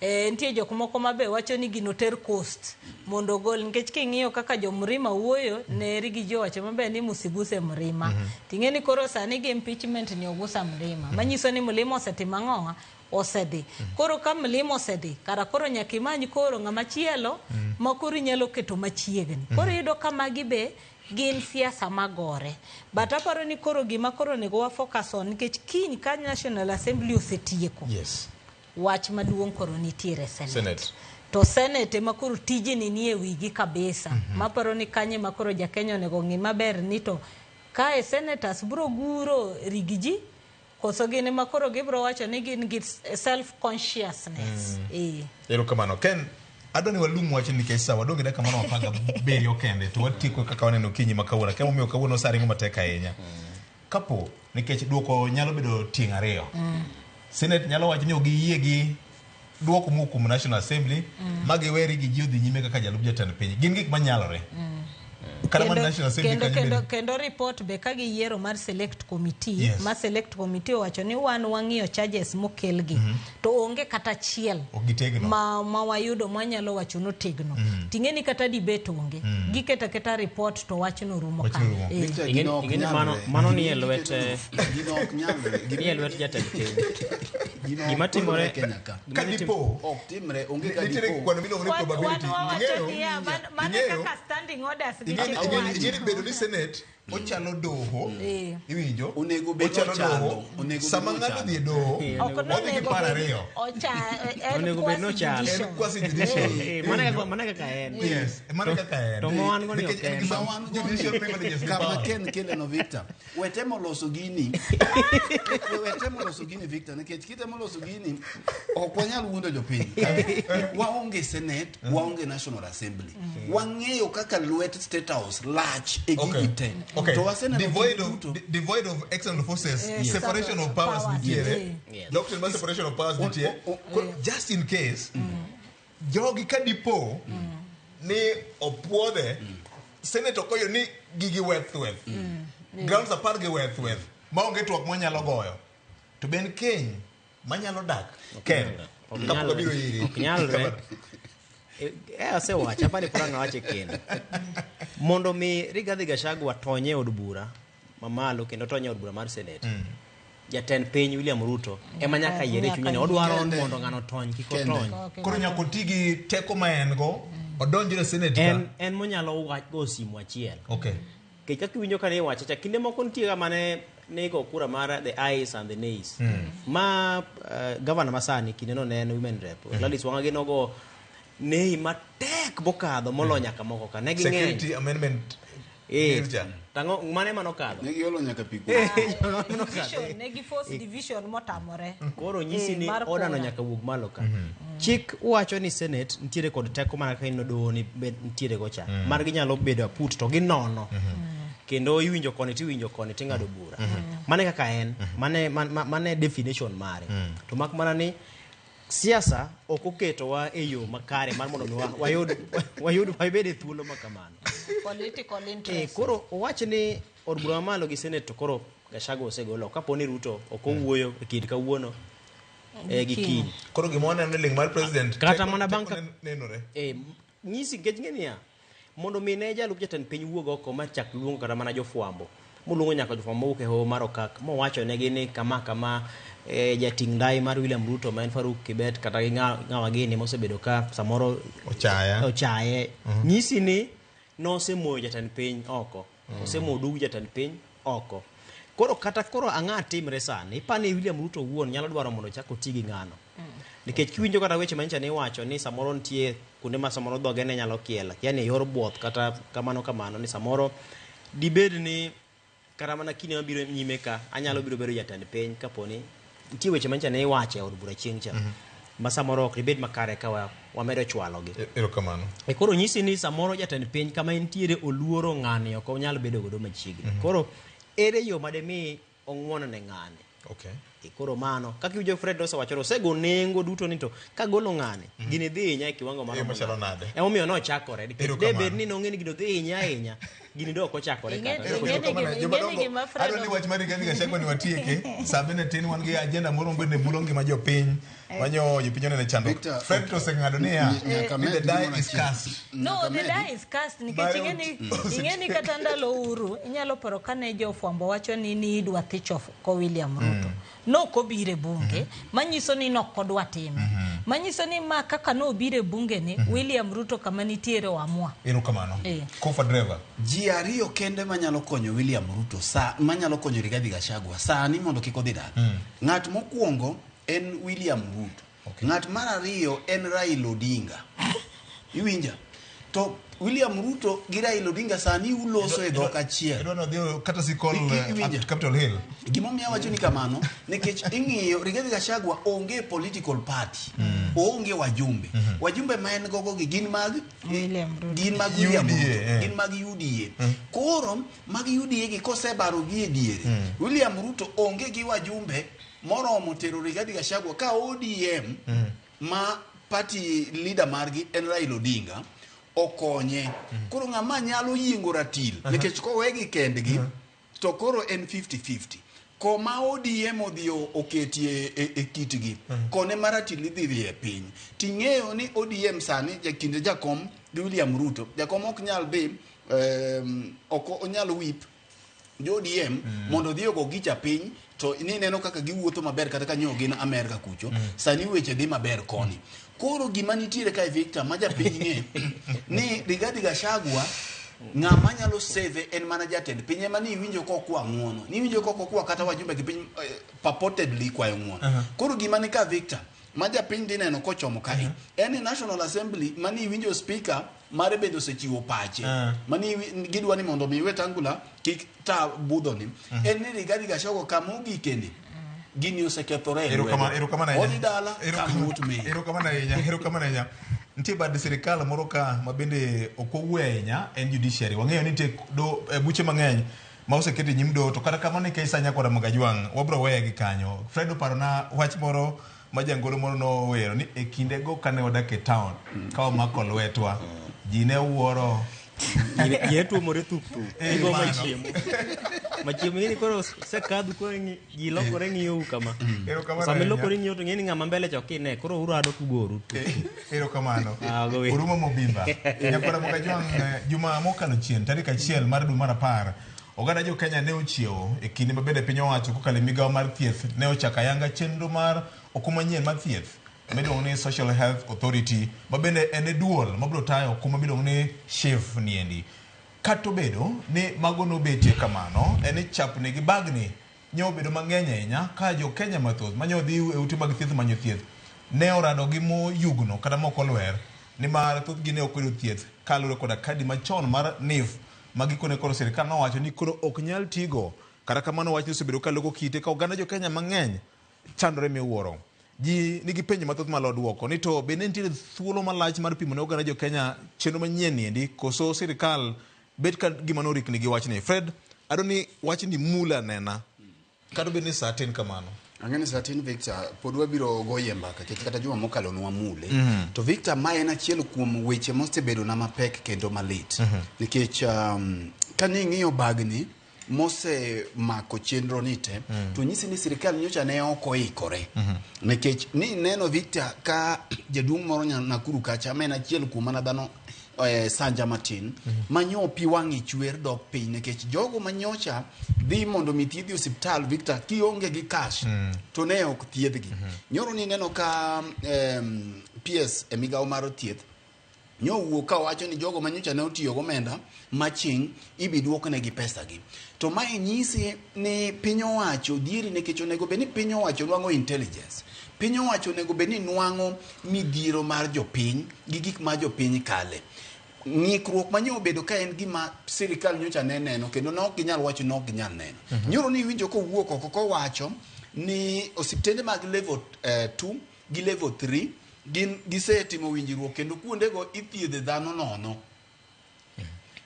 Nitie jok moko ma be wacho ni gino ter coast mondo ogol nikech king'iyo kaka jo Mrima wuoyo ne Riggy G owacho maber ni musiguse Mrima. Ting'e ni koro sani gi impeachment ni ogusa Mlima. Manyiso ni Mlima osetimo ang'owa? Osedhi. Koro ka Mlima osedhi, kara koro nyaka imany koro ng'ama chielo ma koro inyalo keto machiegni. Koro iyudo ka magi be gin siasa magore. But aparo ni koro gima koro onego wa focus on nikech kiny ka National Assembly osetieko. Wach maduong' koro nitiere Senate. Senate. To Senate ema koro tijni nie wigi kabisa. Maparo ni kanye ma koro ja Kenya onego ng'i maber ni to kae senators bro guro Riggy G koso gin ema koro gibro wacho ni gin gi self consciousness. Erokamano. Ken, adwa ni walum wachni nikech sa wadong' gi dakika mano 17 kende to watieko kaka waneno okinyi ma kawuono. Akia momiyo kawuono sa ringo matek ahinya. Kapo nikech duoko nyalo bedo tieng' ariyo. Senate nyalo wacho ni ok giyie gi duoko mowuok kuom National Assembly ma giwe Riggy G odhi nyime kaka jalup jatend piny. Gin gik manyalore. Kata mana National Assembly kanyo bende. Kendo report be ka giyiero mar select committee ma select committee owacho ni wan wang'iyo charges mokelgi to onge kata achiel Ok gitegno. ma wayudo mwanyalo wacho notegno. Ting'e ni kata debate onge. Giketo aketa report to wachno rumo Wachno kanyo. rumo. Victor, Ing'e gino ok ing'e ni mano nyalre. mano ni e lwet Gino ok nyalre. ni e lwet jatend piny. Gino ok Gima timore timre Kenya ka. Ka dipo Ok timre, onge ka nitiere dipo. kwano miluongo ni Wan probability. wawacho Ing'eyo? niya, mano Ing'eyo? kaka standing orders gi Ing'e chik ing'e wacho. bedo ni Senate ochalo doho. Iwinjo? Onego bed Ochalo ochalo. doho. Onego bed Sama ng'ato ochalo. odhi e doho, Ok odhi gi nonego paro bed ariyo. en Onego bed ni quasi ochalo. judicial. En quasi judicial. Mano kaka mano kaka en. Yes, mano kaka en. To ma wan go ni Nikech ok en en. gi Ma wan go ni, judicial privileges gi kama power. Ken keleno Victor, we temo loso gini. We temo loso gini Victor, nikech kitemo loso gini, ok wanyal wuondo jopiny. Waonge Senate, waonge National Assembly. Wang'eyo kaka lwet State House lach e gigi te. Okay. To waseneno Devoid gigi of, duto. devoid of external forces, Yes. separation of powers Powers, nitiere. Yes. Doctrine mar separation of powers nitie. Just in case, jogi ka dipo ni opuodhe, Senate ok oyudo ni gigi weth weth. Grounds 10 gi weth weth. Maonge twak mwanyalo goyo. To be en keny manyalo dak. Ken, Ok kapok nyalre. abiro iri. Ok nyalre. Asewacho, apani pok ang' awache kendo. Mondo mi Rigathi Gachagua tony e od bura mamalo kendo tony e od bura mar Senate. Jatend piny William Ruto ema nyaka yiere e chunye ni odwaro Kende. mondo ng'ano otony kik Kende. otony. Koro nyaka oti gi teko ma en go, odonjre e Senate ka. En monyalo wach go simu achiel. Okay. Nikech kaka iwinjo ka ne iwache cha, kinde moko nitie ga mane ne igo kura mar the ayes and the nays. Ma governor masani kinde no ne en women rep. Gladys Wanga gi nogo nei matek mokadho moloyo nyaka moko ka. Ne ging'eny. Security amendment bill cha. Tang'o mane manokadho? Ne giolo nyaka pi kuom. Division, ne gi force division motamore. Koro nyisi ni Mar order no kura. nyaka wuog malo ka. Chik wacho ni Senate nitiere kod teko mana kaka ineno doho ni nitiere go cha. Margi nyalo bedo aput to ginono. Kendo iwinjo koni tiwinjo koni ting'ado bura. Mane kaka en, mane mane definition mare. To mak mana ni siasa ok oketowa e yo makare mar mondo mi wayud wabed e thuolo ma kamano. Political interest. Koro owach ni od bura mamalo gi Senate to koro Gachagua osegolo kapo ni Ruto ok owuoyo e kind kawuono gi kiny. Koro gima waneno ni ling mar president Kata mana bang' teko nenore. Nyisi nikech ng'e niya, mondo mi ne jalup jatend piny wuog oko ma chak luongo kata mana jofwambo moluongo nyaka jofwambo mowuok e hoho mar Okak mowacho negi ni kama kama jating' ndai mar William Ruto ma en Faruk Kibet kata gi ng'awa gini mosebedo ka samoro Ochaya. ochaye. Nyisi ni nosemoyo jatend piny oko. Osemoyo dug jatend piny oko. Koro kata koro ang'a timre sani, ipani William Ruto owuon nyalo dwaro mondo ochak oti gi ng'ano. Nikech kiwinjo kata weche manyicha ni iwacho ni samoro nitie kuonde ma samoro dhoge ne nyalo kiel, yani e yor buoth kata kamano kamano, ni samoro dibed ni kata mana kinde mabiro nyime ka anyalo biro bedo jatend piny kaponi nitie weche manyicha ne iwacho e od bura chieng' cha. Ma samoro ok dibed makare ka wamedo chwalogi. Erokamano. Koro nyisi ni samoro jatend piny kama entiere oluoro ng'ani ok onyal bedo godo machiegni. Koro ere yo mademi ong'uon ne ng'ani? E koro mano kaka iwinjo Fred osewacho osego nengo duto ni to kagolo ng'ani gini dhi hinya e kiwango E machalo nade? Emomiyo nochakore nikech Erokamano. de bed ni nong'e ni gino dhi hinya ahinya gini do ok ochakore Ing'e- kata. ing'e ni gima- ing'e ni gima Fred Adwa ni wach mar Rigathi Gachagua ni watieke. Sa bende tin wan gi agenda moro bende mulo ngima jopiny. Manyo jopiny onene chandruok. Victor, Fred to oseng'ado niya. Nyaka Ni the med die gimoro is achiel. cast. No, the die is cast nikech Bare ing'eni ot- ing'eni kata ndalo Uhuru inyalo paro kane jofwambo wacho ni ni idwa thich oko William Ruto. Nok obiro e bunge, manyiso ni nok odwa time. Manyiso ni ma kaka nobiro e bunge ni William Ruto kama nitiere oamua. Erokamano. Eh. Kofa driver. Ji ariyo kende manyalo konyo William Ruto sa manyalo konyo Rigathi Gachagua sani mondo kik odhi dala. Ng'at mokwongo en William Ruto. Ng'at mar ariyo en Raila Odinga. Iwinja? To William Ruto gi Raila Odinga sani uloso e dhok achiel. Idwa ni odhi kata sikol Iwinja? at Capitol Hill. Gimomiyo awacho ni kamano nikech ing'iyo Rigathi Gachagua onge political party. Oonge wajumbe. Wajumbe ma en gogo gi gin mag gin mag William UDA, Ruto, eh. gin mag UDA. Koro mag UDA gi kosebaro gi e diere, William Ruto onge gi wajumbe moromo tero Rigathi Gachagua ka ODM ma party leader margi en Raila Odinga okonye. Koro ng'ama nyalo yiengo ratil nikech kowegi kendgi to koro en 50-50. Koma ODM odhi oketie e, e kitgi kone ma ratil idhi dhiye piny ting'eyo ni ODM sani kinde jakom gi William Ruto jakom ok nyal dhi ok onyal wip jo ODM mondo odhi ogo gicha piny to nineno kaka giwuotho maber kata ka nyo gin Amerka kucho sani weche dhi maber koni koro gima nitiere kae Victor ma japiny ng'e ni Rigathi Gachagua ng'ama nyalo save en mana jatend piny ema ni iwinjo kokwa ng'uono ni iwinjo kokwa kata wajumbe gi piny purportedly kwayo ng'uono koro gima ni ka Victor ma japiny dhi neno kochomo kae en ni National Assembly mani iwinjo speaker mare bende osechiwo pache mani gidwa ni mondo mi Wetangula kik ta budhoni en ni Rigathi Gachagua kama ogikeni gini osekethore e Erokamano lwedo. erokamano ahinya. Odhi dala kama ut me Erokamano ahinya, erokamano ahinya. Nitie bad sirikal moro ka ma bende ok wawuoye ahinya en judiciary. Wang'eyo ni nitie do, buche mang'eny ma oseket e nyim doho to kata kamano nikech sa nyakwara Magajwang' wabro weye gi kanyo. Fred oparona wach moro ma jangolo moro nowero ni e kindego kane wadak e town ka wamako lwetwa ji ne wuoro Ji ne tuomore thup thup. Eh, Igo mano. machiemo. Machiemo ing'e ni koro sekadhu koro ji lokore ng'iyou kama. Erokamano Sama ahinya. ilokori ng'iyo to ing'e ni ng'ama mbele cha ok ine koro urado kugoru. Erokamano. Ah, gowi. Oruma Mobimba. Nyakwara Mogajwang' juma mokalo chien tarik 1 mar dwe mar 10 oganda jo Kenya ne ochiewo e kinde ma bende piny owacho kokalo e migawo mar thieth ne ochako ayanga chenro mar okumba manyien mar thieth miluongo ni Social Health Authority ma bende en e duol mabiro tayo okumba miluongo ni SHIF niendi. Kata obedo ni mago nobetie kamano, en ni chapni gi bagni ne obedo mang'eny ahinya ka jo Kenya mathoth mane odhi e ute mag thieth manyo thieth ne orado gi moyugno kata mok olwer nimar thothgi ne ok oyudo thieth kaluwore koda kadi machon mar NHIF ma gikone koro sirikal nowacho ni koro ok nyal tigo. Kata kamano wachni osebedo ka loko kite ka oganda jo Kenya mang'eny chandore miwuoro. Ji nigi penjo mathoth malo duoko ni to be ne nitiere thuolo malach mar pimo ne oganda jo Kenya chenro manyien niendi koso sirikal bet ka gima norikni gi wachni. Fred, adwa ni wachni mula nena kata obed ni sa tin kamano. Ang'e ni satin Victor pod wabiro goye mbaka nikech kata juma mokalo nwamule. To Victor ma en achiel kuom weche mosebedona mapek kendo malit. Nikech kane ing'iyo bagni mosemako chenro ni te to nyisi ni sirikal nyocha ne ok oikore. Nikech ni neno Victor ka jaduong' moro Nakuru kacha ma en achiel kuom mana dhano sanja matin manyo pi wang'e chwer dok piny nikech jogo manyocha dhi mondo mi thiedhi e osiptal Victor kionge gi cash to ne ok thiedhgi. Nyoro ni neno ka PS e migawo mar thieth nyowuok ka wacho ni jogo manyocha ne otiyo gomenda maching ibi duoknegi pesagi. To mae nyisi ni piny owacho dhieri nikech onego bed ni piny owacho nwang'o intelligence. Piny owacho onego bed ni nwang'o midhiero mar jopiny gi gik ma jopiny kale. Ng'ikruok ma nyo obedo ka en gima sirikal nyocha ne neno kendo ne ok ginyal wacho ni ok ginyal neno. Nyoro ni iwinjo kowuok oko kowacho ni osiptende mag level 2 gi level 3 gin gisetimo winjruok kendo kuondego ithiedhe dhano nono.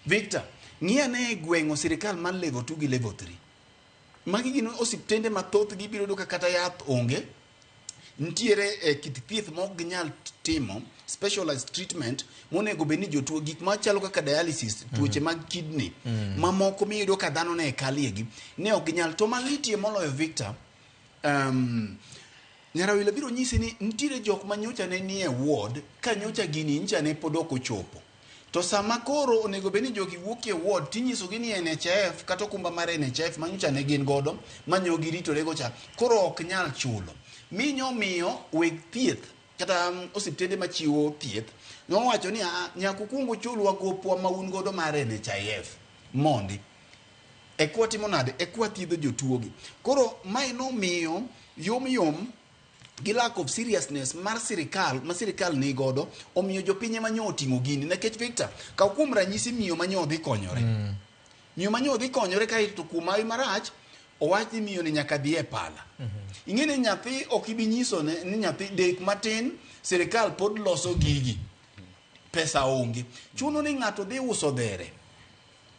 Victor, ng'i ane e gweng'o sirikal mar level 2 gi level 3. Magi gin osiptende ma thothgi ibiro yudo ka kata yath onge. Nitiere eh, kit thieth ma ok ginyal timo specialized treatment monego bed ni jotuo gik machalo kaka dialysis, tuoche mag kidney mamoko miyudo ka dhano ne kaliegi ne ok ginyal. To malitie moloyo Victor, Nyarawila biro nyisi ni nitiere jok ma nyocha ne nie ward ka nyocha gini nyocha ne pod ok ochopo. To sama koro onego bed ni jogi wuok e ward tinyisogi ni NHIF kata okumba mar NHIF ma nyocha ne gin godo ma nyo giritorego cha koro ok nyal chulo. Mi nyomiyo weg thieth kata osiptende machiwo thieth nowacho ni aa nyaka ukuong uchulwa gopwa ma un godo mar NHIF mondi eka watimo nade eka wathiedho jotuo gi. Koro mae nomiyo yom yom gi lack of seriousness mar sirikal ma sirikal ni godo omiyo jopiny ema nyo oting'o gini nikech Victor kaw kuom ranyisi miyo ma nyo dhi konyore miyo ma nyo dhi konyore kaeto to kuom hawi marach owach ni miyo ni nyaka dhi e pala ing'e ni nyathi ok ibi nyiso ne ni nyathi dek matin sirikal pod loso gigi pesa onge chuno ni ng'ato dhi uso dhere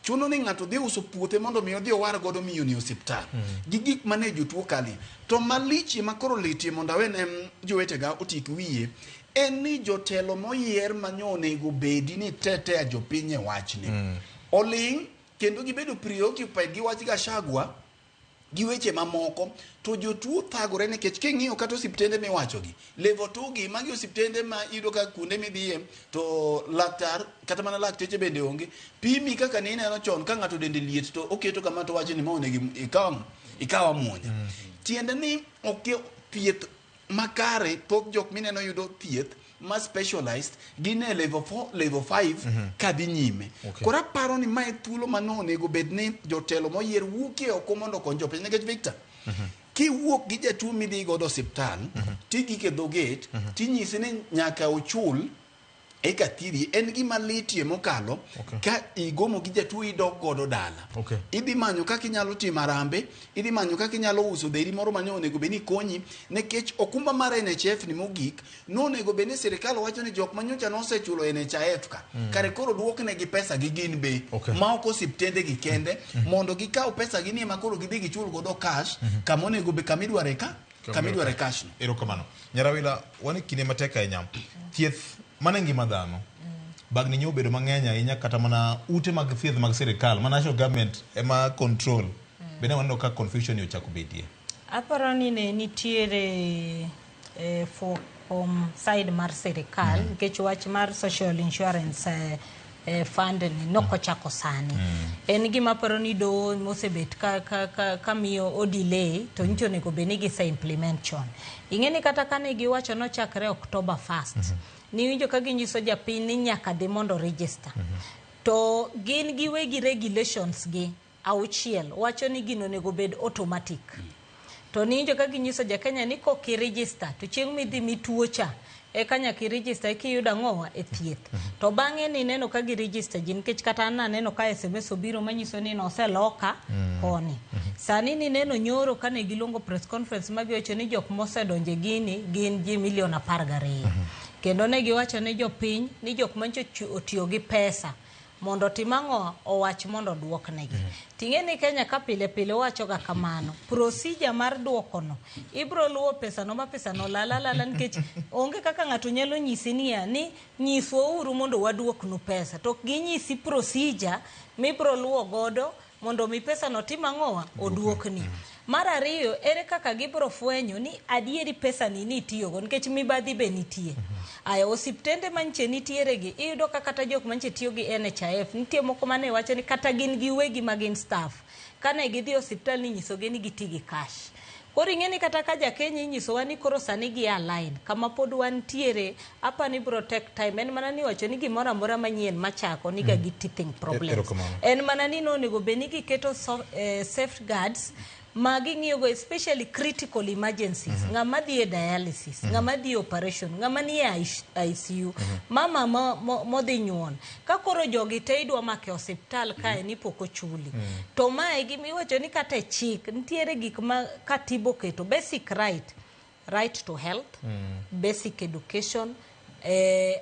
Chuno ni ng'ato dhi uso puothe mondo mi odhi owar godo miyo ni osiptal. Gi gik mane jotuo kalie. To malichie ma koro litie mondo awe ne jowetega otik wiye en ni jotelo moyier ma nyo onego bedi ni tetea jopiny e wachni. Oling' kendo gibedo preoccupied gi wach Gachagua gi weche mamoko to jotuo thagore nikech king'iyo kata osiptende miwachogi level 2 gi magi osiptende ma iyudo ka kuonde midhiye to laktar kata mana lakteche bende onge pimi kaka ne ineno chon ka ng'ato dende liet to oketo kama to wacho ni ma onego ikaw ikaw amuonya tiende ni ok thieth makare thoth jok mineno yudo thieth ma specialized gin e level 4 level 5 kadhi nyime Okay. koro aparo ni mae thuolo ma nonego bed ni jotelo moyier wuokie oko mondo okony jopiny nikech Victor kiwuok gi jatuo midhi godo osiptal tigik e dho gate tinyise ni nyaka ochul eka thiedhi en gima litie mokalo Okay. ka igomo gi jatuo idok godo dala Okay. idhi manyo kaka inyalo timo arambe idhi manyo kaka inyalo uso dheri moro mane onego bed ni konyi nikech okumba mar NHIF ni mogik nonego bed ni sirikal wacho ni jok manyocha nosechulo NHIF ka kare koro duoknegi pesa gi gin be Okay. ma ok osiptende gi kende mondo gikaw pesa gi ni ema koro gidhi gichul godo cash kama onego bed kama idware ka kama idware cash no Erokamano. Nyarawila, wan e kinde matek ahinya. Thieth mana e ngima dhano. Bagni nyo obedo mang'eny ahinya kata mana ute mag thieth mag sirikal ma national government ema control. Bende waneno ka confusion ni ochako bedie. Aparo ni ne nitiere eh, fuok kuom side mar sirikal nikech wach mar social insurance eh, eh, fund ni nokochako sani. En gima aparo ni doho mosebet ka, ka, ka, ka miyo o delay to nyicho onego bed ni gise implement chon. Ing'e ni kata kane giwacho nochakre October 1st. Niwinjo ka ginyiso japiny ni nyaka dhi mondo register. To gin giwegi regulations gi auchiel wacho ni gino onego bed automatic. To niwinjo ka ginyiso ja Kenya ni kok i register to chieng' midhi mituo cha eka nyaka i register eka iyud ang'owa e thieth. To bang'e nineno ka gi register ji nikech kata an naneno ka SMS obiro manyiso ni noseloka koni. Sani nineno nyoro kane giluongo press conference ma giwacho ni jok mosedonje gini gin ji milion 12. Kendo ne giwacho ne jopiny ni jok mancho otiyo gi pesa mondo otim ang'o owach mondo oduoknegi. Ting'e ni Kenya ka pile pile wacho ga kamano. Procedure mar duokono ibro luwo pesano ma pesano lal alala nikech onge kaka ng'ato nyalo nyisi niya ni nyiswa uru mondo waduoknu pesa to ok ginyisi procedure mibro luwo godo mondo mi pesano tim ang'owa oduokni. Mar ariyo, ere kaka gibro fwenyo ni adieri pesani nitiyogo nikech mibadhi be nitie. Aya, osiptende manche nitiere gi, iyudo ka kata jok manche tiyo gi NHIF, nitie moko mane wacho ni kata gin giwegi ma gin staff, kane gidhi e osiptal ninyisogi ni giti gi cash. Koro ing'e ni kata ka ja Kenya inyisowa ni koro sani gi align, kama pod wantiere, apa ni bro take time, en mana ni wacho ni gimoro amora manyien machako niga gi teething problems. Erokamano. En mana ni nonego bed ni giketo so, safeguards ma ging'iyogo especially critical emergencies. Ng'ama dhi e dialysis, ng'ama dhi e operation, ng'ama nie ICU, mama modhi nyuol. Ka koro jogi te idwa make osiptal kae ni pok ochuli. To mae gima iwacho ni kata e chik nitiere gik ma katiba oketo basic right, right to health, basic education,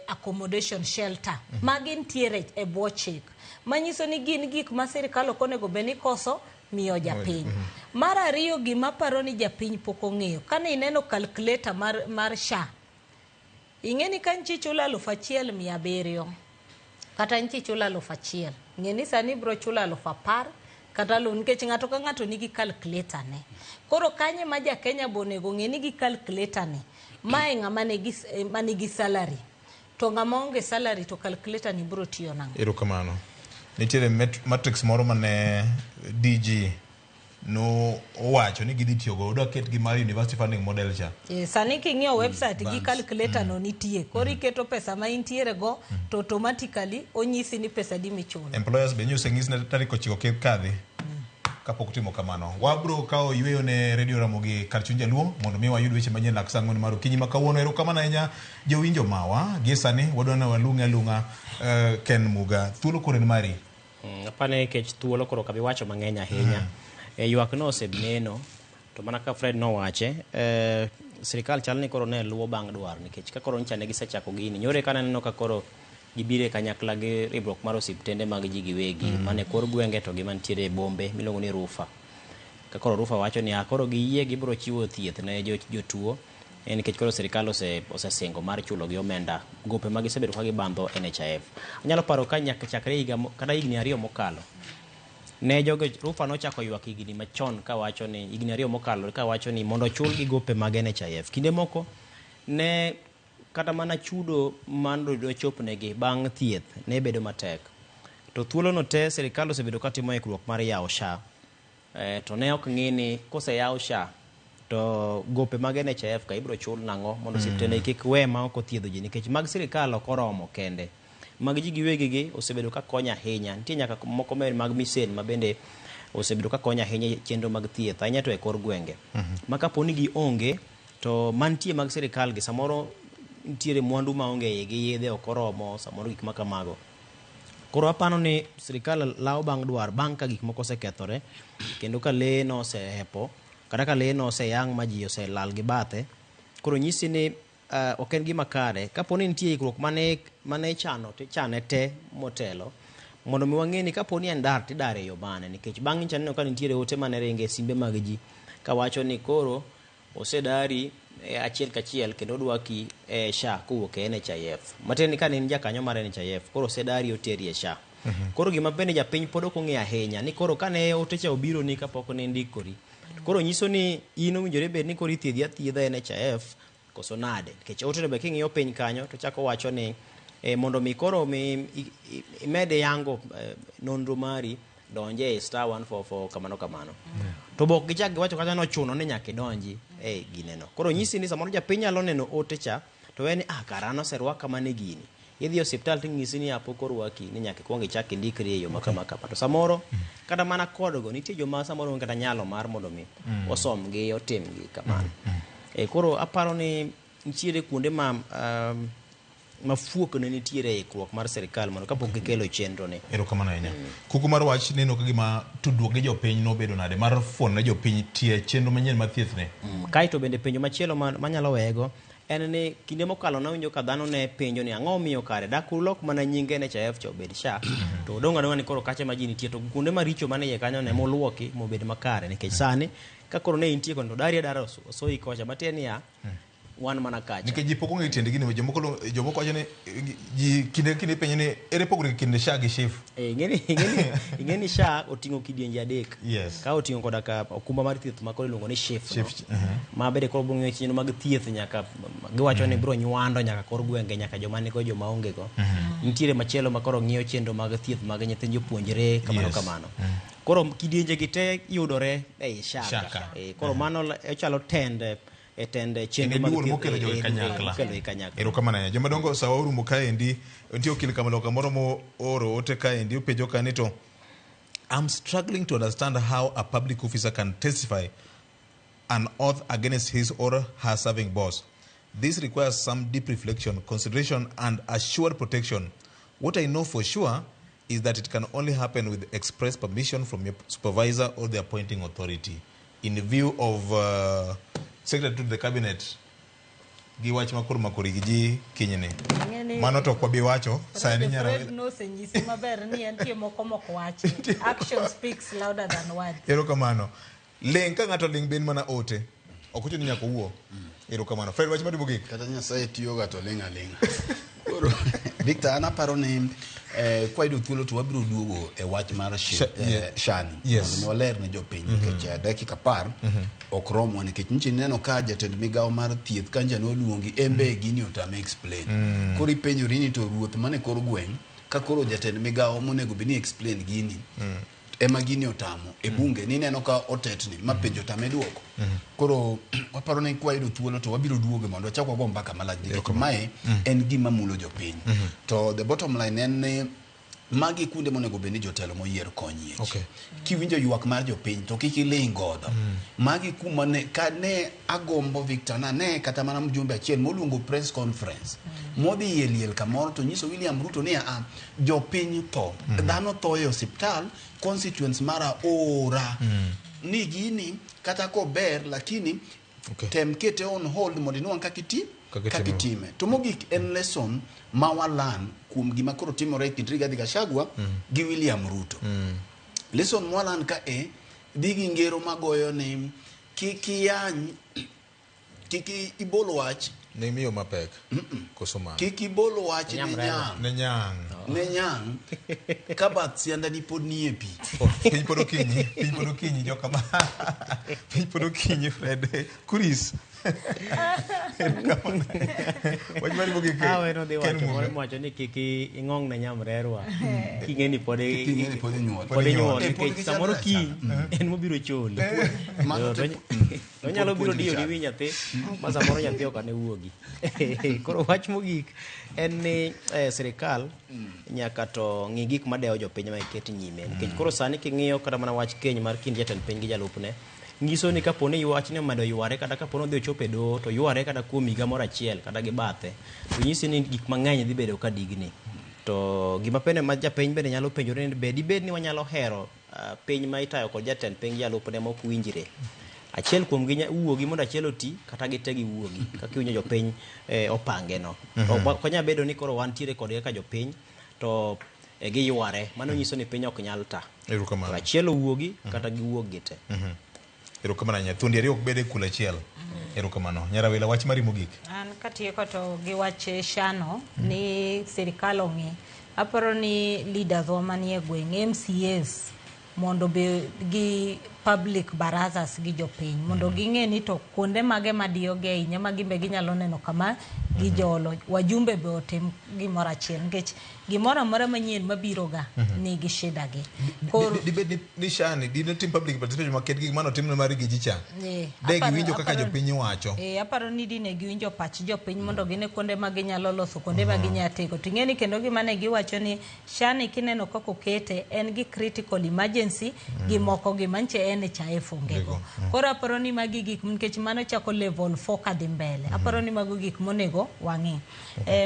accommodation shelter. Magi nitiere e bwo chik. Manyiso ni gin gik ma sirikal ok onego bed ni koso miyo japiny. Mar ariyo, gima aparo ni japiny pok ong'eyo, kane ineno calculator mar SHA, ing'e ni ka nchi ichulo 1700 kata nchi ichulo 1000, ng'e ni sani ibiro chulo 10,000 kata nikech ng'ato ka ng'ato nigi calculator ne. Koro kanye ma ja Kenya bo onego ng'e ni gi calculator ne, mae ng'ama nigi salary. To ng'ama onge salary to calculator ni biro tiyo nang'o? Erokamano. Nitiere matrix moro mane DG no owacho ni gidhi tiyogo, odwa ket gi mar university funding model cha. Sani king'iyo website gi calculator no nitie. Koro iketo pesa ma intiere go to automatically onyisi ni pesa di michulo. Employers be nyo oseng'is ni tarik 9 kik kadhi kapok timo kamano. Wabro kawo yweyo ne Radio Ramogi kar chuny jaluo mondo mi wayud weche manyien lak saa 4 mar okinyi ma kawuono. Erokamano ahinya jowinjo mawa. Gie sani wadwa ni walung'e alung'a Ken Muga. Thuolo koro en mari. Apane nikech thuolo koro ok abi wacho mang'eny ahinya. Ywak no oseneno to mana ka Fred nowache, sirikal chal ni koro ne luwo bang' dwaro nikech ka koro nyicha ne gisechako gini. Nyoro eka naneno ka koro gibiro e kanyakla gi riwruok mar osiptende mag ji giwegi mane kor gwenge to gi mantiere e bombe miluongo ni Rufa. Ka koro Rufa wacho ni koro giyie gibiro chiwo thieth ne jotuo nikech koro sirikal osesingo mar chulo gi omenda gope ma gisebedo ka gibandho NHIF. Anyalo paro ka nyaka chakre higa kata higni 2 mokalo ne jogo Rufa nochako ywak higni machon kawacho ni higni 2 mokalo kawacho ni mondo ochul gi gope mag NHIF. Kinde moko ne kata mana chudo mano dochopnegi bang' thieth ne bedo matek. To thuolono te sirikal osebedo katimo ikruok mar yawo SHA. To ne ok ng'i ni koseyaw SHA to gope mag NHIF ka ibiro chul nang'o mondo osiptende kik we ma ok othiedho ji nikech mag sirikal ok oromo kende. Mag ji giwegi gi osebedo ka konyo ahinya. Nitie nyaka moko mag misen ma bende osebedo ka konyo ahinya chenro mag thieth ahinya to e kor gwenge. Ma kapo ni gionge to mantie mag sirikal gi samoro nitiere mwandu maonge igi, yedhe ok oromo, samoro gik ma kamago. Koro apano ni sirikal lawo bang' dwar bang' ka gik moko osekethore kendo ka lee no osehepo kata ka lee no oseyang' ma ji oselal gi bathe. Koro nyisi ni ok en gima kare kapo ni nitie ikruok mane ichano to ichane te motelo mondo mi wang'e ni kapo ni en dar tidar e yo mane nikech bang' nyicha neno ka nitiere ote mane ringe e simbe mag ji kawacho ni koro osedari achiel kachiel kendo odwaki e SHA kowuok e NHIF. Matiende ni ka ne in jakanyo mar NHIF koro osedari oteri e SHA. Koro gima bende japiny pod ok ong'eyo ahinya ni koro kane ote cha obiro ni kapok ne indikori koro nyiso ni in owinjore bed ni koro ithiedhi athiedha NHIF koso nade nikech ote be king'iyo piny kanyo to chako wacho ni mondo mi koro mi imede yango nonro mari donje e star 144 kamano kamano. To bok gichak giwacho kata nochuno ni nyaka idonji e gineno. Koro nyisi ni samoro japiny nyalo neno ote cha to en kara an oserwaka mana e gini. Idhi e osiptal ting'isi ni pok orwaki ni nyaka ikuong ichak indikri e yo ma kama kama. To samoro kata mana kodgo nitie joma samoro onge kata nyalo mar mondo mi osomgi otimgi kamano. Koro aparo ni nitiere kuonde ma mafuok ne nitiere e ikruok mar sirikal mondo kapok gikelo chenro ni. Erokamano ahinya. Kuku mar wach neno ka gima tudruok gi jopiny nobedo nade mar fuono ne jopiny tie chenro manyien mar thieth ne. Kaeto bende penjo machielo manyalo weyego en ni kinde mokalo nawinjo ka dhano ne penjo ni ang'o miyo kare dak ulok mana nying NHIF cha obed SHA to odong' adong'a ni koro kacha ma ji nitie to kuonde maricho mane iye kanyo ne moluoki mobed makare nikech sani ka koro ne intie kono to dari adara osoyi kocha matiende niya wan mana kacha. Nikech ji pok ong'eyo tiend gini, jomoko wacho ni ji kinde ka kinde ipenjo ni ere pogruok e kind SHA gi SHIF. Ing'e ni SHA oting'o kidienje 3. Yes. Ka oting'o koda ka okumba mar thieth ma koro iluongo ni SHIF. SHIF, Ma bende koro biro ng'iyo chenro mag thieth nyaka giwacho ni biro nywando nyaka kor gwenge nyaka joma nigo joma onge go. Nitiere machielo ma koro ng'iyo chenro mag thieth mag nyithind jopuonjre kamano kamano. Koro kidienje gi te yudore ei SHA. SHA. Koro mano ochalo tend e tend chenro mag duol thieth mokelo jogi kanyakla. Mokelo e kanyakla. Erokamano ahinya. Jomadongo sawa orumo kaendi, nitie okil kamaloka moro mooro ote kaendi openjo ka ni to I'm struggling to understand how a public officer can testify an oath against his or her serving boss. This requires some deep reflection, consideration, and assured protection. What I know for sure is that it can only happen with express permission from your supervisor or the appointing authority. In view of Secretary to the Cabinet, gi wach ma koro makori gi ji kinyne. Ing'e ni Mano to ok wabi wacho sani Fred Nyarawila. nosenyisi maber ni entie moko mok wachi. Action speaks louder than words. Erokamano. Ling ka ng'ato ling ben mana ote. Ok ochuno ni nyaka owuo. Erokamano. Fred wach mari mogik. Kata Nyasaye tiyoga to ling' aling'a. Koro Victor, an aparo ni kwayudo thuolo to wabiro duogo e wach mar Shani. Yes. Mondo mi waler ne jopiny nikech dakika 10 ok romwa nikech nyicha ineno ka jatend migawo mar thieth kancha noluongi en be gini otame explain. Koro ipenjori ni to ruoth mane kor gweng' ka koro jatend migawo monego bed ni explain gini ema gini otamo e bunge nineno ka otetni ma penjo otame duoko. Koro waparo ni kwayudo thuolo to wabiro duogo mondo wachak wago mbaka malach nikech mae en gima mulo jopiny. To the bottom line en ni magi kuonde monego bed ni jotelo moyier konyie. Okay. Kiwinjo ywak mar jopiny to kik iling godo. Magi kuma ne ka ne agombo Victor na ne kata mana mjumbe achiel moluongo press conference modhi e liel kamoro to nyiso William Ruto ni a jopiny tho. Dhano tho e osiptal constituents mara ora. Ni gini kata kober lakini tem kete on hold mondo inwang' kaka iti Kaka itime. To mogik en lesson ma walan kuom gima koro timore e kind Rigathi Gachagua gi William Ruto. Lesson mwalan ka e dhi gi ngero magoyo ni kik iyany kik ibol wach Ne miyo mapek. Koso mano. kik ibol wach ne nyang' Ne nyang'. ne nyang' ka bath siandani pod nie pi. Piny pod okinyi, piny pod okinyi joka ma. Piny pod okinyi Fred. Kuris. Erokamano. Wach mari mogik. Awe nodhi Ken wacho Munga. moro mowacho ni kik ing'ong ne nyamrerwa king'e ni pod King'e ni pod inyuol. pod inyuol Eh, pod nikech samoro gichalre kiny en mobiro choli. Mano To te- onyalo pod biro puonj diyo ni gichal. wi nyathi ma samoro nyathi ok ane wuogi. Koro wach mogik en ni sirikal nyaka to ng'i gik madewo jopiny ma iket nyime nikech koro sani king'iyo kata mana wach keny mar kind jatend piny gi jalupne nyiso ni kapo ni wachni omedo yware kata kapo ni odhi ochopo e doho to yware kata kuom higa moro achiel kata gi bathe to nyisi ni gik mang'eny dhi bedo ka digni. To gima pende ma japiny bende nyalo penjore ni be dibed ni wanyalo hero piny ma itayo kod jatend piny gi jalupne ma ok winjre. Achiel kuom gi wuogi mondo achiel oti kata gite giwuogi kaka iwinjo jopiny opange no. Ok onyal bedo ni koro wantiere kodgi kaka jopiny to giyware. Mano nyiso ni piny ok nyal ta. Erokamano. To achiel owuogi kata giwuog gite. Erokamano ahinya. Thuondi ariyo ok bed e kul achiel. Erokamano. Nyarawila wach mari mogik. An katieko to gi wach Shano ni sirikal ong'i. Aparo ni leaders wa manie gweng' MCAs mondo be gi public barazas gi jopiny mondo ging'e ni to kuonde mage madiyogi ahinya ma gimbe ginyalo neno kama gijolo. Wajumbe be otim gimoro achiel nikech gimoro amora manyien mabiro ga nigi shida gi. Dibed ni Shani dine tim public participation maket gik mane otimne mar Rigiji cha. De giwinjo kaka jopiny wacho. Aparo ni dine giwinjo pach jopiny mondo gine kuonde ma ginyalo loso, kuonde ma ginyalo tego. To ing'e ni kendo gima ne giwacho ni Shani kineno kaka okete en gi critical emergency gi moko gi manche NHIF onge go. Koro aparo ni magi gik nikech mano chako level 4 kadhi mbele. Aparo ni mago gik monego wang'i.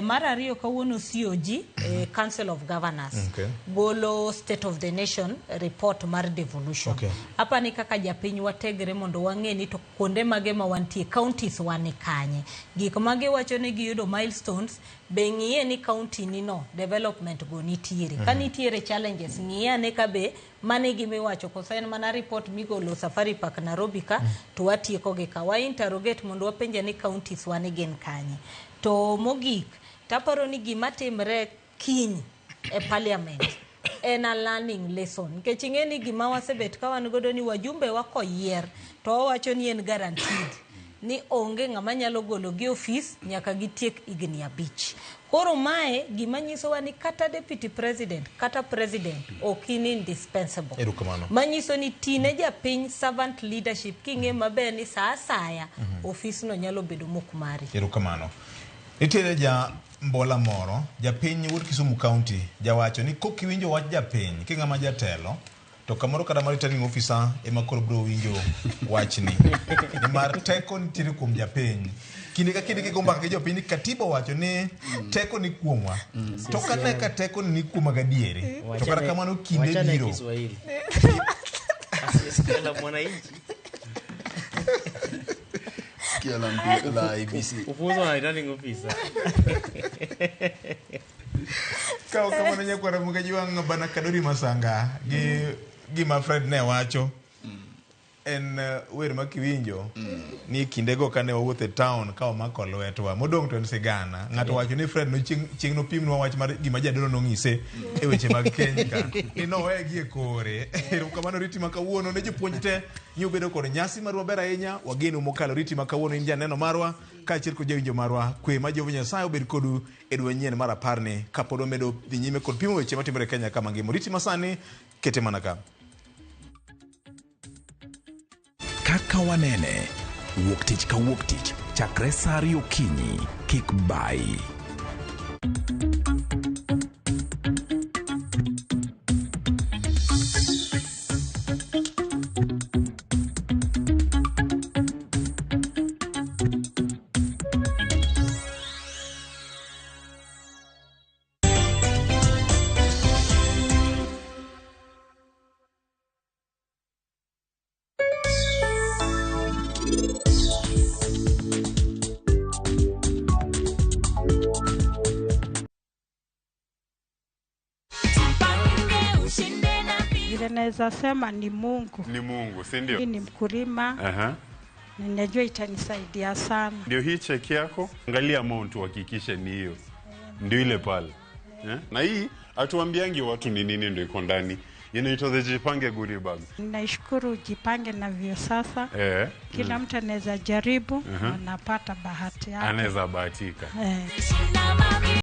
Mar ariyo kawuono COG, Council of Governors golo State of the Nation report mar devolution. Apani kaka japiny wategre mondo wang'e ni to kuonde mage ma wantie, counties wan kanye. Gik mage wacho ni giyudo milestones, be ng'iye ni county ni no development go nitiere. Ka nitiere challenges, ng'iye ane ka be mane gimiwacho koso en mana report migolo Safari Park Nairobi ka to watieko gi ka. Wa interrogate mondo wapenje ni counties wan gin kanye. To mogik, taparo ni gima timre kiny e parliament en a learning lesson. Nikech ing'e ni gima wasebet ka wan godo ni wajumbe wa koyier to wawacho ni en guaranteed ni onge ng'ama nyalo golo gi ofis nyaka gitiek higni 5. Koro mae gima nyisowa ni kata deputy president kata president ok in indispensable. Erokamano. Manyiso ni tine japiny servant leadership king'e maber ni sa asaya ofisno nyalo bedo mok mari. Erokamano. Nitiere ja mbola moro, japiny wuod Kisumu County, jawacho ni kokiwinjo wach japiny king'ama jatelo to kamoro kata mar returning officer ema koro biro winjo wachni. Nimar teko nitiere kuom japiny. Kinde ka kinde kigo mbaka gi jopiny ni katiba owacho ni teko ni kuomwa. To kane ka teko ni kuoma gadieri. To kata kamano kinde Wachane biro. Kiswahili. Asiyesikia la mwananchi. Kia la IBC. Ufuzo na returning officer. Kaw kamano nyakwara Mugajwang' bana Kadori Masanga gi gima Fred ne wacho en wer ma kiwinjo ni kindego kane wawuotho e town ka wamako lwetwa modong' to en sigana. Ng'ato wacho ni Fred no chieng' nopimnwa wach mar gima jadolo nong'ise e weche mag keny ka ni nowegi e kore. Erokamano riti ma kawuono ne jopuonj te ni ubedo kod nyasi marwa maber ahinya. Wageno mokalo riti ma kawuono in janeno marwa kaachiel kod jawinjo marwa. Kwe ma Jehova Nyasaye obed kodu e dwe manyien mar 10 ni kapod wamedo dhi nyime kod pimo weche matimore e Kenya ka mangima. Riti masani kete mana ka. Kaka wanene, wuok tich ka wuok tich, chakre saa 2 okinyi, kik bayi. Vile naweza sema ni Mungu. Ni Mungu, si ndio? Mimi ni mkulima. Ninajua itanisaidia sana. Ndio hii cheki yako, angalia amount uhakikishe ni hiyo. Ndio ile pale. Na hii hatuambiangi watu ni nini ndio iko ndani. Inaitwa the Jipange goodie bag. Ninaishukuru Jipange na Viusasa. Kila mtu anaweza jaribu, anapata bahati yake. Anaweza bahatika.